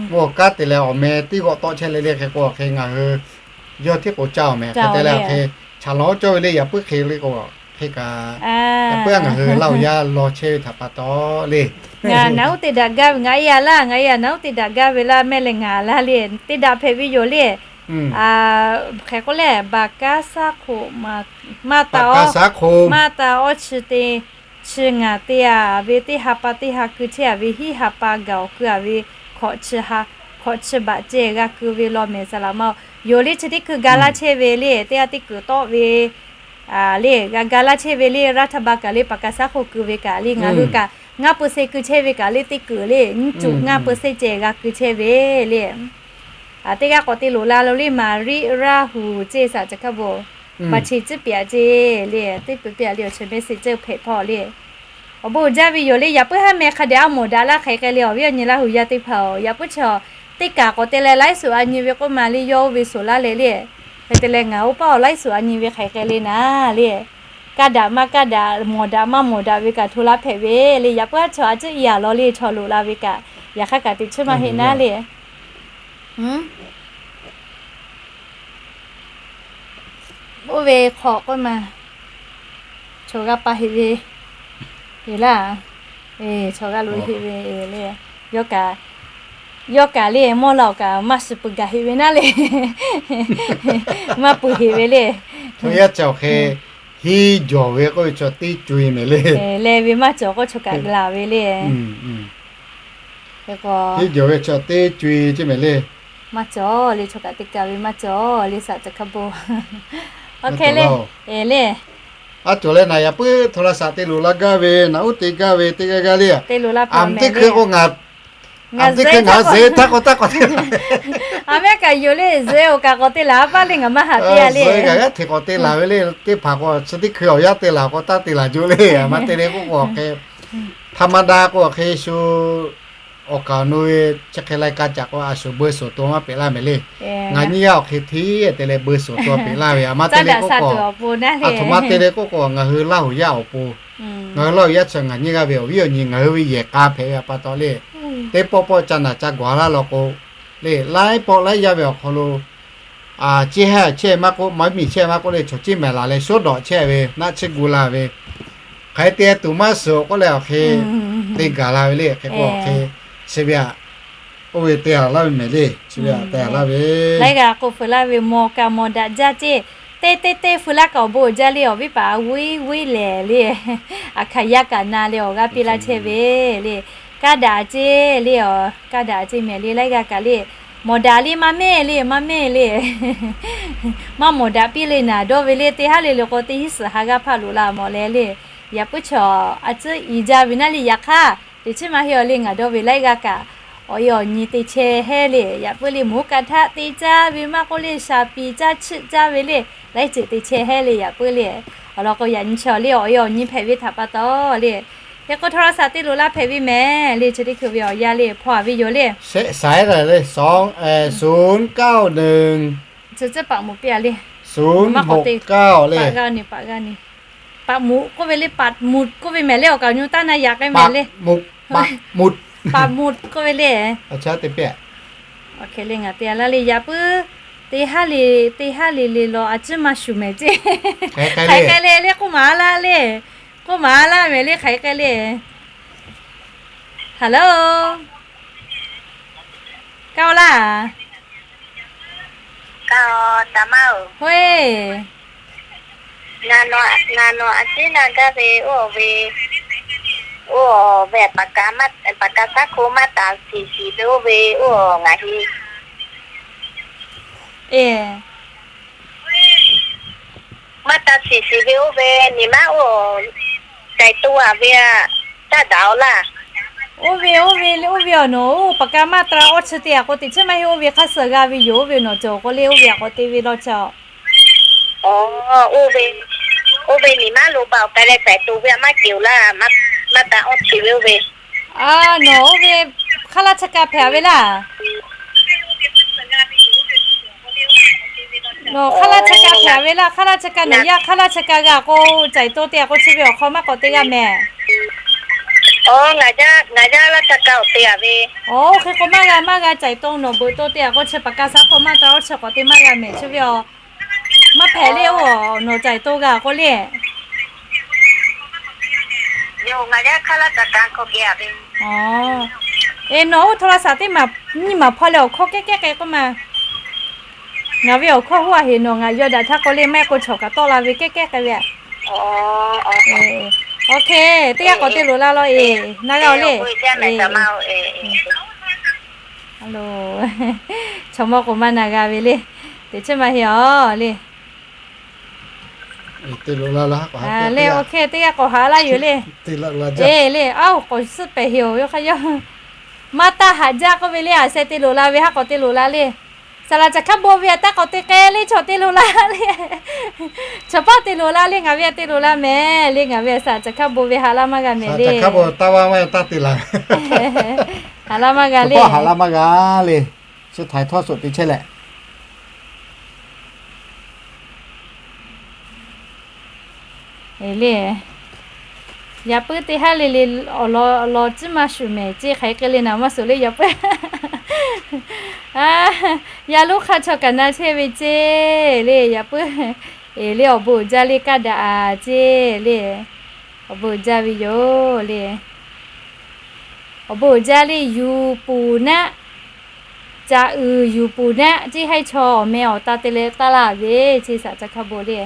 Mvuhˇ awˬ kanˉ te leh awˬ meh teˇ g'awˆ tawˆ chehˇ le le hk'e k'o hk'e ngaˬ hui yawˇ hteˇ k'o caˇ awˬ meh hk'e te leh hk'e chaˬ lawˬ cawˇ ve le. Yaꞈ puiˉ hk'e le k'o hk'e kaꞈ, yaꞈ puiˉ ngaˬ hui Laˇ huˍ yaˇ law chehˇ ve htaꞈ pa taw le. Ngaˬ naˉ uˉ te daꞈ gaˇ ve, ngaˬ e yaˇ laˇ, ngaˬ e yaˇ naˉ uˉ te daꞈ gaˇ ve laˇ mehˆ leh ngaˬ laˇ le, te daꞈ hpehꞈ ve yoˬ le. Hk'e k'o lehˬ, baˬ kaˉ saˉ hk'oˆ maˇ taˍ, maˇ taˍ awˇ chi te chi ngaˬ te a ve teˇ ha pa teˇ ha keu chehˇ a ve hiˉ ha pa gaˬ awˬ keu a ve hkawꞈ chi baꞈ ceh g'a keu ve law mehˍ saˍ laꞈ ma yoˬ le. Chi teˇ hkui ga laˇ chehˇ ve le, teˇ g'aˇ teˇ kuiˬ tawˆ ve le, g'a ga laˇ chehˇ ve le. Raˇ htaˇ ba kaꞈ le, paˍ kaꞈ saˉ hk'oˆ keu ve kaꞈ le, ngaˬ hui kaꞈ ngaˇ peu se keu chehˇ ve kaꞈ le, teˇ kuiˬ le nyiˇ cuꞈ ngaˇ peu se ceh g'a keu chehˇ ve le. Teˇ g'aˇ k'awꞈ te loꞈ la lo le, Maˍriˆ Raˇ huˍ ceˇ saꞈ ca hkaˇ bon, ba chi ciˉ piˇ a ceˇ le, teˇ peu piˇ a le, awˬ chi mehˆ se ceuˇ hpehꞈ hpawˇ le. Awˬ bon uiˍ jaˇ ve yoˬ le. Yaꞈ puiˉ haˉ meh hk'a dehꞈ a mawˬ daꞈ laˇ hk'e k'ai le, awˬ viˉ awˬ nyi Laˇ huˍ yaˇ teˇ hpaˍ-oˬ, yaꞈ puiˉ chaw teˇ kaˬ k'awꞈ te leh laiˉ suhˍ a nyi ve k'oˆ ma le, yawˇ oˇ ve suhˍ laˇ leh le. Hk'e te leh ngaˬ oˇ paˇ awˬ laiˉ suhˍ a nyi ve hk'e k'ai le naˉ le. Kaˇ daꞈ maˇ kaˇ daꞈ, mawˬ daꞈ maˇ mawˬ daꞈ ve kaꞈ hto laˇ hpehꞈ ve le. Yaꞈ puiˉ haˉ chaw a ciˉ i a law le, chaw loꞈ la ve kaꞈ yaꞈ hk'aˇ kaꞈ teꞈ chiˇ maˇ heˆ naˉ le. Oˇ ve hk'aw k'oˆ ma, chaw g'a pa heꞈ ve yoˬ laˇ. Chaw g'a loꞈ heꞈ ve le. Yawˇ kaꞈ le, mawˇ la awˬ kaꞈ maˇ shiˍ peuˬ gaˬ heꞈ ve naˉ le. Maˇ peuˬ heꞈ ve le. Chaw yaˇ cawˬ hk'e, hiˉ jawˬ ve k'oˆ ve chaw teˇ co e mehˍ le. Leh ve maˇ cawˬ k'o chaw kaꞈ laˬ ve le. Hiˉ jawˬ ve chaw teˇ co e ceˇ mehˍ le. Maˇ cawˬ le, chaw kaꞈ te kaˬ ve maˇ cawˬ le, saꞈ ca hkaˇ bon. Oˇ hk'e le, le. A cawˬ leh naˬ yaꞈ puiˉ hto la saꞈ te loꞈ la gaˇ ve, naˬ uˉ te gaˇ ve teˇ g'aˇ g'aˇ le. Aˬ miˍ teˇ hkui k'o ngaˬ, aˬ miˍ teˇ hkui ngaˬ zuhꞈ htaˇ k'awꞈ taˇ k'awꞈ te, a mehˆ kaꞈ yoˬ le, zuhꞈ-oˬ kaꞈ k'awꞈ te laˬ a paˇ le, ngaˬ maˇ haꞈ te a le. Zuhꞈ-e kaꞈ yaˇ hteꞈ k'awꞈ te laˬ ve le. Teˇ hpaˍ k'o chi teˇ hkui awˬ yaˇ te laˬ k'awꞈ taˇ te laˬ jo le. Aˬ ma te le k'oˆ k'o hk'e, htaˇ maˇ daꞈ k'o hk'e shu awˬ kaˍ awˬ nu ve chi hk'e lai ka caꞈ k'o a shuˍ beu suhˍ to maˇ peꞈ laˇ mehˍ le. Ngaˬ nyiˇ g'aˇ awˬ hk'e hteˇ te leh beu suhˍ to peꞈ laˇ ve. Aˬ ma te le k'oˆ k'o, aˬ htoꞈ ma te le k'oˆ k'o ngaˬ hui Laˇ huˍ yaˇ awˬ pon, ngaˬ hui Laˇ huˍ yaˇ chi ngaˬ nyiˇ g'aˇ ve awˬ viˉ awˬ nyi ngaˬ hui ve yehˬ k'a hpehꞈ ve pa taw le. Teˇ pawˆ pawˆ ca naˬ ca gawˬ laˇ law k'o le, laiˉ pawˆ laiˉ yaˇ ve awˬ hk'aw lo, chi ha chehˇ maˇ k'oˆ, maˇ miˬ chehˇ maˇ k'oˆ le, chaw ciˉ mehˍ laˬ leh shawˉ dawꞈ chehˇ ve naˆ chiˇ gu la ve, hk'aˬ hk'e te tuˬ maˇ suhˍ k'oˆ leh awˬ hk'e te gaˬ la ve le. Hk'e k'o awˬ hk'e chi ve aꞈ, oˇ ve te a laˇ ve mehˍ le. Chi ve aꞈ te a laˇ ve, laiˉ g'aˇ k'o feu laˇ ve mawˬ kaꞈ mawˬ daꞈ jaˇ ceˇ. Teˇ teˇ teˇ feu laˇ kaꞈ awˬ bon uiˍ jaˇ le, awˬ viˉ paˍ a vuiˉ vuiˉ lehˬ le. Aˬ hkaˍ yaˇ kaꞈ na leh awˬ g'aˇ piˇ laˇ chehˇ ve le. Kaˇ daꞈ ceˇ le, a kaˇ daꞈ ceˇ mehˍ le. Laiˉ g'aˇ kaꞈ le, mawˬ daꞈ le, maˇ mehˆ le, maˇ mehˆ le. Maˇ mawˬ daꞈ piˇ le naˍ dawˇ ve le. Teˇ haˉ le le k'o teˇ hinˉ suhˍ ha g'aˇ hpaˆ loꞈ la mawˬ leh le. Yaꞈ puiˉ chaw a ciˉ i jaˇ ve naˉ le. Yaꞈ hk'aˇ teꞈ chiˉ maˇ heˆ awˬ le, ngaˬ dawˇ ve laiˉ g'aˇ kaꞈ awˬ e awˬ nyi te chehˇ heˉ le. Yaꞈ puiˉ le, mvuhˇ ka htaˆ te caˇ ve maˇ k'oˆ le, shaˍ piˍ caˇ chiˆ caˇ ve le, laiˉ ceuˬ te chehˇ heˉ le. Yaꞈ puiˉ le, Awˬ lawn k'o, yaꞈ nyi chi awˬ le awˬ e awˬ nyi hpehꞈ ve htaꞈ pa taw le, hk'e k'o โทรศัพท์ te loꞈ la hpehꞈ ve mehˍ le. Chi teˇ hkui ve awˬ yanˇ le hpawˇ a ve yoˬ le. สายอะไรเลย ศูนย์เก้าหนึ่ง Chi ciˉ paˍ muꞈ piˇ a le. ศูนย์หกเก้า le. Paˍ g'a ni, paˍ g'a ni. Paˍ muꞈ k'oˆ ve le, paˍ muꞈ k'oˆ ve mehˍ le. Awˬ kaˍ nyu taˇ na yaꞈ k'ai mehˍ le. Paˍ muꞈ k'oˆ ve le. Awˬ hk'e le ngaˬ te a laˇ le, yaꞈ puiˉ teˇ haˉ le, teˇ haˉ le le law a ciˉ maˇ shuˍ mehˍ ceˇ. Hk'aˬ hk'e le le k'oˆ maˍ a laˇ le. K'oˆ maˍ a laˇ mehˍ le, hk'aˬ hk'e le. Hello, kaˇ laˇ. Kaˇ, taˍ maˇ-oˬ, ngaˬ nawˬ a ciˉ na gaˇ ve oˇ ve, oˇ ve paˍ ka saˉ hko maˇ taˍ shiˍ shiˍ ve oˇ ve oˇ ngaˬ hui maˇ taˍ shiˍ shiˍ ve oˇ ve nyi ma oˇ caiˬ to a ve a, taˇ daꞈ-oˬ laˇ. Oˇ ve, oˇ ve le, oˇ ve awˬ nawˬ oˇ paˍ ka maˇ taˍ awˇ chi te a k'o, teꞈ chiˉ maˇ heˆ. Oˇ ve hk'aˇ suh g'a ve yoˬ. Oˇ ve nawˬ cawˬ k'o le, oˇ ve a k'awꞈ te ve law chi a. Oˇ ve, oˇ ve nyi ma lo ba awˬ k'ai leh caiˬ to ve a maˇ keꞈ-oˬ laˇ. Maˇ taˍ awˇ chi ve oˇ ve. A, nawˬ oˇ ve hk'aˇ laˇ chi ka hpehꞈ a ve laˇ. Nawˬ hk'aˇ laˇ chi ka hpehꞈ a ve laˇ. Hk'aˇ laˇ chi ka nawˬ yaˇ hk'aˇ laˇ chi ka g'a k'o, caiˬ to te a k'o chi ve awˬ hk'aw maˇ k'awꞈ te g'a mehˍ. Ngaˬ yaˇ laˇ chi ka awˬ te a ve. Oˇ hk'e k'o maˇ g'a, maˇ g'a, caiˬ to nawˬ beuꞈ to te a k'o chi paˍ ka saˉ hko maˇ taˍ awˇ chi k'awꞈ te maˇ g'a mehˍ chi ve a. Maˇ hpehꞈ le oˇ, nawˬ caiˬ to g'a k'o le. Eˬ, nawˬ oˇ โทรศัพท์ teˇ maˬ nyiˇ maˬ hpawˇ leh awˬ hkawˇ kehˉ kehˉ k'ai k'oˆ ma. Ngaˬ ve awˬ hkawˇ hoˉ a heˍ nawˬ ngaˬ yaw daꞈ htaˇ k'o le maˇ heˆ k'o chawˬ kaꞈ tawˆ la ve kehˉ kehˉ k'ai ve a. Awˬ hk'e, teˇ g'aˇ k'awꞈ te loꞈ la law eˬ, na g'a-oˬ le. Chaw mawˇ k'o maˇ na g'a ve le. Teꞈ chiˉ maˇ heˆ awˬ le. Le, awˬ hk'e teˇ g'aˇ k'awꞈ haꞈ laˇ yoˬ le. Eˬ le, aˉ, k'awꞈ suhˉ pehˍ heˍ awˬ yawˇ hk'aˇ yawˇ. Maˇ taˇ haꞈ jaˇ k'oˆ ve le, a sheh te loꞈ la ve haˉ k'awꞈ te loꞈ la le. Saˍ laꞈ caˬ hkaˉ bon ve a taˇ k'awꞈ te k'ai le, chaw te loꞈ la le. Chaw paˇ te loꞈ la le, ngaˬ ve a te loꞈ la mehˍ le, ngaˬ ve a saˍ laꞈ caˬ hkaˉ bon ve haꞈ laˇ maˇ g'a mehˍ le. Haꞈ laˇ maˇ g'a le. Haꞈ laˇ maˇ g'a le. Chi htaiˍ htawˇ suhˍ te chehˇ leh. Eˬ le, yaꞈ puiˉ teˇ haˉ le le awˬ lawn ciˉ maˇ shuˍ mehˍ ceˇ, hk'aˬ hk'e le naˍ maˇ suhˍ le yaꞈ puiˉ. Yaˇ lonˉ hk'aˇ chaw kaꞈ na chehˇ ve ceˇ le yaꞈ puiˉ. Eˬ le, awˬ bon uiˍ jaˇ le kaˇ daꞈ a ceˇ le. Awˬ bon uiˍ jaˇ ve yoˬ le. Awˬ bon uiˍ jaˇ le, yuˬ puˍ naˆ, caꞈ uiˍ yuˬ puˍ naˆ ceˇ, haiˉ chaw awˬ meh awˬ ta te leh taˇ laˇ ve ceˇ, saˍ laꞈ caˬ hkaˉ bon le.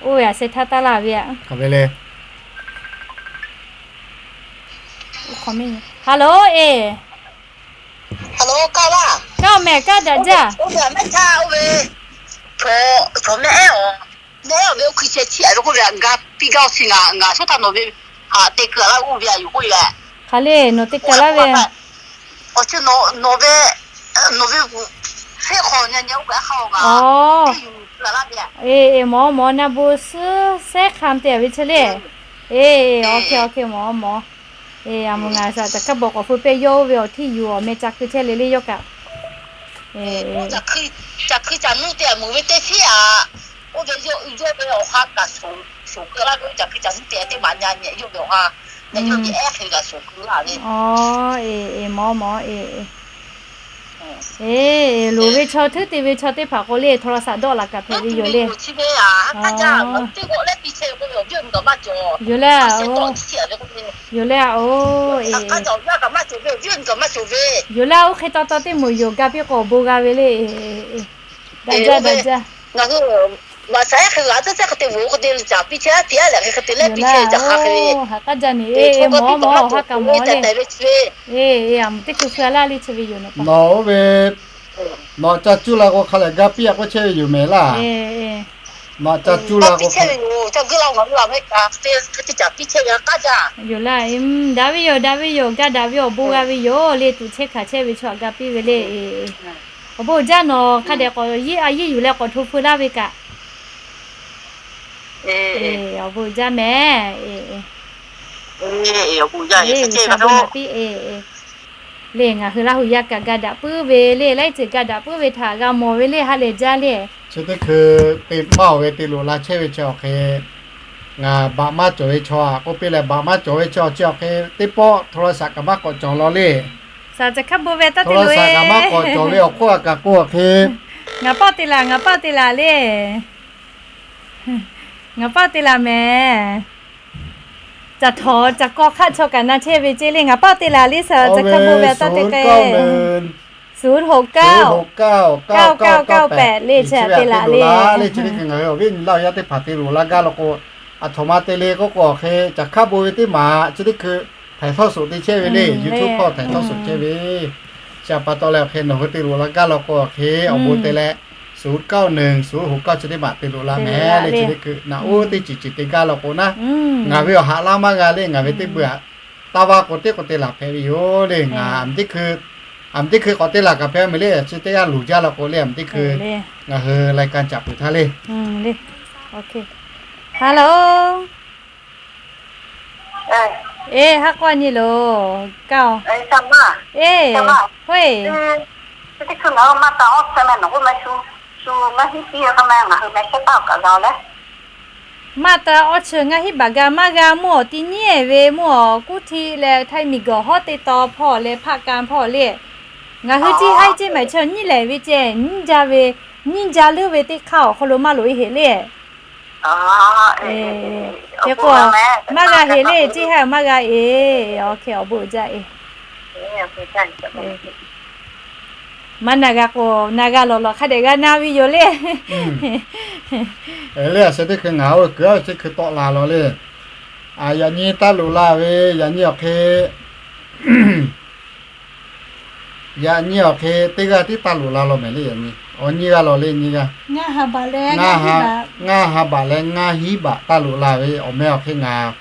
Oˇ ve a sheh htaˇ taˇ laˇ ve a. Hello, eˬ. Kaˇ mehˍ, kaˇ daꞈ jaˇ. Hk'aˬ le nawˬ te kaˬ laˇ ve. Eˬ, eˬ, mawˬ mawˬ, na bon suhˉ sehˉ hk'a te a ve chi le. Eˬ, awˬ hk'e awˬ hk'e mawˬ mawˬ. Eˬ, a moˍ ngaˬ saˍ laꞈ caˬ hkaˉ bon k'awꞈ hpu pehˇ yawˇ oˇ ve awˬ htiˇ yuˬ awˬ meh ca keu chehˇ le le yawˇ kaꞈ. Oˇ caˬ hkui caˬ nuˇ te a meuˍ ve teˇ hpiˉ a. Oˇ ve yawˇ uiˍ yawˇ ve awˬ ha kaꞈ shoˍ keu laˇ ve, oˇ caˬ hkui caˬ nuˇ te teˇ maˬ nya nyi yawˇ ve awˬ ha, na yawˇ ve ehˉ hk'e g'a shoˍ keu laˇ ve. Eˬ, mawˬ mawˬ, eˬ, eˬ, loˍ ve chaw htuˉ te ve chaw teˇ hpaˍ k'o le, โทรศัพท์ dawˆ laꞈ kaꞈ hpehꞈ ve yoˬ le. Yoˬ le, yoˬ le, oˬ, yoˬ le, oˇ hk'e taw taw teˇ moˍ yoˬ ga piˇ k'o awˬ bon g'a ve le. Daꞈ jaˇ, daꞈ jaˇ. Yoˬ le, oˇ ha k'aˉ jaˇ ni, eˬ, mawˬ mawˬ, ha kaꞈ mawˬ le. Eˬ, eˬ, a moˍ teˇ hkui hpu a laˇ le chi ve yoˬ. Nawˬ oˇ ve, nawˬ ca cuˇ la k'o hk'a lehˬ ga piˇ a k'oˆ chehˇ ve yoˬ mehˍ laˇ. Nawˬ ca cuˇ la k'o, yoˬ laˇ, daꞈ ve yoˬ, daꞈ ve yoˬ, ga daꞈ ve awˬ bon g'a ve yoˬ le, tuꞈ chehˇ hkanˍ chehˇ ve chaw htaꞈ ga piˇ ve le. Awˬ bon uiˍ jaˇ, nawˬ hk'a dehꞈ k'awꞈ yeˇ a yeˇ yuˬ leh k'awꞈ hto feu laˇ ve kaꞈ. Awˬ bon jaˇ mehˍ. Awˬ bon jaˇ, awˬ bon naˍ piˇ. Le, ngaˬ hui Laˇ huˍ yaˇ kaꞈ ga daꞈ puiˉ ve le, laiˉ ceuˬ ga daꞈ puiˉ ve htaꞈ g'a mawˬ ve le, ha lehˬ jaˇ le. Chi teˇ hkui te maˇ oˬ ve te loꞈ la chehˇ ve chi awˬ hk'e, ngaˬ baꞈ maˇ cawˬ ve chaw aꞈ k'oˆ piˇ leh, baꞈ maˇ cawˬ ve chi awˬ chi awˬ hk'e teˇ pawˆ โทรศัพท์ kaꞈ maˇ k'awꞈ cawˬ law le. โทรศัพท์ kaꞈ maˇ k'awꞈ cawˬ ve awˬ hk'oˆ aꞈ kaꞈ k'oˆ awˬ hk'e, ngaˬ paˆ te laˬ, ngaˬ paˆ te laˬ le. Ngaˬ paˆ te laˬ mehˍ. Caˬ htawnˍ caˬ kaw hk'aˆ chaw kaꞈ na chehˇ ve ceˇ le, ngaˬ paˆ te laˬ le, โทรศัพท์ kaꞈ maˇ ve taˇ te k'ai. ศูนย์หกเก้า เก้าเก้าเก้าแปด le, chi te laˬ le. Le chi teˇ hkui ngaˬ hui awˬ viˉ awˬ nyi Laˇ huˍ yaˇ teˇ hpaˍ te loꞈ la gaˇ law k'o, aˬ htoꞈ ma te le k'oˆ k'o awˬ hk'e, caˬ hkaˆ bon ve teˇ maˬ chi teˇ hkui ถ่ายทอดสด te chehˇ ve le, YouTube hk'aw ถ่ายทอดสด chehˇ ve. Chi pa taw leh awˬ hk'e nawˬ hui te loꞈ la gaˇ law k'o awˬ hk'e awˬ bon te leh, ศูนย์เก้าหนึ่ง ศูนย์หกเก้า chi teˇ maˬ te loꞈ la mehˍ le. Chi teˇ hkui naꞈ uˉ teˇ ceuˬ ceuˬ te gaˇ law k'o naˉ, ngaˬ ve awˬ haꞈ laˇ maˇ g'a le, ngaˬ ve teˇ beuꞈ aꞈ taˇ vaˇ k'o teˇ k'o te laˬ hpehꞈ ve yoˬ le. Ngaˬ aˬ miˍ teˇ hkui k'awꞈ te laˬ kaꞈ hpehꞈ mehˍ le, chi teˇ g'aˇ luˬ jaˇ law k'o le, aˬ miˍ teˇ hkui ngaˬ hui รายการ caꞈ peuˬ htaˇ le. Hello. Eˬ, haˉ k'awˇ nyi loˬ, kaˇ-oˬ. Eˬ, hoˆ-eˬ. Maˇ taˇ awˇ chi ngaˇ hinˉ baꞈ g'a maˇ g'a mvuhˇ awˬ ti nyiˉ-ehˍ ve mvuhˇ awˬ kuˉ htiˆ leh htaiˇ miˬ guiˬ hawˉ teˇ taw hpawˇ leh hpaˆ ka hpawˇ le. Ngaˬ hui ciˇ haiˉ ceˇ maˬ chi nyiˉ lehˬ ve ceh nyiˉ jaˇ ve, nyiˉ jaˇ leuˉ ve teˇ hk'aˇ awˬ hk'aw lo maˇ loꞈ-e heꞈ le. Eˬ, hk'e k'o, maˇ g'a heꞈ le, ceˇ haiˉ maˇ g'a eˬ. Awˬ hk'e awˬ bon uiˍ jaˇ eˬ. Maˇ na g'a k'o, na g'a lawˬ lawˬ hk'a dehꞈ g'a na ve yoˬ le. Le, aˬ sheh teˇ hkui ngaˬ oˇ ve kuiˬ aˉ ve teˇ hkui tawˆ la lawˬ le. Yaꞈ nyi taˇ loꞈ la ve, yaꞈ nyi awˬ hk'e, yaꞈ nyi awˬ hk'e teˇ g'aˇ tiˉ taˇ loꞈ la lawˬ mehˍ le. Yaꞈ nyi awˬ nyi g'a lawˬ le, nyi g'a. Ngaˇ ha baꞈ leh ngaˇ hinˉ baꞈ taˇ loꞈ la ve awˬ meh awˬ hk'e ngaˬ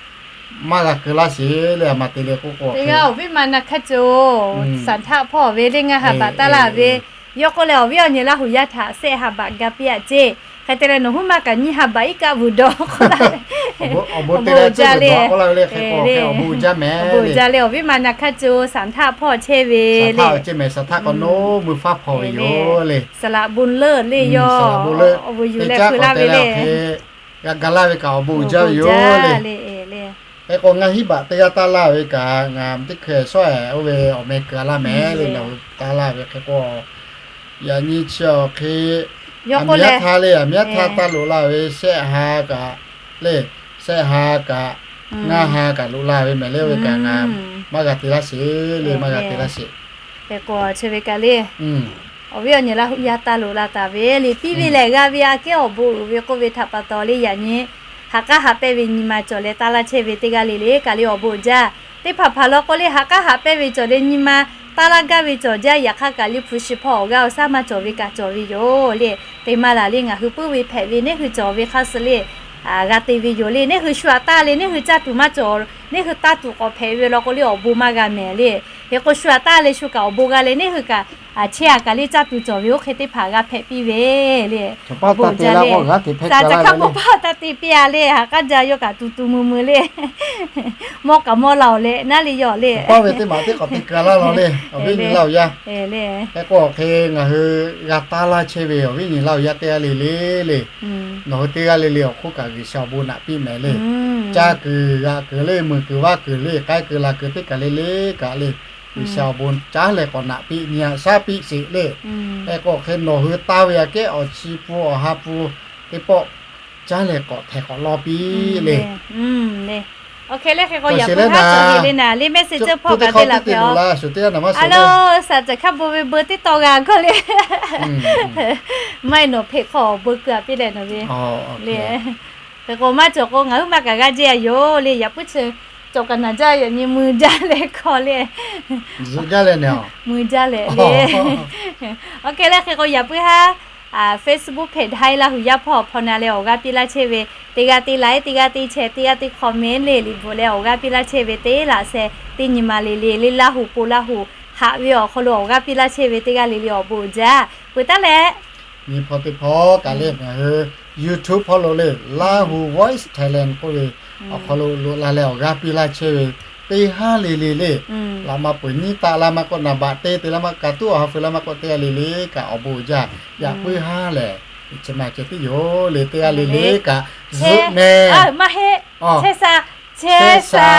maˇ g'a keu laˇ sheˍ le. A ma te le k'oˆ k'o, teˇ g'aˇ awˬ viˉ ma na hk'aˇ co, saˍ htaˆ hpawˇ ve le ngaˇ ha baꞈ taˇ laˇ ve. Yawˇ k'oˆ leh awˬ viˉ awˬ nyi Laˇ huˍ yaˇ htaꞈ shehˆ ha baꞈ ga piˇ-a ceˇ. Hk'e te leh nawˬ huiˉ maˇ kaꞈ nyiˇ ha baꞈ iˉ kaˆ vuˬ dawˬ k'oˆ laˇ ve. Awˬ bon te leh jaˇ le. Awˬ bon jaˇ le, awˬ viˉ ma na hk'aˇ co saˍ htaˆ hpawˇ chehˇ ve le. Saˍ htaˆ k'awꞈ nawˉ mui faˉ hpawˇ ve yoˬ le. Saˍ laꞈ bon leuˆ le yawˇ, awˬ bon yuˬ leh hpu laˇ ve le. G'a ga laˇ ve kaꞈ awˬ bon uiˍ jaˇ ve yoˬ le. Hk'e k'o ngaˇ hinˉ baꞈ teˇ g'aˇ taˇ laˇ ve kaꞈ ngaˬ teˇ hkui shawˉ-ehˍ oˇ ve awˬ meh keu-a laˇ mehˍ le. Nawˬ hui taˇ laˇ ve hk'e k'o, yaꞈ nyi chi awˬ hk'e, aˬ miˍ yaˇ htaˇ le, aˬ miˍ yaˇ htaˇ taˇ loꞈ la ve shehˆ ha kaꞈ le, shehˆ ha kaꞈ, ngaˇ ha kaꞈ loꞈ la ve mehˍ le. Oˇ ve kaꞈ ngaˬ maˇ g'a te laˇ sheˍ le, maˇ g'a te laˇ sheˍ. Hk'e k'o chi ve kaꞈ le, awˬ viˉ awˬ nyi Laˇ huˍ yaˇ taˇ loꞈ la taˍ ve le, piˇ ve lehˬ g'a ve aꞈ kehˉ awˬ bon uiˍ ve k'oˆ ve htaꞈ pa taw le, yaꞈ nyi haꞈ k'aˉ haꞈ pehnˇ ve nyi ma cawˬ leh taˇ laˇ chehˇ ve teˇ g'aˇ le le kaꞈ le awˬ bon uiˍ jaˇ. Teˇ hpaˍ hpaˍ law k'o le haꞈ k'aˉ haꞈ pehnˇ ve cawˬ leh nyi ma taˇ laˇ gaˇ ve cawˬ jaˇ. Yaꞈ hk'aˇ kaꞈ le hpu shi hpawˇ awˬ g'aˇ awˬ shaˉ maˇ cawˬ ve kaꞈ cawˬ ve yoˬ le. Te maˇ laˬ le, ngaˬ hui puiˉ ve hpehꞈ ve neˇ hui cawˬ ve hk'aˇ suh le, g'a te ve yoˬ le. Neˇ hui shu aꞈ taˇ le, neˇ hui caˇ tuˬ maˇ cawˬ, neˇ hui taˇ tuˬ k'awꞈ hpehꞈ ve law k'o le awˬ bon maˇ g'a mehˍ le. Hk'e k'o shu aꞈ taˇ leh shu kaꞈ awˬ bon g'a leh neˇ hui kaꞈ chehˇ-a kaꞈ le caˇ tuˬ cawˬ ve oˇ hk'e teˇ hpaˍ g'a hpehꞈ piˇ ve le. Awˬ bon uiˍ jaˇ le. Saˍ caˬ hk'a bon paˇ taˇ te piˇ-a le, haꞈ k'aˉ ja yawˇ kaꞈ tu tu mui mui le. Mawˇ kaꞈ mawˇ la-oˬ leh naˉ le yawˇ le. Paˇ ve teˇ maˬ teˇ hk'awꞈ te keu laˇ lawˬ le, awˬ viˉ nyi Laˇ huˍ yaˇ. Hk'e k'o awˬ hk'e ngaˬ hui g'a taˇ laˇ chehˇ ve awˬ viˉ nyi Laˇ huˍ yaˇ teˇ g'aˇ le le le, nawˬ hui teˇ g'aˇ le le awˬ hk'oˆ kaꞈ G'uiˬsha awˬ bon naꞈ piˇ mehˍ le. Caˇ kuiˬ g'aꞈ kuiˬ le, muiˬ kuiˬ vaˇ kuiˬ le, k'ai kuiˬ laˬ kuiˬ teˇ kaˬ le le kaꞈ le, G'uiˬsha awˬ bon caˉ leh k'awꞈ naꞈ piˇ nyi-a shaˉ piˇ sheˍ le. Hk'e k'o awˬ hk'e nawˬ hui taˇ ve aꞈ kehˉ awˬ chi pun awˬ ha pun teˇ pawˆ caˉ leh k'awꞈ htehˍ k'awꞈ lawˇ piˇ le. Awˬ hk'e le, hk'e k'o yaꞈ puiˉ haˉ cawˬ ve le naˍ le, message hpawˇ kaꞈ te laˬ hpehꞈ-oˬ. Aˬ lo, saˍ caˬ hk'a bon ve bon teˇ taw g'a hkawˇ le. Maˇ heˆ nawˬ hpeꞈ hk'aw bon keu-a piˇ leh nawˬ ve le. Hk'e k'o maˇ cawˬ k'o ngaˬ huiˉ maˇ kaꞈ g'a jehˇ-a yoˬ le. Yaꞈ puiˉ chi cawˬ kaꞈ naˬ jaˇ, yaꞈ nyi mui jaˇ leh hkawˇ le. Mui jaˇ leh le. Awˬ hk'e le, hk'e k'o yaꞈ puiˉ haˉ Facebook hpehꞈ htaiˇ Laˇ huˍ yaˇ hpawˇ hpawˇ na leh awˬ g'aˇ piˇ laˇ chehˇ ve, teˇ g'aˇ teˇ like, teˇ g'aˇ teˇ share, teˇ g'aˇ teˇ comment le liꞈ bvuhꞈ leh awˬ g'aˇ piˇ laˇ chehˇ ve teˇ laꞈ sheh teˇ nyi ma le le le Laˇ huˍ po Laˇ huˍ haꞈ ve awˬ hk'aw lo awˬ g'aˇ piˇ laˇ chehˇ ve teˇ g'aˇ le le awˬ bon uiˍ jaˇ peuˬ taˉ leh Nyi hpawˇ teˇ hpawˇ kaꞈ le ngaˬ hui YouTube hpawˇ lo le, Lahu Voice Thailand k'oˆ ve awˬ hk'aw lo loꞈ la leh awˬ g'aˇ piˇ laˇ chehˇ ve teˇ haˉ le le le, laꞈ ma peuˬ nyiˇ taˆ laˇ maˇ k'oˆ, naˍ baꞈ te te laˇ maˇ kaꞈ, tuˉ awˬ ha feu laˇ maˇ k'oˆ, teˇ g'aˇ le le kaꞈ awˬ bon uiˍ jaˇ. Yaꞈ puiˉ haˉ lehˬ, chi ma ceh tiˉ yoˬ le, teˇ g'aˇ le le kaꞈ zuhꞈ mehˍ, maˇ heˆ, chehˇ sha, chehˇ sha,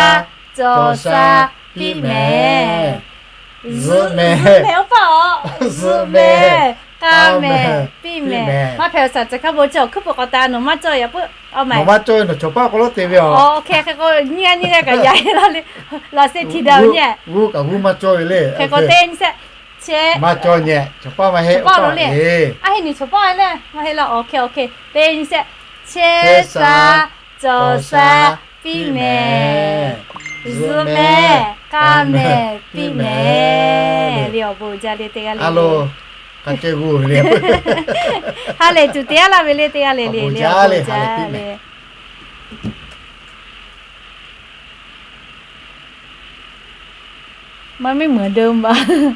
cawˬ sha, piˇ mehˍ. Zuhꞈ mehˍ, zuhꞈ mehˍ, k'a mehˍ, piˇ mehˍ. Maˇ hpehꞈ awˬ shaˍ ceh hkaˇ bon cawˬ, hkuiˉ puiˍ k'awꞈ taˍ, nawˬ maˇ cawˇ yaꞈ puiˉ. Nawˬ maˇ cawˇ ve, nawˬ chaw paˆ k'o lo te ve aˬ. Hk'e hk'e k'o nyiˇ g'aˇ nyiˇ g'aˇ kaꞈ yaꞈ la le, laꞈ se hti daꞈ ve nyi. G'uˇ kaꞈ g'uˇ maˇ cawˇ ve le. Hk'e k'o teˇ nyi shehˆ, chehˇ, maˇ cawˇ nyi, chaw paˆ maˇ heˆ, chaw paˆ lo le. A heˆ, nyi chaw paˆ ve le, maˇ heˆ la. Oˇ hk'e oˇ hk'e, teˇ nyi shehˆ, chehˇ sha, cawˬ sha, piˇ mehˍ. Zuhꞈ mehˍ, k'a mehˍ, piˇ mehˍ. Le awˬ bon uiˍ jaˇ le teˇ g'aˇ le. Ha lehˬ tuˬ te a laˇ ve le teˇ g'aˇ le le le awˬ bon uiˍ jaˇ le. Maˇ miˇ meuˍ deu baˬ.